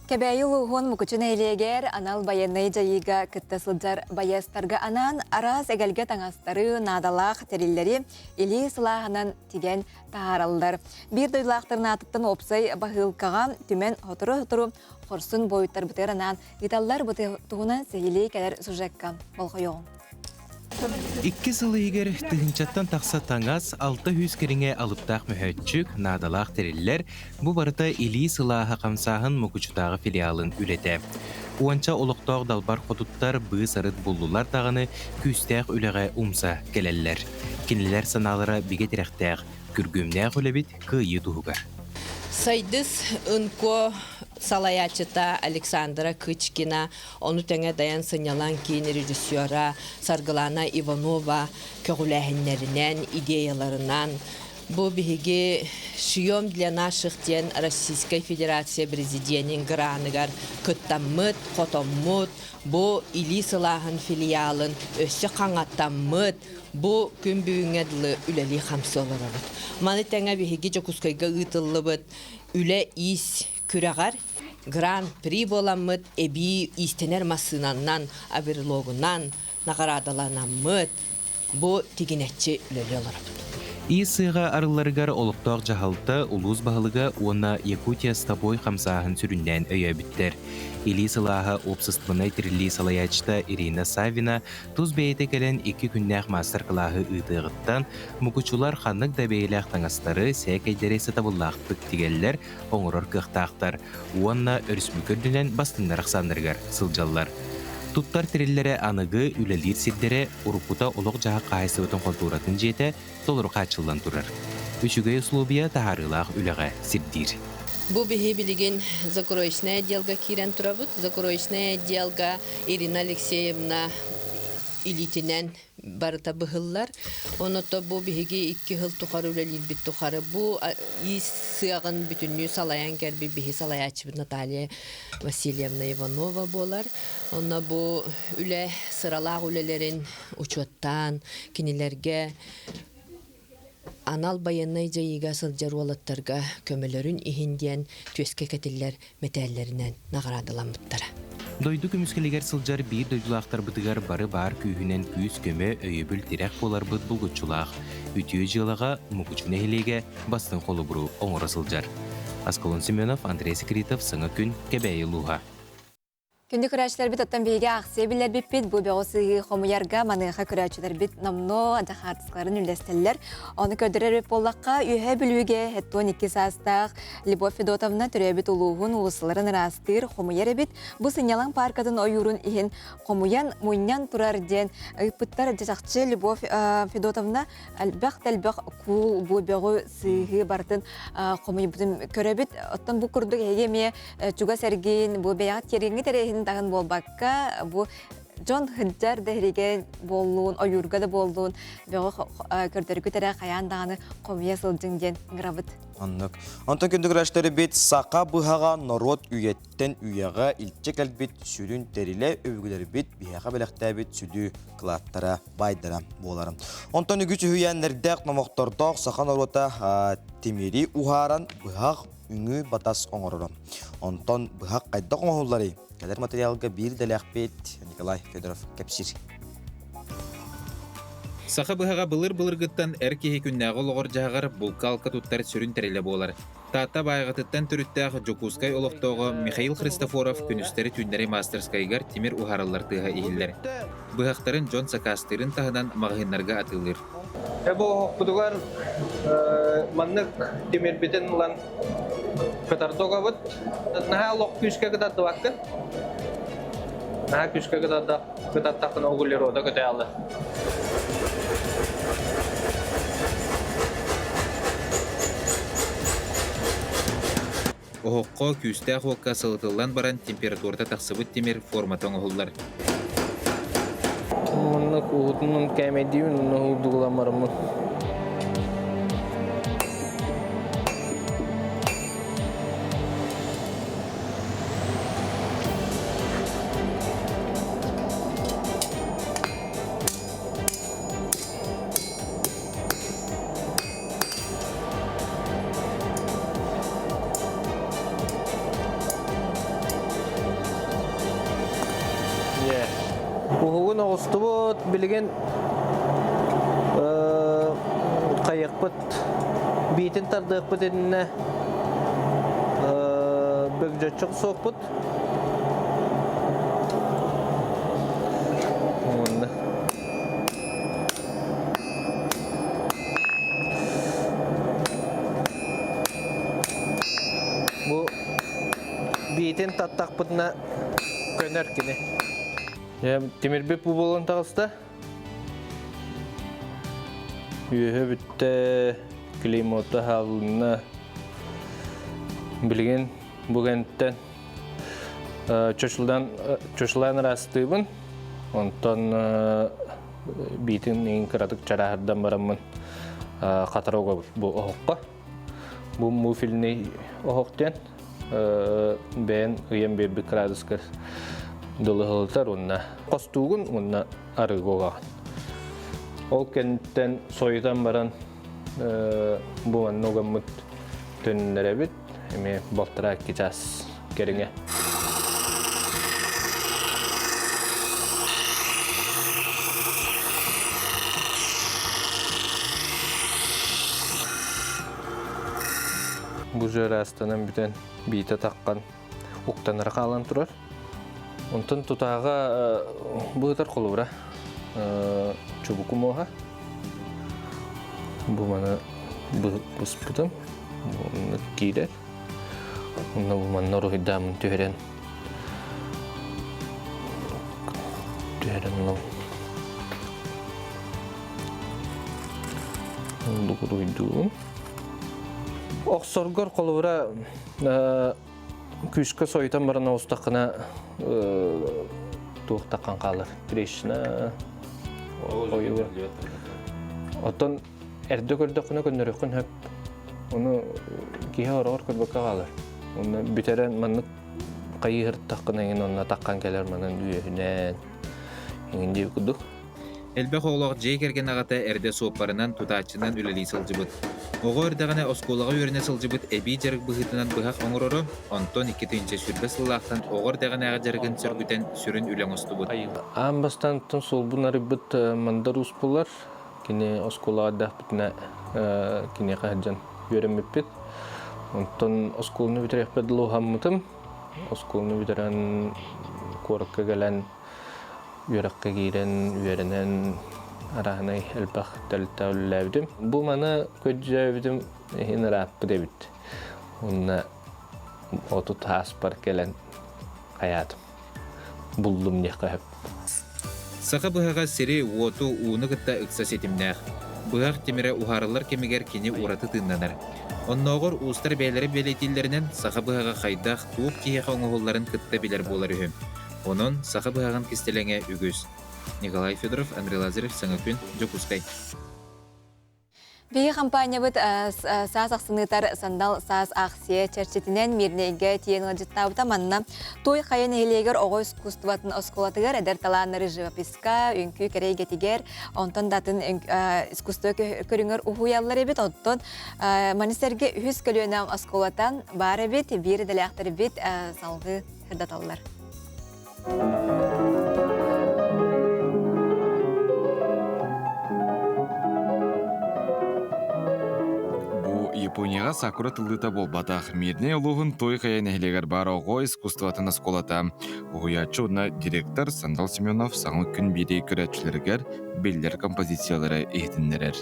Кэбээйи улууһун Мукучу нэһилиэгэр анал байыаннай дьайыыга кытта сылдьар байыастарга анаан араас эгэлгэ таҥастары, наадалаах тэриллэри илии сылааһынан тигэн таһаараллар. Биир дойдулаахтарын аатыттан уопсай баһыылкаҕа түмэн сотору-сотору хорсун буойуттарбытыгар анаан ыыталлар. Бу туһунан сиһилии кэлэр сюжекка болҕойоҕуҥ. Икки сыл иһигэр тыһыынчаттан тахса таҥас, 600 кэриҥэ алыптаах мөһөөччүк, наадалаах тэриллэр, бу барыта илии сылааһа хамсааһын Мукучутааҕы филиалын үлэтэ. Уонча олохтоох далбар хотуттар быыс-арыт буллулар даҕаны күүстээх үлэҕэ умса кэлэллэр. Кинилэр санаалара бигэ тирэхтээх, күргүөмнээх үлэбит кыайыы туһугар. Сайдыс НКО салайааччыта Александра Кычкина, ону тэҥэ Дайан сынньалаҥ киин режиссера Саргылана Иванова көҕүлээһиннэринэн, идеяларынан бу биһиги «Шьем для наших» диэн Российскай Федерация президенин граныгар кыттаммыт, хотоммут, бу илии сылааһын филиалын өссө хаҥатаммыт, бу күн бүгүҥҥэ дылы үлэлии-хамсыы олоробут. Маны тэҥэ биһиги Дьокуускайга ыытыллыбыт үлэ-иис күрэҕэр Гран-при буоламмыт эбии иистэнэр массыынанан, оверлогунан наҕараадаланаммыт бу тигинэччи үлэлии олоробут. Ис сыаҕа арылларыгар олохтоох дьаһалта, улуус баһылыга уонна Якутия с тобой хамсааһын сүрүннээн өйөөбүттэр. Илии сылааһа уопсастыбаннай тэриллии салайааччыта Ирина Саввина тус бэйэтэ кэлэн икки күннээх маастар-кылааһы ыытыаҕыттан мукучулар ханнык да бэйэлээх таҥастары, сээкэйдэри сатабыллаахтык тигэллэр, оҥорор кыахтаахтар уонна өрөспүүбүлүкэ үрдүнэн бастыҥнар ахсааннарыгар сылдьаллар. Туттар тэриллэрэ аныгы үлэлиир сирдэрэ уруккута олох-дьаһах хаһаайыстыбатын хонтуоратын дьиэтэ толору хааччыллан турар. Үчүгэй услуобуйа таһаарыылаах үлэҕэ сирдиир. Бу биһи билигин закроечнай отделга киирэн турабыт. Закроечнай отделга Ирина Алексеевна илиитинэн барыта быһыллар. Оното бу биһиги икки сыл тухары үлэлиирбит тухары бу иис сыаҕын бүтүннүү салайан кэлбит биһи салайааччыбыт Наталья Васильевна Иванова буолар. Онно бу үлэ сыралаах үлэлэрин учуоттаан кинилэргэ анал байыаннай дьайыыга сылдьар уолаттарга көмөлөрүн иһин диэн түөскэ кэтиллэр мэтээллэринэн наҕараадаламмыттара. Дойду көмүскэлигэр сылдьар биир дойдулаахтарбытыгар бары баар күүһүнэн күүс-көмө, өйөбүл-тирэх буоларбыт булгуччулаах. Үтүө дьыалаҕа Мукучу нэһилиэгэ бастыҥ холобуру оҥоро сылдьар. Аскалон Семенов, Андрей Секритов, Саҥа күн, Кэбээйи улууһа. Күндү көрөөччүлэрбит оттон биһиги аахсыйа биллэрбиппит бу бөҕү сыыһыы хомуйарга маныаха көрөөччүлэрбит номнуо хаартыскаларын үллэстэллэр. Ону көрдөрөр эбит буоллахха, Үөһээ Бүлүүгэ 72 саастаах Любовь Федотовна төрөөбүт улууһун уулуссаларын ыраастыыр, хомуйар эбит. Бу сынньалаҥ пааркатын ойуурун иһин хомуйан, мунньан турар диэн ыйыппыттар. Дьэ чахчы Любовь Федотовна элбэх да элбэх куул бу бөҕү сыыһыы барытын хомуйбутун көрөбүт. Оттон бу курдук эһиги эмиэ чугас эргин, бу бэйэҕит тиэргэҥҥит эрэ таһын буолбакка, бу дьон сылдьар да иһигэ буоллун, ойуурга да буоллун, бөҕү көрдөргүт эрэ хайаан даҕаны хомуйа сылдьыҥ диэн ыҥырабыт. Оннук. Онтон күндү көрөөччүлэрбит саха быһаҕа норуот үйэттэн үйэҕэ илдьэ кэлбит сүрүн тэрилэ өбүгэлэрбит биһиэхэ бэлэхтээбит сүдү кылааттара баайдара буолар. Онтон үгүс үһүйээннэрдээх номохтордоох саха норуота тимири уһааран быһах үҥүү батас оҥороро. Онтон быһах хайдах оҥоһулларый? Кэлэр материалга биир идэлээхпит Николай Федоров кэпсиир. Саха быһаҕа былыр-былыргыттан эр киһи күннээҕи олоҕор-дьаһаҕар булка-алка туттар сүрүн тэрилэ буолар. Таатта Баайаҕатыттан төрүттээх Дьокуускай олохтооҕо Михаил Христофоров күнүстэри-түүннэри мастерскайыгар тимир уһаараллар тыаһа иһиллэр. Быһахтарын дьон сакаастыырын таһынан маҕаһыыннарга атыылыыр. Бу оһохпутугар маннык тимирбитин ылан кытарда угабыт. Наһаа олох күүскэ кытардыбаккын. Наһаа күүскэ кытартаххына углерода көтөҕө. Оһоххо күүстээх уокка сылытыллан баран температурата тахсыбыт тимир формата оҥоһуллар. Манна куһутунан кээмэйдиибин уонна уурдугуламмарыммын. Уһугун оҕустубут, билигин хайыахпыт, биитин тардыахпыт иннинэ бөгдьөччү охсуохпут. Уонна. таттахпытына көнөр кини. Тимирбит бу буолан таҕыста. Үөһэ бүттэ, клеймота хаалынна. Билигин бу кэнниттэн чочулаан чочулаан ыраастыыбын. Онтон биитин иҥин кыратык чарааһырдан бараммын хатара угабыт бу оһоххо. Бу муфельный оһох диэн бэйэн ыйан биэрбит кыраадыскар дылыһылытар уонна хостуугун уонна арыыга угаҕын. Ол кэнниттэн сойутан баран бу манна угаммыт төннөрөбүт эмиэ балтараа икки чаас кэриҥэ. Бу жыыраастанан бүтэн биитэ таххан уктанара хаалан турар. Онтон тутааҕа быһытар холобура чубуку муоһа. Бу маны быспытым. Бу киирэр. Онно бу манна уруһуйдааммын түһэрэн түһэрэн ылабын. Оннук уруһуйдуубун. Охсоргор холобура күүскэ сойутан баран оҕустаххына туох таххан хаалар трещина ойуур. Оттон эрдэ көрдөххүнэ көннөрүөххүн сөп. Ону киһи ороҕор көрбөккө хаалар. Онно бүтэрэн маннык хайыһыртаххына эҥин онно таххан кэлэр манан үөһүнэн эҥин диэбит курдук. Элбэх оҕолоох дьиэ кэргэн аҕата эрдэ суоппарынан, тутааччынан үлэлии сылдьыбыт. Оҕо эрдэҕинэ оскуолаҕа үөрэнэ сылдьыбыт эбии дьарык быһыытынан быһах оҥороро, онтон 2020 сыллаахтан оҕо эрдэҕинээҕи дьарыгын сөргүтэн сүрүн үлэ оҥостубут. Аан бастаан суолбун арыйбыт Мандар Уус буолар. Кини оскуолаҕа эрдэхпитинэ киниэхэ сылдьан үөрэммиппит. Онтон оскуоланы бүтэриэхпэр дылы уһаммытым. Оскуоланы бүтэрэн куоракка кэлэн үөрэххэ киирэн үөрэнэн арааһынай элбэх тэрилтэ үлэлээбитим. Бу маны көрдөөбүтүм иһин ырааппыт эбит. Уонна 30 ааспар кэлэн хайаатым. Буллум диэххэ сөп. Саха быһаҕа сири, уоту, ууну кытта ыкса ситимнээх. Быһах тимирэ уһаарыллар кэмигэр кини ураты тыыннанар. Оннооҕор уустар бэйэлэрэ бэлиэтииллэринэн саха быһаҕа хайдах, туох киһиэхэ оҥоһулларын кытта билэр буолар үһү. Онон саха быһаҕын кистэлэҥэ үгүс. Николай Федоров, Андрей Лазарев, Саҥа күн, Дьокуускай. Биһи компаниябыт саас ахсыныытар Сандал саас аахсыйа чэрчитинэн Мирнэйгэ тиийэн ыалдьыттаабыта. Манна Туй Хайа нэһилиэгэр оҕо искусствотын оскуолатыгар эдэр талааннары живописка, үҥкүү кэрэ эйгэтигэр, онтон да атын искусство көрүҥэр уһуйаллар эбит. Оттон маны сэргэ үһүс көлүөнэ оскуолатан баар эбит, биир идэлээхтэрбит салгыы сырдаталлар. Бу Японияҕа сакура тыллыыта буолбатах. Мирнэй улууһун Той Хайа нэһилиэгэр баар оҕо искусствотын оскуолата. Уһуйааччы уонна директор Сандал Семенов саҥа күн биэрии көрөөччүлэригэр биллэр композициялары иһитиннэрэр.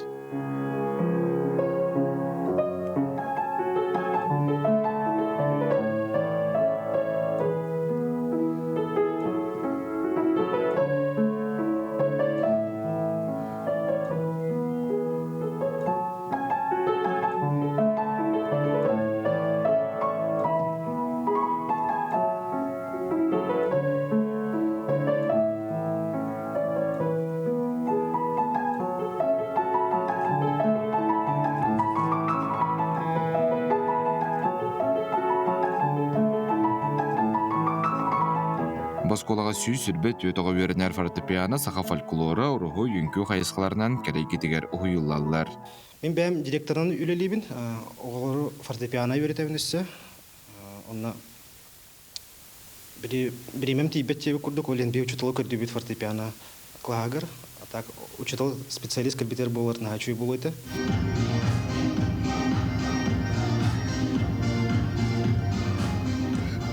Бу оскуолаҕа 124 оҕо үөрэнэр фортепиано, саха фольклора, уруһуй, үҥкүү хайысхаларынан кэлэйгитигэр уһуйуллаллар. Мин бэйэм директорынан үлэлиибин. Оҕолору фортепиано үөрэтэбин өссө. Онно Бириэмэм тиийбэт диэбит курдук, ол иһин учууталы көрдүүбүт фортепиано кылааһыгар. А так учуутал специалист кэлбитэр буолар наһаа үчүгэй буолуо этэ.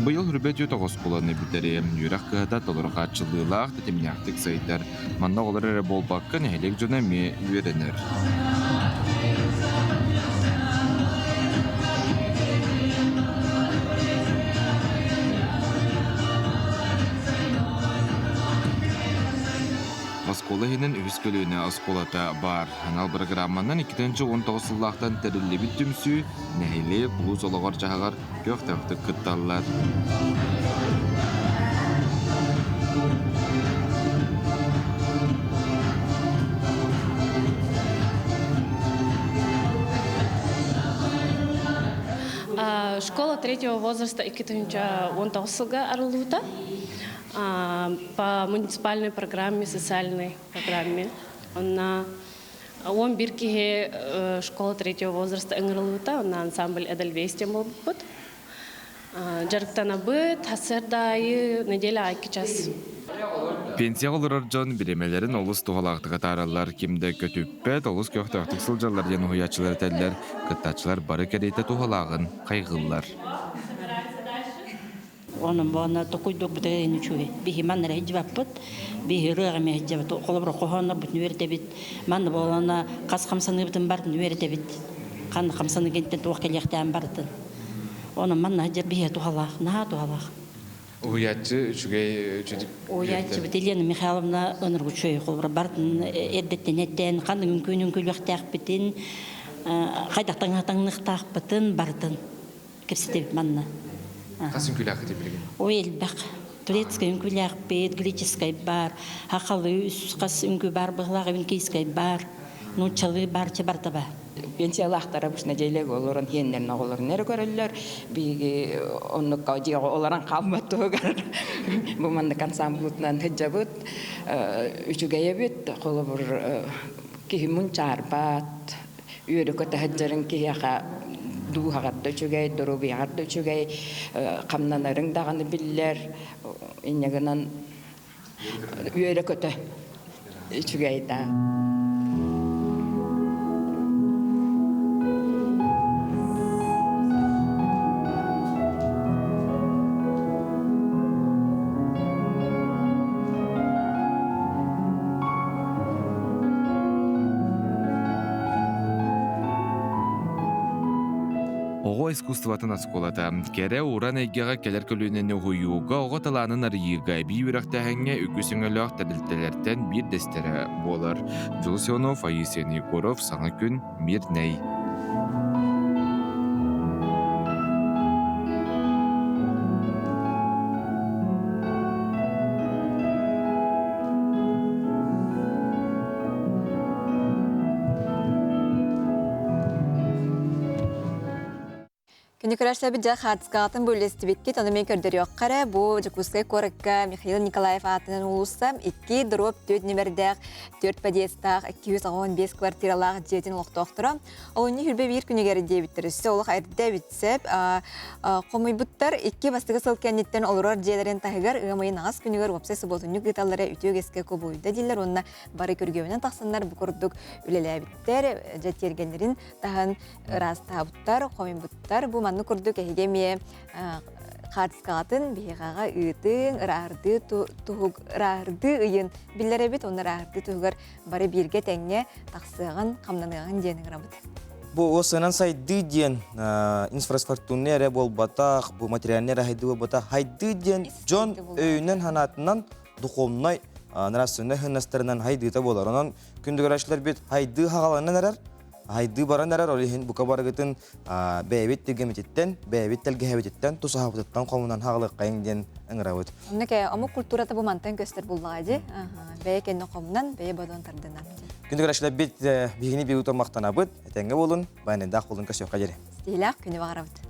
Быйыл Үрбэт үөт оскуоланы бүтэриэм. Үөрэх кыһата толору хааччыллыылаах, тэтимнээхтик сайдар. Манна оҕолор эрэ буолбакка, нэһилиэк дьоно эмиэ үөрэнэр. Оскуола иһинэн үһүс көлүөнэ оскуолата баар. Анал бырагырааманан 2019 сыллаахтан тэриллибит түмсүү нэһилиэк улуус олоҕор-дьаһаҕар көхтөөхтүк кытталлар. Школа третьего возраста 2019 сылга арыллыбыта по муниципальной программе, социальной программе. Онна 11 киһи школа третьего возраста ыҥырыллыбыта, онна ансамбль Эдельвейс диэн буолбуппут. Дьарыктанабыт, сарсыарда аайы неделя аайы час. Пенсияҕа олорор дьон бириэмэлэрин олус туһалаахтык атаараллар, ким да көтүппэт, олус көхтөөхтүк сылдьаллар диэн уһуйааччылар этэллэр, кыттааччылар бары кэриэтэ туһалааҕын хайҕыыллар. Онон буона токуйдук бутайын үчүгэй. Биһи манна эрэ сылдьыбаппыт, биһи ырыаҕа эмиэ сылдьабыт. Холобура хоһооннорбутун үөрэтэбит. Манна буолана хас хамсаныыбытын барытын үөрэтэбит. Ханна хамсаныы кэнниттэн туох кэлиэхтээн барытын. Онон манна сылдьар биһиэхэ туһалаах, наһаа туһалаах. Уһуйааччы үчүгэй үчүгэй Уһуйааччыбыт Елена Михайловна ыныргучуй холобура барытын эрдэттэн этэн, ханнык үҥкүүнү үҥкүүлүөхтээхпитин, хайдах таҥныахтаахпытын барытын кэпсэтэбит манна. Хас үҥкүүлээххитий билигин? Ой, элбэх. Турецкай үҥкүүлээхпит, греческай бар, хахалы үс хас үҥкүү бар быһылаах, эвенкийскай бар, нууччалыы бар, чэ барыта бар. Пенсиялаахтара бу нэдиэлэгэ олорон хиэннэрин оҕолорун эрэ көрөллөр. Биһиги оннукка дьиэҕэ олорон хаалбат туһугар бу маннык ансамблытынан сылдьабыт. Үчүгэй эбит. Холобур, киһи мунчаарбат, үөрэ-көтө сылдьарын киһиэхэ дууһаҕар да үчүгэй, доруобуйаҕар да үчүгэй, хамнанарыҥ даҕаны биллэр. Инньэ гынан үөрэ-көтө үчүгэй да. Оҕо искусствотын оскуолата кэрэ уран эйгэҕэ кэлэр көлүөнэни уһуйууга, оҕо талаанын арыйыыга эбии үөрэхтээһиҥҥэ үгүс өҥөлөөх тэрилтэлэртэн биирдэстэрэ буолар. Дьулус Иванов, Аисия Егоров, Саҥа күн, Мирнэй. Күнү көрөрсөбүт дьэ хаартыскаҕытын бөллэстибиккит, ону мен көрдөрүөххэ эрэ бу Дьокуускай куоракка Михаил Николаев аатынан уулусса 2 дроп 4 нүмердээх 4 подъездтаах 285 квартиралаах дьиэтин олохтоохторо олунньу хүрбэ биир күнүгэр диэбиттэр өссө олох эрдэ эбит хомуйбуттар икки бастакы сыл кэнниттэн олорор дьиэлэрин таһыгар ыам ыйын аҕыс күнүгэр уопсай субуотунньук ыыталлара үтүө үгэскэ кубулуйда дииллэр уонна бары күргүөмүнэн тахсаннар бу курдук үлэлээбиттэр дьэ тиэргэннэрин таһын ыраастаабыттар хомуйбуттар бу маннык курдук эһиги эмиэ хаартыскаҕытын биһиэхэҕэ ыытыҥ ырааһырдыы туһуг ырааһырдыы ыйын биллэрэбит уонна ырааһырдыы туһугар бары бииргэ тэҥҥэ тахсыаҕын хамнаныаҕын диэн ыҥырабыт Бу сынан сайдыы диэн инфраструктурный эрэ буолбатах, бу материальный эрэ хайдыы буолбатах. Хайдыы диэн дьон өйүнэн санаатынан духовнай нравственнай хыннастарынан хайдыыта буолар. Онон күндүгүрээччилэр бит хайдыы хаҕаланан эрэр, хайдыы баран эрэр, ол иһин бука барыгытын бэйэбит тиргэмититтэн, бэйэбит тэлгэһэбититтэн, тусаһабытыттан хомунан хаҕалыаххайыҥ диэн ыҥырабыт. Оннук омук культурата бу мантан көстөр буллаҕа дии. Бэйэ кэннэ хомунан, бэйэ бодон тардынан. Күндүгүрээччилэр бит биһигини биир махтанабыт. Этэҥҥэ буолун, байанайдаах буолун көрсүөххэ диэри. Стилях күнү баҕарабыт.